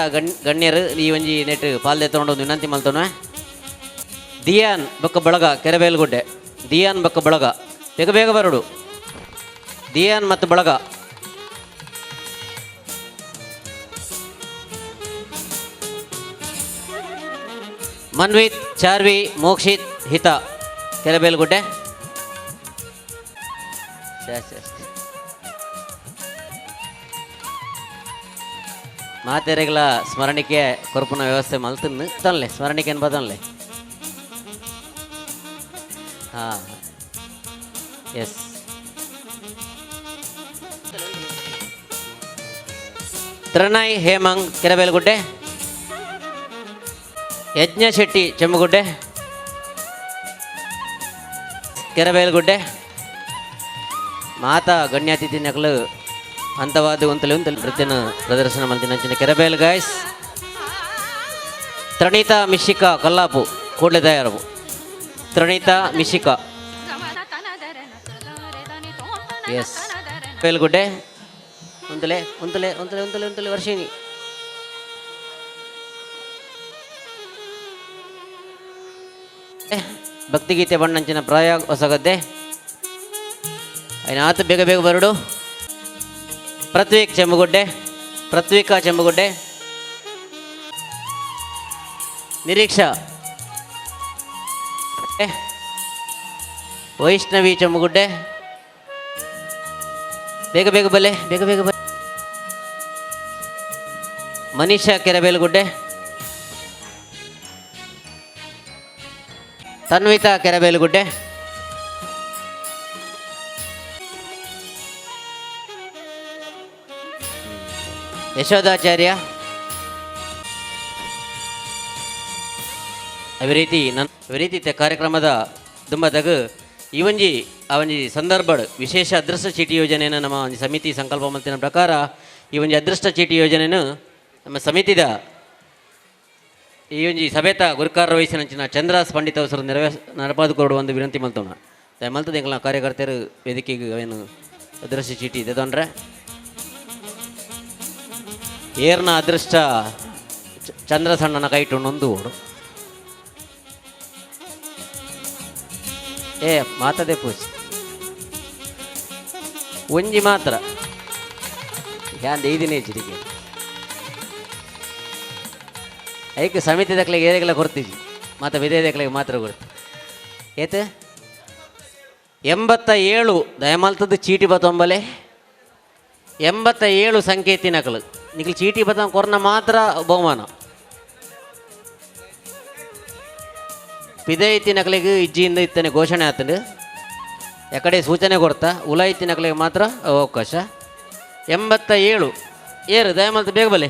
ಗಣ್ಯರು ಈ ಒಂಜಿ ನೆಟ್ ಪಾಲ್ದೆ ತಗೊಂಡು ವಿನಂತಿ ಮಲ್ತೊನ. ದಿಯಾನ್ ಬೊಕ್ಕ ಬಳಗ ಕೆರೆಬೇಲ್ಗುಡ್ಡೆ. ದಿಯಾನ್ ಬೊಕ್ಕ ಬಳಗ ಬೇಗ ಬೇಗ ಬರಡು. ದಿಯಾನ್ ಮತ್ತು ಬಳಗ. ಮನ್ವಿತ್, ಚಾರ್ವಿ, ಮೋಕ್ಷಿತ್, ಹಿತ ಕೆರೆಬೇಲ್ಗುಡ್ಡೆ. ಮಾತೆರೆಗಳ ಸ್ಮರಣಿಕೆ ಕೊರಪುನ ವ್ಯವಸ್ಥೆ ಮಲ್ತನ್ನು ತನ್ಲೆ ಸ್ಮರಣಿಕೆ ಬದನ್ಲೆ. ಹಾಂ ಎಸ್. ತ್ರಣಯ್ ಹೇಮಂಗ್ ಕೆರೆಬೇಲ್ಗುಡ್ಡೆ. ಯಜ್ಞ ಶೆಟ್ಟಿ ಚೆಮ್ಮಗುಡ್ಡೆ ಕೆರೆಬೇಲ್ಗುಡ್ಡೆ. ಮಾತಾ ಗಣ್ಯಾತಿಥಿ ನಕಲು ಹಂತವಾದ ಉಂತಲೆ ಉಂತಲೆ ನೃತ್ಯನ ಪ್ರದರ್ಶನ ಮಲ್ತಿನ ಕೆರೆಬೇಲ್ ಗಾಯ್ಸ್. ತ್ರಣೀತಾ ಮಿಶಿಕಾ ಕಲ್ಲಾಪು ಕೂಡಲೇ ತಯಾರು. ತ್ರಣೀತಾ ಮಿಶಿಕಾ ಎಸ್ ಬೇಲ್ಗುಡ್ಡೆ. ಉಂತಲೆ ಉಂತಲೆ ಉಂತಲೆ ಉಂತಲೆ ಉಂತಲೆ ವರ್ಷಿಣಿ. ಭಕ್ತಿಗೀತೆ ಬಣ್ಣಂಚಿನ ಪ್ರಯಾಗ್ ಹೊಸಗದ್ದೆ. ಆತ ಬೇಗ ಬೇಗ ಬರಡು. ಪೃಥ್ವಿಕ್ ಚೆಮ್ಮಗುಡ್ಡೆ, ಪೃಥ್ವಿಕಾ ಚೆಮ್ಮಗುಡ್ಡೆ. ನಿರೀಕ್ಷಾ, ವೈಷ್ಣವಿ ಚೆಮ್ಮಗುಡ್ಡೆ. ಬೇಗ ಬೇಗ ಬಲೆ, ಬೇಗ ಬೇಗ ಬಲೆ. ಮನೀಷಾ ಕೆರೆಬೇಲುಗುಡ್ಡೆ. ತನ್ವಿತಾ ಕೆರೆಬೇಲುಗುಡ್ಡೆ. ಯಶೋಧಾಚಾರ್ಯ. ಅದೇ ರೀತಿ ನನ್ನ ರೀತಿ ಕಾರ್ಯಕ್ರಮದ ದುಂಬದಗ ಈ ಒಂಜಿ ಆ ಒಂಜಿ ಸಂದರ್ಭಡ್ ವಿಶೇಷ ಅದೃಷ್ಟ ಚೀಟಿ ಯೋಜನೆಯನ್ನು ನಮ್ಮ ಒಂಜಿ ಸಮಿತಿ ಸಂಕಲ್ಪ ಮಲ್ತಿನ ಪ್ರಕಾರ ಈ ಒಂಜಿ ಅದೃಷ್ಟ ಚೀಟಿ ಯೋಜನೆಯನ್ನು ನಮ್ಮ ಸಮಿತಿದ ಈ ಒಂಜಿ ಸಭೆತ ಗುರುಕಾರ ವಹಿಸಿನಂಚಿನ ಚಂದ್ರಾಸ್ ಪಂಡಿತ ಅವಸರು ನೆರಪಾದ ಕೊರಡು ಒಂದು ವಿನಂತಿ ಮಲ್ತೋಣ. ಮಲ್ತದ ಎಂಕಲ್ನ ಕಾರ್ಯಕರ್ತರು ವೇದಿಕೆಗೆ ಏನು ಅದೃಷ್ಟ ಚೀಟಿ ಇದೆ ತೊಂದರೆ ಏರ್ನ ಅದೃಷ್ಟ ಚಂದ್ರ ಸಣ್ಣನ ಕೈಟು ನೊಂದು ಓಡು. ಏ ಮಾತದೆ ಪೂಜೆ ಒಂಜಿ ಮಾತ್ರ ಯಾಂದ ಐದಿನೇ ಚಿರಿಗೆ ಐಕ್ ಸಮಿತಿ ದಕ್ಲೆಗೆ ಏರೆಗೆಲ್ಲ ಕೊಡ್ತೀವಿ ಮಾತ ವಿಧೇಯ ದಕ್ಲೆಗೆ ಮಾತ್ರ ಕೊಡ್ತು. ಏತ 87 ದಯಮಾಲ್ತದ್ದು ಚೀಟಿ ಬತ್ತೊಂಬಲೆ 87 ಸಂಕೇತಿ ನಕಲು ನಿಖಲ್ ಚೀಟಿ ಬತ್ತ ಕೊರ್ನ ಮಾತ್ರ ಬಹುಮಾನ. ಪಿದೈತಿ ನಕಲಿಗೆ ಇಜ್ಜಿಯಿಂದ ಇತ್ತನೆ ಘೋಷಣೆ ಆತಂಡು ಎಕಡೆ ಸೂಚನೆ ಕೊಡ್ತಾ ಉಲಾಯಿತಿ ನಕಲಿಗೆ ಮಾತ್ರ ಅವಕಾಶ. 87 ಏರು ದಯಮಾಲ್ತ ಬೇಗ ಬಲೆ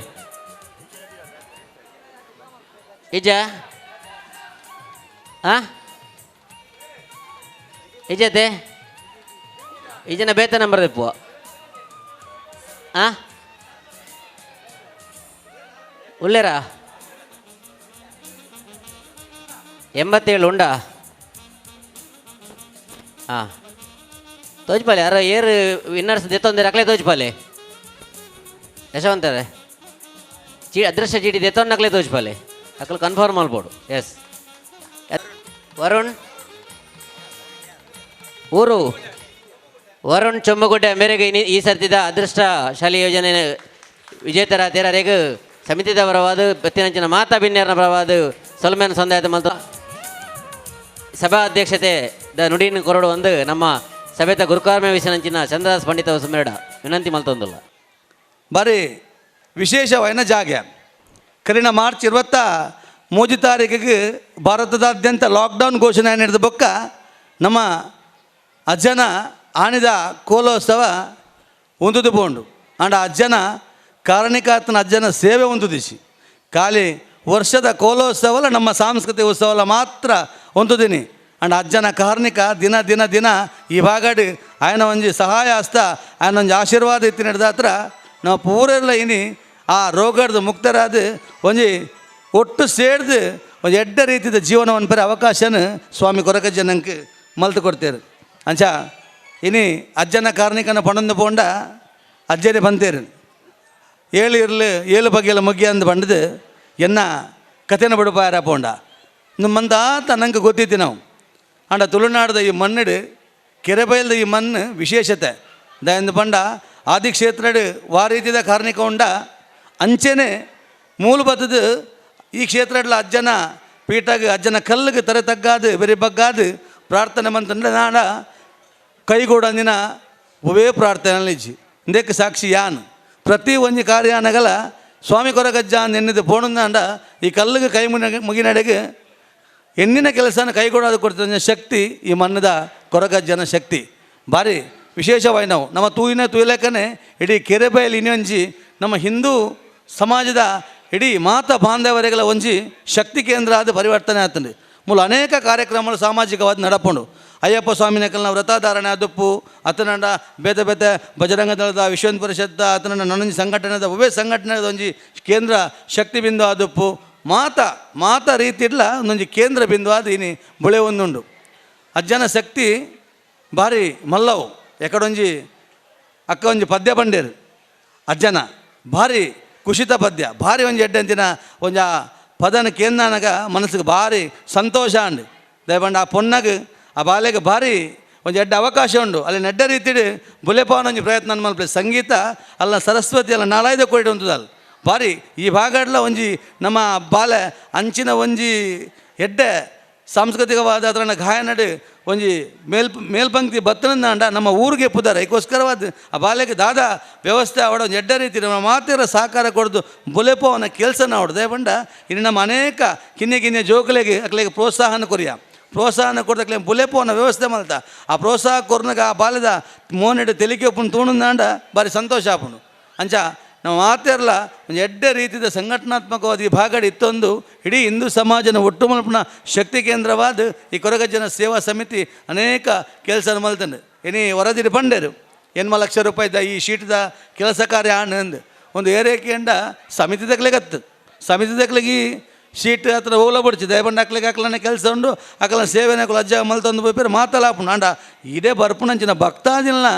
ಇಜ್ಜ ಹಾಂ ಇಜ್ಜತೆ ಇಜ್ಜನ ಬೇತ ನಂಬರ್ ದೆಪ್ಪುವ ಹಾಂ ಉಲ್ಲೇರಾ 87 ಉಂಡಾ ಹಾಂ ತೋಜ್ಪಾಲೆ ಯಾರ ಏರು ವಿನ್ನರ್ಸ್ ದೆತ್ತೊಂದರೆ ಅಕ್ಲೆ ತೋಜ್ಪಾಲೆ ಯಶವಂತಾರೆ ಚೀ ಅದೃಷ್ಟ ಚೀಟಿ ದೆತ್ತೊಂದು ತೋಜ್ಪಾಲೆ ಅಕ್ಲು ಕನ್ಫರ್ಮ್ ಮಾಡ್ಬೋದು. ಎಸ್ ವರುಣ್ ಊರು ವರುಣ್ ಚೊಮ್ಮಗುಡ್ಡೆ ಮೇರೆಗೆ ಈ ಸರ್ತಿದ ಅದೃಷ್ಟ ಶಾಲೆ ಯೋಜನೆ ವಿಜೇತರ ತೇರರೇಗ ಸಮಿತಿದ ಪರವಾದ ಬತ್ತಿನಂಚಿನ ಮಾತಾ ಬಿನ್ಯರ್ನ ಪರವಾದ ಸೊಲ್ಮೆನ ಸಂದಾಯದ ಮಲ್ತ ಸಭಾ ಅಧ್ಯಕ್ಷತೆ the ನುಡಿನ ಕೊರಡು ಒಂದು ನಮ್ಮ ಸಭೆತ ಗುರುಕಾರ್ಮೆ ವಿಷಯನಂಚಿನ ಚಂದ್ರದಾಸ್ ಪಂಡಿತ ಸುಮೇಡ ವಿನಂತಿ ಮಲ್ತೊಂದುಲ್ಲ. ಬಾರಿ ವಿಶೇಷವಾಯಿನ ಜಾಗೆ ಕರಿನ ಮಾರ್ಚ್ 23 ತಾರೀಕಿಗೆ ಭಾರತದಾದ್ಯಂತ ಲಾಕ್ಡೌನ್ ಘೋಷಣೆ ನಡೆದ ಬೊಕ್ಕ ನಮ್ಮ ಅಜ್ಜನ ಆನಿದ ಕೋಲೋತ್ಸವ ಉಂದುದು ಪೋಂಡು. ಅಂಡ ಅಜ್ಜನ ಕಾರಣಿಕಾತನ ಅಜ್ಜನ ಸೇವೆ ಉಂತುದಿಸಿ ಖಾಲಿ ವರ್ಷದ ಕೋಲೋತ್ಸವಲ್ಲ ನಮ್ಮ ಸಾಂಸ್ಕೃತಿಕ ಉತ್ಸವಲ್ಲ ಮಾತ್ರ ಒಂದುದಿನಿ. ಅಂಡ್ ಅಜ್ಜನ ಕಾರ್ಣಿಕ ದಿನ ದಿನ ದಿನ ಈ ಭಾಗಡ್ ఆయన ಒಂಜಿ ಸಹಾಯ ಹಸ್ತ, ఆయన ಒಂಜಿ ಆಶೀರ್ವಾದ ಇತ್ತಿನಡ್ದಾತ್ರ ನಾವು ಪೂರೆಲ್ಲ ಇನಿ ಆ ರೋಗದ ಮುಕ್ತರಾದ ಒಂಜಿ ಒಟ್ಟು ಸೇರ್ದು ಒಂಜಿ ಎಡ್ಡ ರೀತಿದ ಜೀವನವನ್ನು ಪೆರೆ ಅವಕಾಶನ ಸ್ವಾಮಿ ಕೊರಗಜ್ಜನಂಕ್ ಮಲ್ತು ಕೊಡ್ತೇರು. ಅಂಚ ಇನಿ ಅಜ್ಜನ ಕಾರ್ಣಿಕನ ಪಣಂದು ಪೋಂಡ ಅಜ್ಜನೆ ಬಂತೇರು. ಏಳು ಇರ್ಲು ಏಳು ಬಗೆಯಲ ಮುಗ್ಗಿ ಅಂದು ಬಂಡದು ಎನ್ನ ಕಥೆನ ಬಿಡುಪಾಯರ ಪೋಂಡ ನಮ್ಮಂದಾತ ನಂಗೆ ಗೊತ್ತಿತ್ತು ನಾವು. ಅಂಡ ತುಳುನಾಡದ ಈ ಮಣ್ಣಡು ಕೆರೆಬೈಲ್ದ ಈ ಮಣ್ಣು ವಿಶೇಷತೆ ದಯಂದು ಪಂಡ ಆದಿ ಕ್ಷೇತ್ರಡು ವಾ ರೀತಿದ ಕಾರ್ಣಿಕ ಉಂಡ ಅಂಚೆನೆ ಮೂಲ ಬತ್ತದ ಈ ಕ್ಷೇತ್ರಡ್ಲ ಅಜ್ಜನ ಪೀಠಗ್ ಅಜ್ಜನ ಕಲ್ಲಿಗೆ ತರೆ ತಗ್ಗಾದು ಬೆರಿ ಬಗ್ಗಾದು ಪ್ರಾರ್ಥನೆ ಮಂತಂದ್ರೆ ನಾಡ ಕೈಗೂಡಂದಿನ ಒವೇ ಪ್ರಾರ್ಥನೆ ಇಜ್ಜಿ. ಇಂದಕ್ಕೆ ಸಾಕ್ಷಿ ಯಾನ್ ಪ್ರತಿ ಒಂಜಿ ಕಾರ್ಯಾನಗಲ ಸ್ವಾಮಿ ಕೊರಗಜ್ಜ ಎನ್ನಿದ ಪೋಣಂದಾಂಡ ಈ ಕಲ್ಲಿಗೆ ಕೈ ಮುಗಿನಡೆಗೆ ಎನ್ನಿನ ಕೆಲಸನ ಕೈಗೂಡಾದ ಕೊಡ್ತದೆ ಶಕ್ತಿ ಈ ಮನ್ನದ ಕೊರಗಜ್ಜನ ಶಕ್ತಿ ಭಾರಿ ವಿಶೇಷವಾಗಿ. ನಾವು ನಮ್ಮ ತೂಯಿನ ತೂಯಲೆಕ್ಕನೆ ಇಡೀ ಕೆರೆಬೈಲ್ ಇನ್ನೊಂಜಿ ನಮ್ಮ ಹಿಂದೂ ಸಮಾಜದ ಇಡೀ ಮಾತ ಬಾಂಧವರಿಗಳ ಒಂಜಿ ಶಕ್ತಿ ಕೇಂದ್ರ ಆದ ಪರಿವರ್ತನೆ ಆಗ್ತದೆ. ಮೂಲ ಅನೇಕ ಕಾರ್ಯಕ್ರಮಗಳು ಸಾಮಾಜಿಕವಾದ ನಡಪುಂಡು. ಅಯ್ಯಪ್ಪ ಸ್ವಾಮಿ ನಕಲ್ನ ವ್ರತಧಾರಣೆ ಅದುಪ್ಪು ಅತನಂಡ ಬೇತೆ ಬೇತೆ ಬಜರಂಗ ದಳದ ವಿಶ್ವ ಪರಿಷತ್ ಅತನಂಡ ನನೊಂಜಿ ಸಂಘಟನೆದ ಒವ್ವೇ ಸಂಘಟನೆದ ಒಂಜಿ ಕೇಂದ್ರ ಶಕ್ತಿ ಬಿಂದು ಆದುಪ್ಪು. ಮಾತ ಮಾತ ರೀತಿಡ್ಲ ಒಂದೊಂಜಿ ಕೇಂದ್ರ ಬಿಂದು ಆದ ಇನಿ ಬುಳೆ ಒಂದುಂಡು. ಅಜ್ಜನ ಶಕ್ತಿ ಭಾರಿ ಮಲ್ಲವು. ಎಕಡೊಂಜಿ ಅಕ್ಕ ಒಂಜಿ ಪದ್ಯ ಬಂಡೇರು ಅಜ್ಜನ ಭಾರಿ ಕುಶಿತ ಪದ್ಯ ಭಾರಿ ಒಂಜಿ ಎಡ್ಡೆ ಅಂತಿನ ಒಂಜಿ ಆ ಪದನ ಕೇಂದ್ರನಾಗ ಮನಸ್ಸಿಗೆ ಭಾರಿ ಸಂತೋಷ ಅಂಡು. ದಯಪಂಡ ಆ ಪೊನ್ನಗ ಆ ಬಾಲೆಗೆ ಭಾರಿ ಒಂಜಿ ಎಡ್ಡೆ ಅವಕಾಶ ಉಂಡು. ಅಲ್ಲಿ ನೆಡ್ಡ ರೀತಿಡ್ ಬುಲೆಪಾವನ ಒಂಜಿ ಪ್ರಯತ್ನ ಮಲ್ಪಲೆ. ಸಂಗೀತ ಅಲ್ಲ ಸರಸ್ವತಿ ಅಲ್ಲ ನಾಲಾಯ್ದ ಕೊಯ್ಡು ಉಂಟುದಲ್ಲ ಭಾರಿ ಈ ಭಾಗಡ್ಲ ಒಂಜಿ ನಮ್ಮ ಬಾಲೆ ಅಂಚಿನ ಒಂಜಿ ಎಡ್ಡೆ ಸಾಂಸ್ಕೃತಿಕವಾದ ಅದರ ಗಾಯನಡು ಒಂಜಿ ಮೇಲ್ಪಂಕ್ತಿ ಬತ್ತನಂದಾಂಡ ನಮ್ಮ ಊರಿಗೆ ಪುದಾರ. ಅದಕ್ಕೋಸ್ಕರವಾದ ಆ ಬಾಲೆಗೆ ದಾದ ವ್ಯವಸ್ಥೆ ಅವಡ ಒಂಜಿ ಎಡ್ಡ ರೀತಿ ನಮ್ಮ ಮಾತಿರ ಸಹಕಾರ ಕೊಡ್ದು ಬುಲೆಪೋವನ ಕೆಲಸನ ಅವಡು. ದಯಪಂಡ ಇನ್ನು ನಮ್ಮ ಅನೇಕ ಕಿನ್ನೆ ಕಿನ್ನೆ ಜೋಕುಲೆಗೆ ಅಕ್ಲೆಗೆ ಪ್ರೋತ್ಸಾಹನ ಕೊರಿಯ ಪ್ರೋತ್ಸಾಹನ ಕೊಡ್ದಕ್ಲೆ ಬುಲೆಪೋವನ ವ್ಯವಸ್ಥೆ ಮಲ್ತ ಆ ಪ್ರೋತ್ಸಾಹ ಕೊರ್ನಗ ಆ ಬಾಲ್ಯದ ಮೋನೆಡ್ ತೆಲಿಕೆ ಒಪ್ಪುನು ತೂಣುಂದಾಂಡ ಭಾರಿ ಸಂತೋಷ ಆಪುಂಡು. ಅಂಚ ನಮ್ಮ ಮಾತೆರ್ಲ ಒಂದು ಎಡ್ಡೆ ರೀತಿಯ ಸಂಘಟನಾತ್ಮಕವಾದ ಈ ಭಾಗಡ್ ಇತ್ತೊಂದು ಇಡೀ ಹಿಂದೂ ಸಮಾಜನ ಒಟ್ಟು ಮಲ್ಪುನ ಶಕ್ತಿ ಕೇಂದ್ರವಾದ ಈ ಕೊರಗಜ್ಜನ ಸೇವಾ ಸಮಿತಿ ಅನೇಕ ಕೆಲಸ ಮಲ್ತಂಡು. ಇನಿ ವರದಿಡು ಪಂಡೇರು ಎನ್ಮ ಲಕ್ಷ ರೂಪಾಯಿದ ಈ ಶೀಟ್ದ ಕೆಲಸ ಕಾರ್ಯ ಆಂಡ್ ಒಂದು ಏರಿಕೆಂಡ ಸಮಿತಿ ತಕ್ಲೆಗತ್ತು ಸಮಿತಿ ತಕ್ಲೆಗೆ ಶೀಟ್ ಹತ್ರ ಓಲ ಬಡ್ಚಿ ದಯಬಂಡ ಅಕ್ಲೆಗೆ ಅಕ್ಲನೆ ಕೆಲಸ ಉಂಡು ಅಕ್ಲನ ಸೇವೆನ ಅಕ್ಲು ಅಜ್ಜ ಮಲ್ತೊಂದು ಪೋಪೇರು ಮಾತಲಾಪುಂಡು. ಅಂಡ ಇದೇ ಬರ್ಪುನಂಚಿನ ಭಕ್ತಾದಿಲ್ನ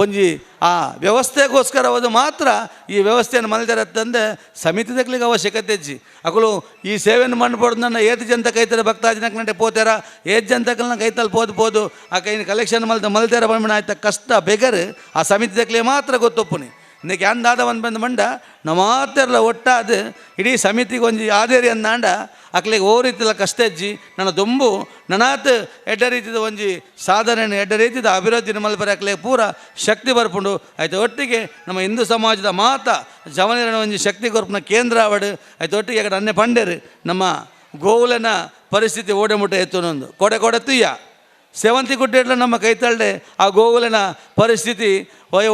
ಒಂಜಿ ಆ ವ್ಯವಸ್ಥೆಗೋಸ್ಕರವಾದ ಮಾತ್ರ ಈ ವ್ಯವಸ್ಥೆಯನ್ನು ಮಲ್ದಿರತ್ತಂದೆ ಸಮಿತಿ ತಕ್ಲಿಗೆ ಅವಶ್ಯಕತೆ ಇಜ್ಜಿ. ಅಕುಲು ಈ ಸೇವೆಯನ್ನು ಮಣ್ಣು ಏತ್ ಜಂತ ಕೈತಾರೆ ಭಕ್ತಾದಿನ ಪೋತೇರ ಏತ್ ಜಂತಕಲ್ನ ಕೈತಲ್ಲಿ ಪೋದು ಪೋದು ಆ ಕೈನ ಕಲೆಕ್ಷನ್ ಮಲ್ತ ಮಲ್ತೇರ ಬಂದ್ಬಿಡ ಆಯ್ತ ಕಷ್ಟ ಬೆಗರು ಆ ಸಮಿತಿ ತಕ್ಲಿಗೆ ಮಾತ್ರ ಗೊತ್ತೊಪ್ಪುನಿ. ಇನ್ನಕ್ಕೆ ಅಂದಾದ ಒಂದು ಬಂದು ಮಂಡ ನಮ್ಮ ಒಟ್ಟಾದ ಇಡೀ ಸಮಿತಿಗೆ ಒಂಜಿ ಆದೇರಿ ಅಂದಾಂಡ ಅಕ್ಲೆಗೆ ಓ ರೀತಿದ ಕಷ್ಟ ಹೆಜ್ಜಿ ನನ್ನ ದೊಂಬು ನನಾತ್ ಎಡ್ಡ ರೀತಿದ ಒಂಜಿ ಸಾಧನೆ ಎಡ್ಡ ರೀತಿದ ಅಭಿವೃದ್ಧಿ ಮಲ್ಪರೆ ಅಕ್ಲೆಗೆ ಪೂರ ಶಕ್ತಿ ಬರ್ಪುಂಡು. ಆಯ್ತು ಒಟ್ಟಿಗೆ ನಮ್ಮ ಹಿಂದೂ ಸಮಾಜದ ಮಾತ ಜವನಿರನ ಒಂಜಿ ಶಕ್ತಿ ಕೊರ್ಪುನ ಕೇಂದ್ರ ಅವಡು. ಆಯ್ತು ಒಟ್ಟಿಗೆ ಅಕಡೆ ಅನ್ನೆ ಪಂಡೇರು ನಮ್ಮ ಗೋವುಲನ ಪರಿಸ್ಥಿತಿ ಓಡೆ ಮುಟ್ಟೆ ಎತ್ತುನೊಂದು ಕೊಡೆ ಕೊಡೆ ತುಯ್ಯ ಸೇವಂತಿ ಗುಡ್ಡೆಡ್ಲ ನಮ್ಮ ಕೈತಳ್ಳೆ ಆ ಗೋವುಲನ ಪರಿಸ್ಥಿತಿ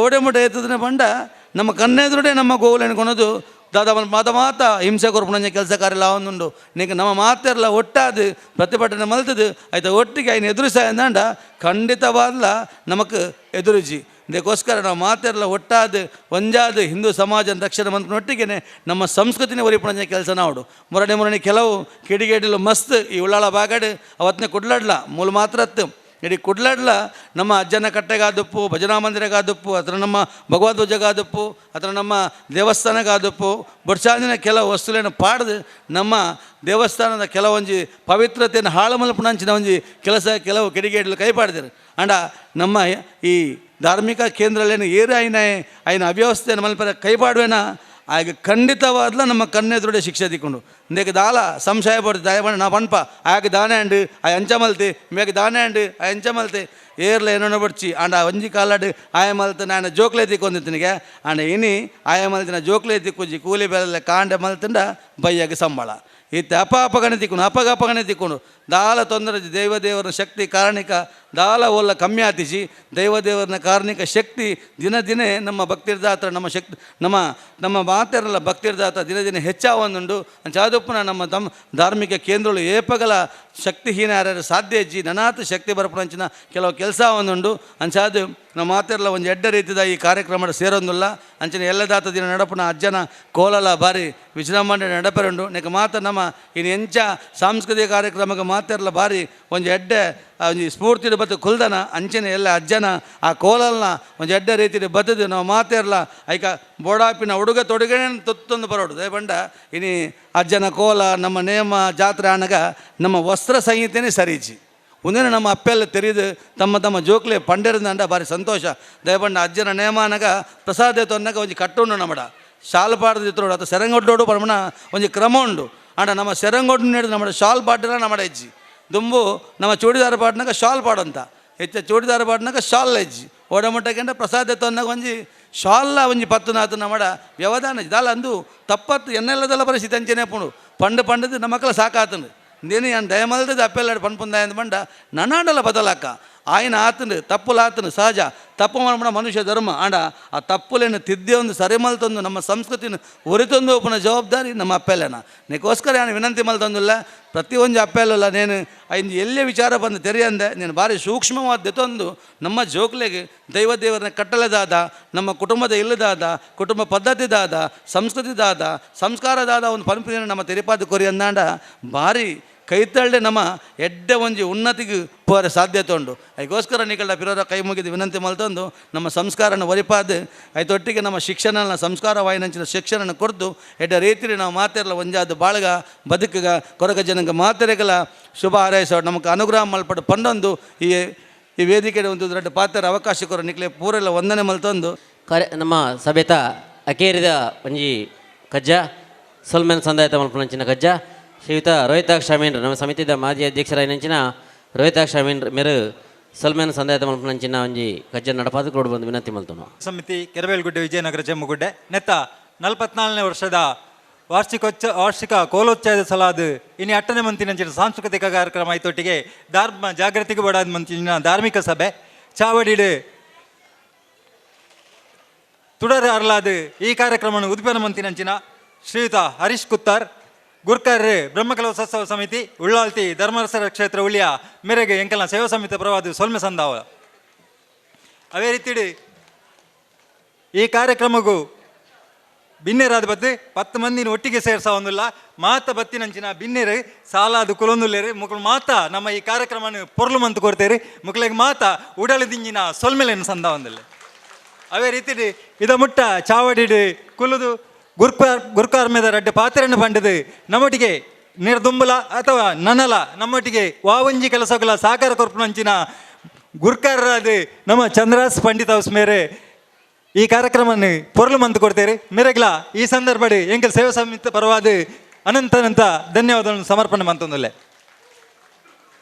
ಓಡೆ ಮುಟ್ಟೆ ಎತ್ತದನೆ ಪಂಡ ನಮ್ಮ ಕಣ್ಣೆದುರುಡೆ ನಮ್ಮ ಗೋವುలను ಕೊನದು ದಾದ ಮಾತ ಮಾತ ಹಿಂಸೆ ಕೊರ್ಪುನಂಜ ಕೆಲಸ ಕಾರ್ಯ ಒಂದುಂಡು. ನೀಕ ನಮ್ಮ ಮಾತೆರ್ಲ ಒಟ್ಟಾದು ಪ್ರತಿಭಟನೆ ಮಲ್ತದು ಆಯ್ತು ಒಟ್ಟಿಗೆ ఆయన ಎದುರಿಸಾಯಂದಾಂಡ ಖಂಡಿತವಾದ್ಲ ನಮಕ್ ಎದುರುಜಿ. ಇದಕ್ಕೋಸ್ಕರ ನಾವು ಮಾತೆರ್ಲ ಒಟ್ಟಾದ ಒಂಜಾದ ಹಿಂದೂ ಸಮಾಜ ರಕ್ಷಣೆ ಮಂತ್ರಿನೊಟ್ಟಿಗೆ ನಮ್ಮ ಸಂಸ್ಕೃತಿನ ಒರಿಪುಣಂಜ ಕೆಲಸ ನಾವುಡು. ಮುರಣಿ ಮುರಣಿ ಕೆಲವು ಕಿಡಿಗೇಡಿಲು ಮಸ್ತ್ ಈ ಉಳ್ಳಾಳ ಬಾಗಡು ಅವತ್ತನೇ ಕುಡ್ಲಡ್ಲ ಮೂಲ ಮಾತ್ರತ್ತು ಇಡೀ ಕುಡ್ಲಡ್ಲ ನಮ್ಮ ಅಜ್ಜನ ಕಟ್ಟೆಗಾದುಪ್ಪು ಭಜನಾ ಮಂದಿರಗಾದುಪ್ಪು ಅಥವಾ ನಮ್ಮ ಭಗವದ್ವಜಗಾದುಪ್ಪು ಅಥವಾ ನಮ್ಮ ದೇವಸ್ಥಾನಗಾದುಪ್ಪು ಬೊಡ್ಸಾದಿನ ಕೆಲವು ವಸ್ತುಗಳನ್ನು ಪಾಡ್ದು ನಮ್ಮ ದೇವಸ್ಥಾನದ ಕೆಲವೊಂಜಿ ಪವಿತ್ರತೆಯನ್ನು ಹಾಳು ಮಲ್ಪುನಂಚಿನ ಒಂಜಿ ಕೆಲಸ ಕೆಲವು ಕಿಡಿಗೇಡಿಲು ಕೈ ಪಾಡ್ದಿರು. ಅಂಡ ನಮ್ಮ ಈ ಧಾರ್ಮಿಕ ಕೇಂದ್ರಲೇನು ಏರು ಆಯ್ನ ಆಯ್ನ ಅವ್ಯವಸ್ಥೆಯನ್ನು ಮಲ್ಪರ ಕೈ ಪಾಡುವೆನ ಆಗ ಖಂಡಿತವಾದ್ಲ ನಮ್ಮ ಕಣ್ಣೆದುರುಡೆ ಶಿಕ್ಷೆ ದಿಕ್ಕೊಂಡು ಇಂದಕ್ಕೆ ದಾಲ ಸಂಶಯ ಪಡ್ತು ದಯಮಾಡಿ ನಾ ಪನ್ಪ ಆಗ ದಾನೆ ಅಂಡು ಆ ಅಂಚ ಮಲ್ತಿ ಮೇಗ ದಾನೆ ಅಂಡು ಆ ಅಂಚ ಮಲ್ತಿ ಏರ್ಲ ಏನೋ ಬಡ್ಚಿ ಆಂಡ ಒಂಜಿ ಕಾಲಾಡು ಆಯ ಮಲ್ತ ನಾನು ಜೋಕ್ಲೆ ತಿಕ್ಕೊಂದಿತ್ತಿನಿಗೆ ಆಂಡ ಇನಿ ಆಯ ಮಲ್ತಿನ ಜೋಕ್ಲೆ ತಿಕ್ಕೊಂಜಿ ಕೂಲಿ ಬೆಲೆ ಕಾಂಡೆ ಮಲ್ತಂಡ ಬಯ್ಯಾಗ ಸಂಬಳ ಇತ್ತೆ ಅಪ ಅಪಗಣೆ ತಿಕ್ಕೊಂಡು ಅಪಗ ಅಪಗಣೆ ತಿಕ್ಕೊಂಡು ದಾಲ ತೊಂದರೆ ದೈವ ದೇವರ ಶಕ್ತಿ ಕಾರಣಿಕ ದಾಲ ಓಲ್ಲ ಕಮ್ಮಿ ಆತಿಜಿ. ದೈವ ದೇವರನ ಕಾರಣಿಕ ಶಕ್ತಿ ದಿನ ದಿನೇ ನಮ್ಮ ಭಕ್ತಿರ್ದಾತ್ರ ನಮ್ಮ ಶಕ್ತಿ ನಮ್ಮ ನಮ್ಮ ಮಾತೆರಲ್ಲ ಭಕ್ತಿರ್ದಾತ್ರ ದಿನ ದಿನ ಹೆಚ್ಚಾವೊಂದುಂಡು. ಅಂಚಾದೊಪ್ಪುನ ನಮ್ಮ ತಮ್ಮ ಧಾರ್ಮಿಕ ಕೇಂದ್ರಗಳು ಏಪಗಲ ಶಕ್ತಿಹೀನ ಯಾರ್ಯಾರು ಸಾಧ್ಯ ಇಜ್ಜಿ, ನನಾತ್ ಶಕ್ತಿ ಬರಪುನಂಚಿನ ಕೆಲವು ಕೆಲಸ ಒಂದುಂಡು. ಅಂಚಾದು ನಮ್ಮ ಮಾತೆರಲ್ಲ ಒಂದು ಎಡ್ಡ ರೀತಿದ ಈ ಕಾರ್ಯಕ್ರಮ ಸೇರೊಂದುಲ್ಲ. ಅಂಚಿನ ಎಲ್ಲದಾತ ದಿನ ನಡಪುನ ಅಜ್ಜನ ಕೋಲಲ ಬಾರಿ ವಿಜೃಂಭಣೆ ನಡಪರುಂಡು. ನೆಕ್ ಮಾತ ನಮ್ಮ ಇನ್ನು ಎಂಚ ಸಾಂಸ್ಕೃತಿಕ ಕಾರ್ಯಕ್ರಮಕ್ಕೆ ಮಾತೆರಲ್ಲ ಬಾರಿ ಒಂಜಿ ಎಡ್ಡೆ ಒಂಜಿ ಸ್ಫೂರ್ತಿ ಬತ್ತು ಕುಲ್ದನ ಅಂಚನೆ ಎಲ್ಲ ಅಜ್ಜನ ಆ ಕೋಲಲ್ನ ಒಂಜಿ ಎಡ್ಡೆ ರೀತಿಯ ಬತ್ತದು ನಾವು ಮಾತೆರ್ಲ ಐಕ ಬೋಡಾಪಿನ ಉಡುಗೆ ತೊಡುಗೆನೆ ತೊತ್ತೊಂದು ಬರೋಡು. ದಯಪಂಡ ಇನಿ ಅಜ್ಜನ ಕೋಲ ನಮ್ಮ ನೇಮ ಜಾತ್ರೆ ಆನಗ ನಮ್ಮ ವಸ್ತ್ರ ಸಂಹಿತೆನೇ ಸರಿಜಿ. ಒಂದೇನೆ ನಮ್ಮ ಅಪ್ಪೆಲ್ಲ ತೆರೆದು ತಮ್ಮ ತಮ್ಮ ಜೋಕ್ಲೆ ಪಂಡೆರಂದ ಭಾರಿ ಸಂತೋಷ. ದಯಪಂಡ ಅಜ್ಜನ ನೇಮ ಆನಗ ಪ್ರಸಾದ ತೊನ್ನಗ ಒಂಜಿ ಕಟ್ಟುಂಡು ನಮ್ಮಡ ಶಾಲ್ ಪಾಡ್ದು ಇತ್ತರೋಡು ಅಥವಾ ಸೆರಂಗೊಡ್ಡೋಡು ಪರಮಣ ಒಂಜಿ ಕ್ರಮ ಉಂಡು. ಆಂಡ ನಮ್ಮ ಸೆರಂಗೊಡ್ಡು ನೆಡ್ದು ನಮ್ಮ ಶಾಲ್ ಪಾಡ್ರ ನಮ್ಮಡ ಹೆಜ್ಜಿ ದುಂಬು ನಮ್ಮ ಚೂಡಿದಾರ ಪಾಡ್ನಾಗ ಶಾಲ್ ಪಾಡಂತ ಹೆಚ್ಚ ಚೂಡಿದಾರ ಪಾಡ್ನಾಗ ಶಾಲ್ ಹೆಜ್ಜಿ ಓಡಮಟ್ಟಕ್ಕೆಂಡ ಪ್ರಸಾದ ತೊನ್ನಾಗ ಒಂಜಿ ಶಾಲ್ಲ ಒಂಜಿ ಪತ್ತು ನಾತು ನಮ್ಮಡ ವ್ಯವಧಾನ ದಾಲ ಅಂದು ತಪ್ಪತ್ತು ಎನ್ನೆಲ್ಲದಲ್ಲ ಪರಿಸ್ಥಿತಿ ಅಂಚನೆ ಪುಂಡು ಪಂಡು ಪಂಡದು ನಮ್ಮ ಮಕ್ಕಳ ಸಾಕಾತನು నేను ఆయన ದಯಮಲ್ದದ ಅಪ್ಪೆಲ್ಲಾಡು ಪನ್ಪುಂದಾಯಂದ ಬಂಡ ನನಾಂಡಲ ಬದಲಾಕ ఆయన ಆತನು ತಪ್ಪುಲಾತನು ಸಹಜ ತಪ್ಪು ಮಾಡಬೇಡ ಮನುಷ್ಯ ಧರ್ಮ. ಆಂಡ ಆ ತಪ್ಪುಲೇನು ತಿದ್ದೆ ಒಂದು ಸರಿ ಮಲ್ತೊಂದು ನಮ್ಮ ಸಂಸ್ಕೃತಿನ ಒರಿತೊಂದು ಒಪ್ಪನ ಜವಾಬ್ದಾರಿ ನಮ್ಮ ಅಪ್ಪೆಲ್ಲನ. ನಿಕೋಸ್ಕರ ನಾನು ವಿನಂತಿ ಮಲ್ತೊಂದಿಲ್ಲ ಪ್ರತಿಯೊಂದು ಅಪ್ಪೆಲ್ಲಲ್ಲ. ನೇನು ಐದು ಎಲ್ಲೇ ವಿಚಾರ ಬಂದು ತೆರೆಯಂದೆ ನೀನು ಭಾರಿ ಸೂಕ್ಷ್ಮವಾದ ತಂದು ನಮ್ಮ ಜೋಕ್ಲೆಗೆ ದೈವ ದೇವರನ್ನ ಕಟ್ಟಲೆದಾದ ನಮ್ಮ ಕುಟುಂಬದ ಇಲ್ಲದಾದ ಕುಟುಂಬ ಪದ್ಧತಿದಾದ ಸಂಸ್ಕೃತಿದಾದ ಸಂಸ್ಕಾರದಾದ ಒಂದು ಪಂಪಿನ ನಮ್ಮ ತೆರಿಪಾದ ಕೊರಿ ಅಂದಾಂಡ ಭಾರಿ ಕೈತಳ್ಳೆ ನಮ್ಮ ಎಡ್ಡೆ ಒಂಜಿ ಉನ್ನತಿಗೆ ಪೋರೆ ಸಾಧ್ಯತೆ ಉಂಡು. ಅದಕ್ಕೋಸ್ಕರ ನಿಕಲ್ಡ ಪಿರೋರ ಕೈ ಮುಗಿದು ವಿನಂತಿ ಮಲ್ತೊಂದು ನಮ್ಮ ಸಂಸ್ಕಾರನ ಒರಿಪಾದ ಐತೊಟ್ಟಿಗೆ ನಮ್ಮ ಶಿಕ್ಷಣನ ಸಂಸ್ಕಾರ ವಾಯಿನಂಚಿನ ಶಿಕ್ಷಣನ ಕೊಡ್ದು ಎಡ್ಡ ರೀತಿಯಲ್ಲಿ ನಾವು ಮಾತೆರಲ ಒಂಜಾದ ಬಾಳಗ ಬದುಕುಗ ಕೊರಗ ಜನಗ ಮಾತೆರೆಗಲ ಶುಭ ಹಾರೈಸೋ ನಮಗೆ ಅನುಗ್ರಹ ಮಲ್ಪಡು ಪಂಡೊಂದು ಈ ಈ ವೇದಿಕೆ ಒಂದು ದೊಡ್ಡ ಪಾತ್ರ ಅವಕಾಶ ಕೊರ ನಿಕ್ಲೆ ಪೂರೆಲ್ಲ ವಂದನೆ ಮಲ್ತೊಂದು. ಕಾರ್ಯ ನಮ್ಮ ಸಭೆತ ಅಕೇರಿದ ಒಂಜಿ ಕಜ್ಜ ಸೊಲ್ಮೆನ್ ಸಂದಾಯತ ಮಲ್ಪುನಂಚಿನ ಕಜ್ಜ ಶ್ರೀಯುತ ರೋಹಿತಾಕ್ಷ ಅಮೀನ್ರು ನಮ್ಮ ಸಮಿತಿದ ಮಾಜಿ ಅಧ್ಯಕ್ಷರಾಯಿನಂಚಿನ ರೋಹಿತಾಕ್ಷ ಅಮೀನ್ರು ಮೇರು ಸೊಲ್ಮೆನ್ ಸಂದಾಯತ ಮಲ್ಪುನಂಚಿನ ಒಂಜಿ ಕಜ್ಜ ನಡಪಾದ ಕೊಡು ಬಂದು ವಿನಂತಿ ಮಲ್ತುನು. ಸಮಿತಿ ಕೆರಬೇಲ್ಗುಡ್ಡೆ ವಿಜಯನಗರ ಚೆಮ್ಮುಗುಡ್ಡೆ ನೆತ್ತ 44ನೇ ವರ್ಷದ ವಾರ್ಷಿಕ ಕೋಲೋತ್ಸವದ ಸಲಾದ ಇನಿ ಅಟ್ಟನೆ ಮಂತಿನಂಚಿನ ಸಾಂಸ್ಕೃತಿಕ ಕಾರ್ಯಕ್ರಮ ಐತೊಟ್ಟಿಗೆ ಧರ್ಮ ಜಾಗೃತಿಗೆ ಬಡಾದ ಮಂತಿನ ಧಾರ್ಮಿಕ ಸಭೆ ಚಾವಡಿಡು ತುಡರ್ ಅರ್ಲಾದ ಈ ಕಾರ್ಯಕ್ರಮವನ್ನು ಉದ್ಪನ್ನ ಮಂತಿನಂಚಿನ ಶ್ರೀಯುತ ಹರೀಶ್ ಕುತ್ತಾರ್ ಗುರ್ಕರ್ ಬ್ರಹ್ಮಕಲೋತ್ಸವ ಸಮಿತಿ ಉಳ್ಳಾಲ್ತಿ ಧರ್ಮರಸರ ಕ್ಷೇತ್ರ ಉಳಿಯ ಮೇರೆಗೆ ಎಂಕಲ್ನ ಸೇವಾ ಸಮಿತಿ ಪರವಾದ ಸೊಲ್ಮೆ ಸಂದಾವ. ಅದೇ ರೀತಿ ಈ ಕಾರ್ಯಕ್ರಮಕ್ಕೂ ಬಿನ್ನೆರಾದ ಬತ್ತು 10 ಮಂದಿನ ಒಟ್ಟಿಗೆ ಸೇರ್ಸ ಒಂದಿಲ್ಲ ಮಾತ ಬತ್ತಿನಂಚಿನ ಬಿನ್ನೆರು ಸಾಲಾದ ಕುಲೊಂದುಲ್ಲೇರು ಮುಕ್ಕಳು ಮಾತ ನಮ್ಮ ಈ ಕಾರ್ಯಕ್ರಮನ ಪೊರ್ಲು ಮಂತು ಕೊಡ್ತೇರಿ ಮುಕ್ಕಳಿಗೆ ಮಾತ ಉಡಲು ದಿಂಜಿನ ಸೊಲ್ಮೆಲೆಯನ್ನು ಸಂದ ಒಂದಿಲ್ಲ. ಅದೇ ರೀತಿ ಇದ ಮುಟ್ಟ ಚಾವಡಿಡು ಕುಲುದು ಗುರ್ಕಾರ್ ಮೇದ ರಡ್ಡೆ ಪಾತ್ರೆಯನ್ನು ಪಂಡದು ನಮ್ಮೊಟ್ಟಿಗೆ ನಿರ್ದುಂಬಲ ಅಥವಾ ನನಲ ನಮ್ಮೊಟ್ಟಿಗೆ ವಾವಂಜಿ ಕೆಲಸಗಳ ಸಹಕಾರ ಕೊರ್ಪುನಂಚಿನ ಗುರ್ಕಾರರಾದ ನಮ್ಮ ಚಂದ್ರಾಸ್ ಪಂಡಿತ ಹೌಸ್ ಮೇರೆ ಈ ಕಾರ್ಯಕ್ರಮವನ್ನು ಪೊರ್ಲು ಮಂತು ಕೊಡ್ತೇರಿ ಮೇರೆಗ್ಲ ಈ ಸಂದರ್ಭ ಎಂಕಲ್ ಸೇವಾ ಸಮಿತಿ ಪರವಾದ ಅನಂತ ಅನಂತ ಧನ್ಯವಾದಗಳನ್ನು ಸಮರ್ಪಣೆ ಮಂತೊಂದುಲ್ಲೆ.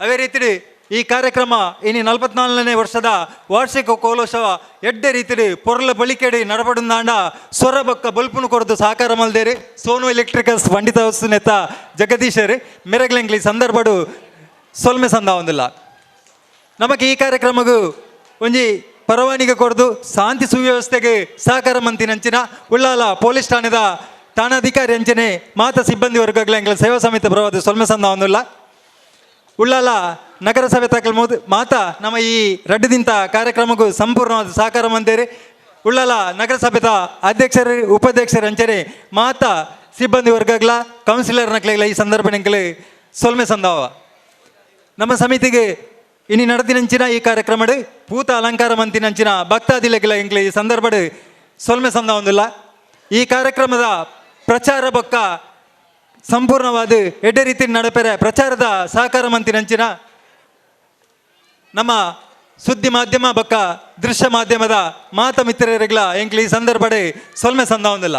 ಅದೇ ರೀತಿ ಈ ಕಾರ್ಯಕ್ರಮ ಇನಿ 44ನೇ ವರ್ಷದ ವಾರ್ಷಿಕ ಕೋಲೋತ್ಸವ ಎಡ್ಡೆ ರೀತಿಲಿ ಪೊರ್ಲ ಬಳಿಕೆಡಿ ನಡಪಡುಂದಾಂಡ ಸ್ವರ ಬೊಕ್ಕ ಬೊಲ್ಪುನು ಕೊರದು ಸಹಕಾರ ಮಲ್ದೇರಿ ಸೋನು ಎಲೆಕ್ಟ್ರಿಕಲ್ಸ್ ಪಂಡಿತ ಹೌಸ್ ನೇತ ಜಗದೀಶರು ಮೆರಗ್ಲೆಂಗ್ಲಿ ಸಂದರ್ಭಡು ಸೊಲ್ಮೆ ಸಂದ ಒಂದಿಲ್ಲ. ನಮಗೆ ಈ ಕಾರ್ಯಕ್ರಮಗೂ ಒಂಜಿ ಪರವಾನಿಗೆ ಕೊರದು ಶಾಂತಿ ಸುವ್ಯವಸ್ಥೆಗೆ ಸಹಕಾರ ಮಂತಿನಂಚಿನ ಉಳ್ಳಾಲ ಪೊಲೀಸ್ ಠಾಣೆದ ಠಾಣಾಧಿಕಾರಿ ಅಂಚನೆ ಮಾತ ಸಿಬ್ಬಂದಿ ವರ್ಗಗಳ ಎಂಗ್ಲ ಸೇವಾ ಸಮಿತಿ ಪರವಾದ ಸೊಲ್ಮೆ ಸಂದ ಒಂದಿಲ್ಲ. ಉಳ್ಳಾಲ ನಗರಸಭೆ ತಕಲ್ ಮೋದ್ ಮಾತಾ ನಮ್ಮ ಈ ರಡ್ಡು ಕಾರ್ಯಕ್ರಮಕ್ಕೂ ಸಂಪೂರ್ಣವಾದ ಸಹಕಾರ ಮಂದೇರಿ ಉಳ್ಳಾಲ ನಗರಸಭೆದ ಅಧ್ಯಕ್ಷರು ಉಪಾಧ್ಯಕ್ಷರು ಅಂಚನೆ ಮಾತಾ ಸಿಬ್ಬಂದಿ ವರ್ಗಗಳ ಕೌನ್ಸಿಲರ್ ನಕ್ಲೆಗಳ ಈ ಸಂದರ್ಭ ಸೊಲ್ಮೆ ಸಂದಾವ. ನಮ್ಮ ಸಮಿತಿಗೆ ಇನಿ ನಡೆದಿನಂಚಿನ ಈ ಕಾರ್ಯಕ್ರಮಡು ಪೂತ ಅಲಂಕಾರ ಮಂತಿನಂಚಿನ ಭಕ್ತಾದಿಲೆಗಳ ಎಂಕ್ಲೆ ಈ ಸಂದರ್ಭಡು ಸೊಲ್ಮೆ ಸಂದ ಒಂದಿಲ್ಲ. ಈ ಕಾರ್ಯಕ್ರಮದ ಪ್ರಚಾರ ಬೊಕ್ಕ ಸಂಪೂರ್ಣವಾದ ಎಡ್ಡೆ ರೀತಿ ನಡಪೆರೆ ಪ್ರಚಾರದ ಸಹಕಾರ ಮಂತಿನಂಚಿನ ನಮ್ಮ ಸುದ್ದಿ ಮಾಧ್ಯಮ ಬೊಕ್ಕ ದೃಶ್ಯ ಮಾಧ್ಯಮದ ಮಾತ ಮಿತ್ರರಿಗಳ ಎಂಕ್ಲೆ ಈ ಸಂದರ್ಭಡೆ ಸೊಲ್ಮೆ ಸಂದ ಒಂದಿಲ್ಲ.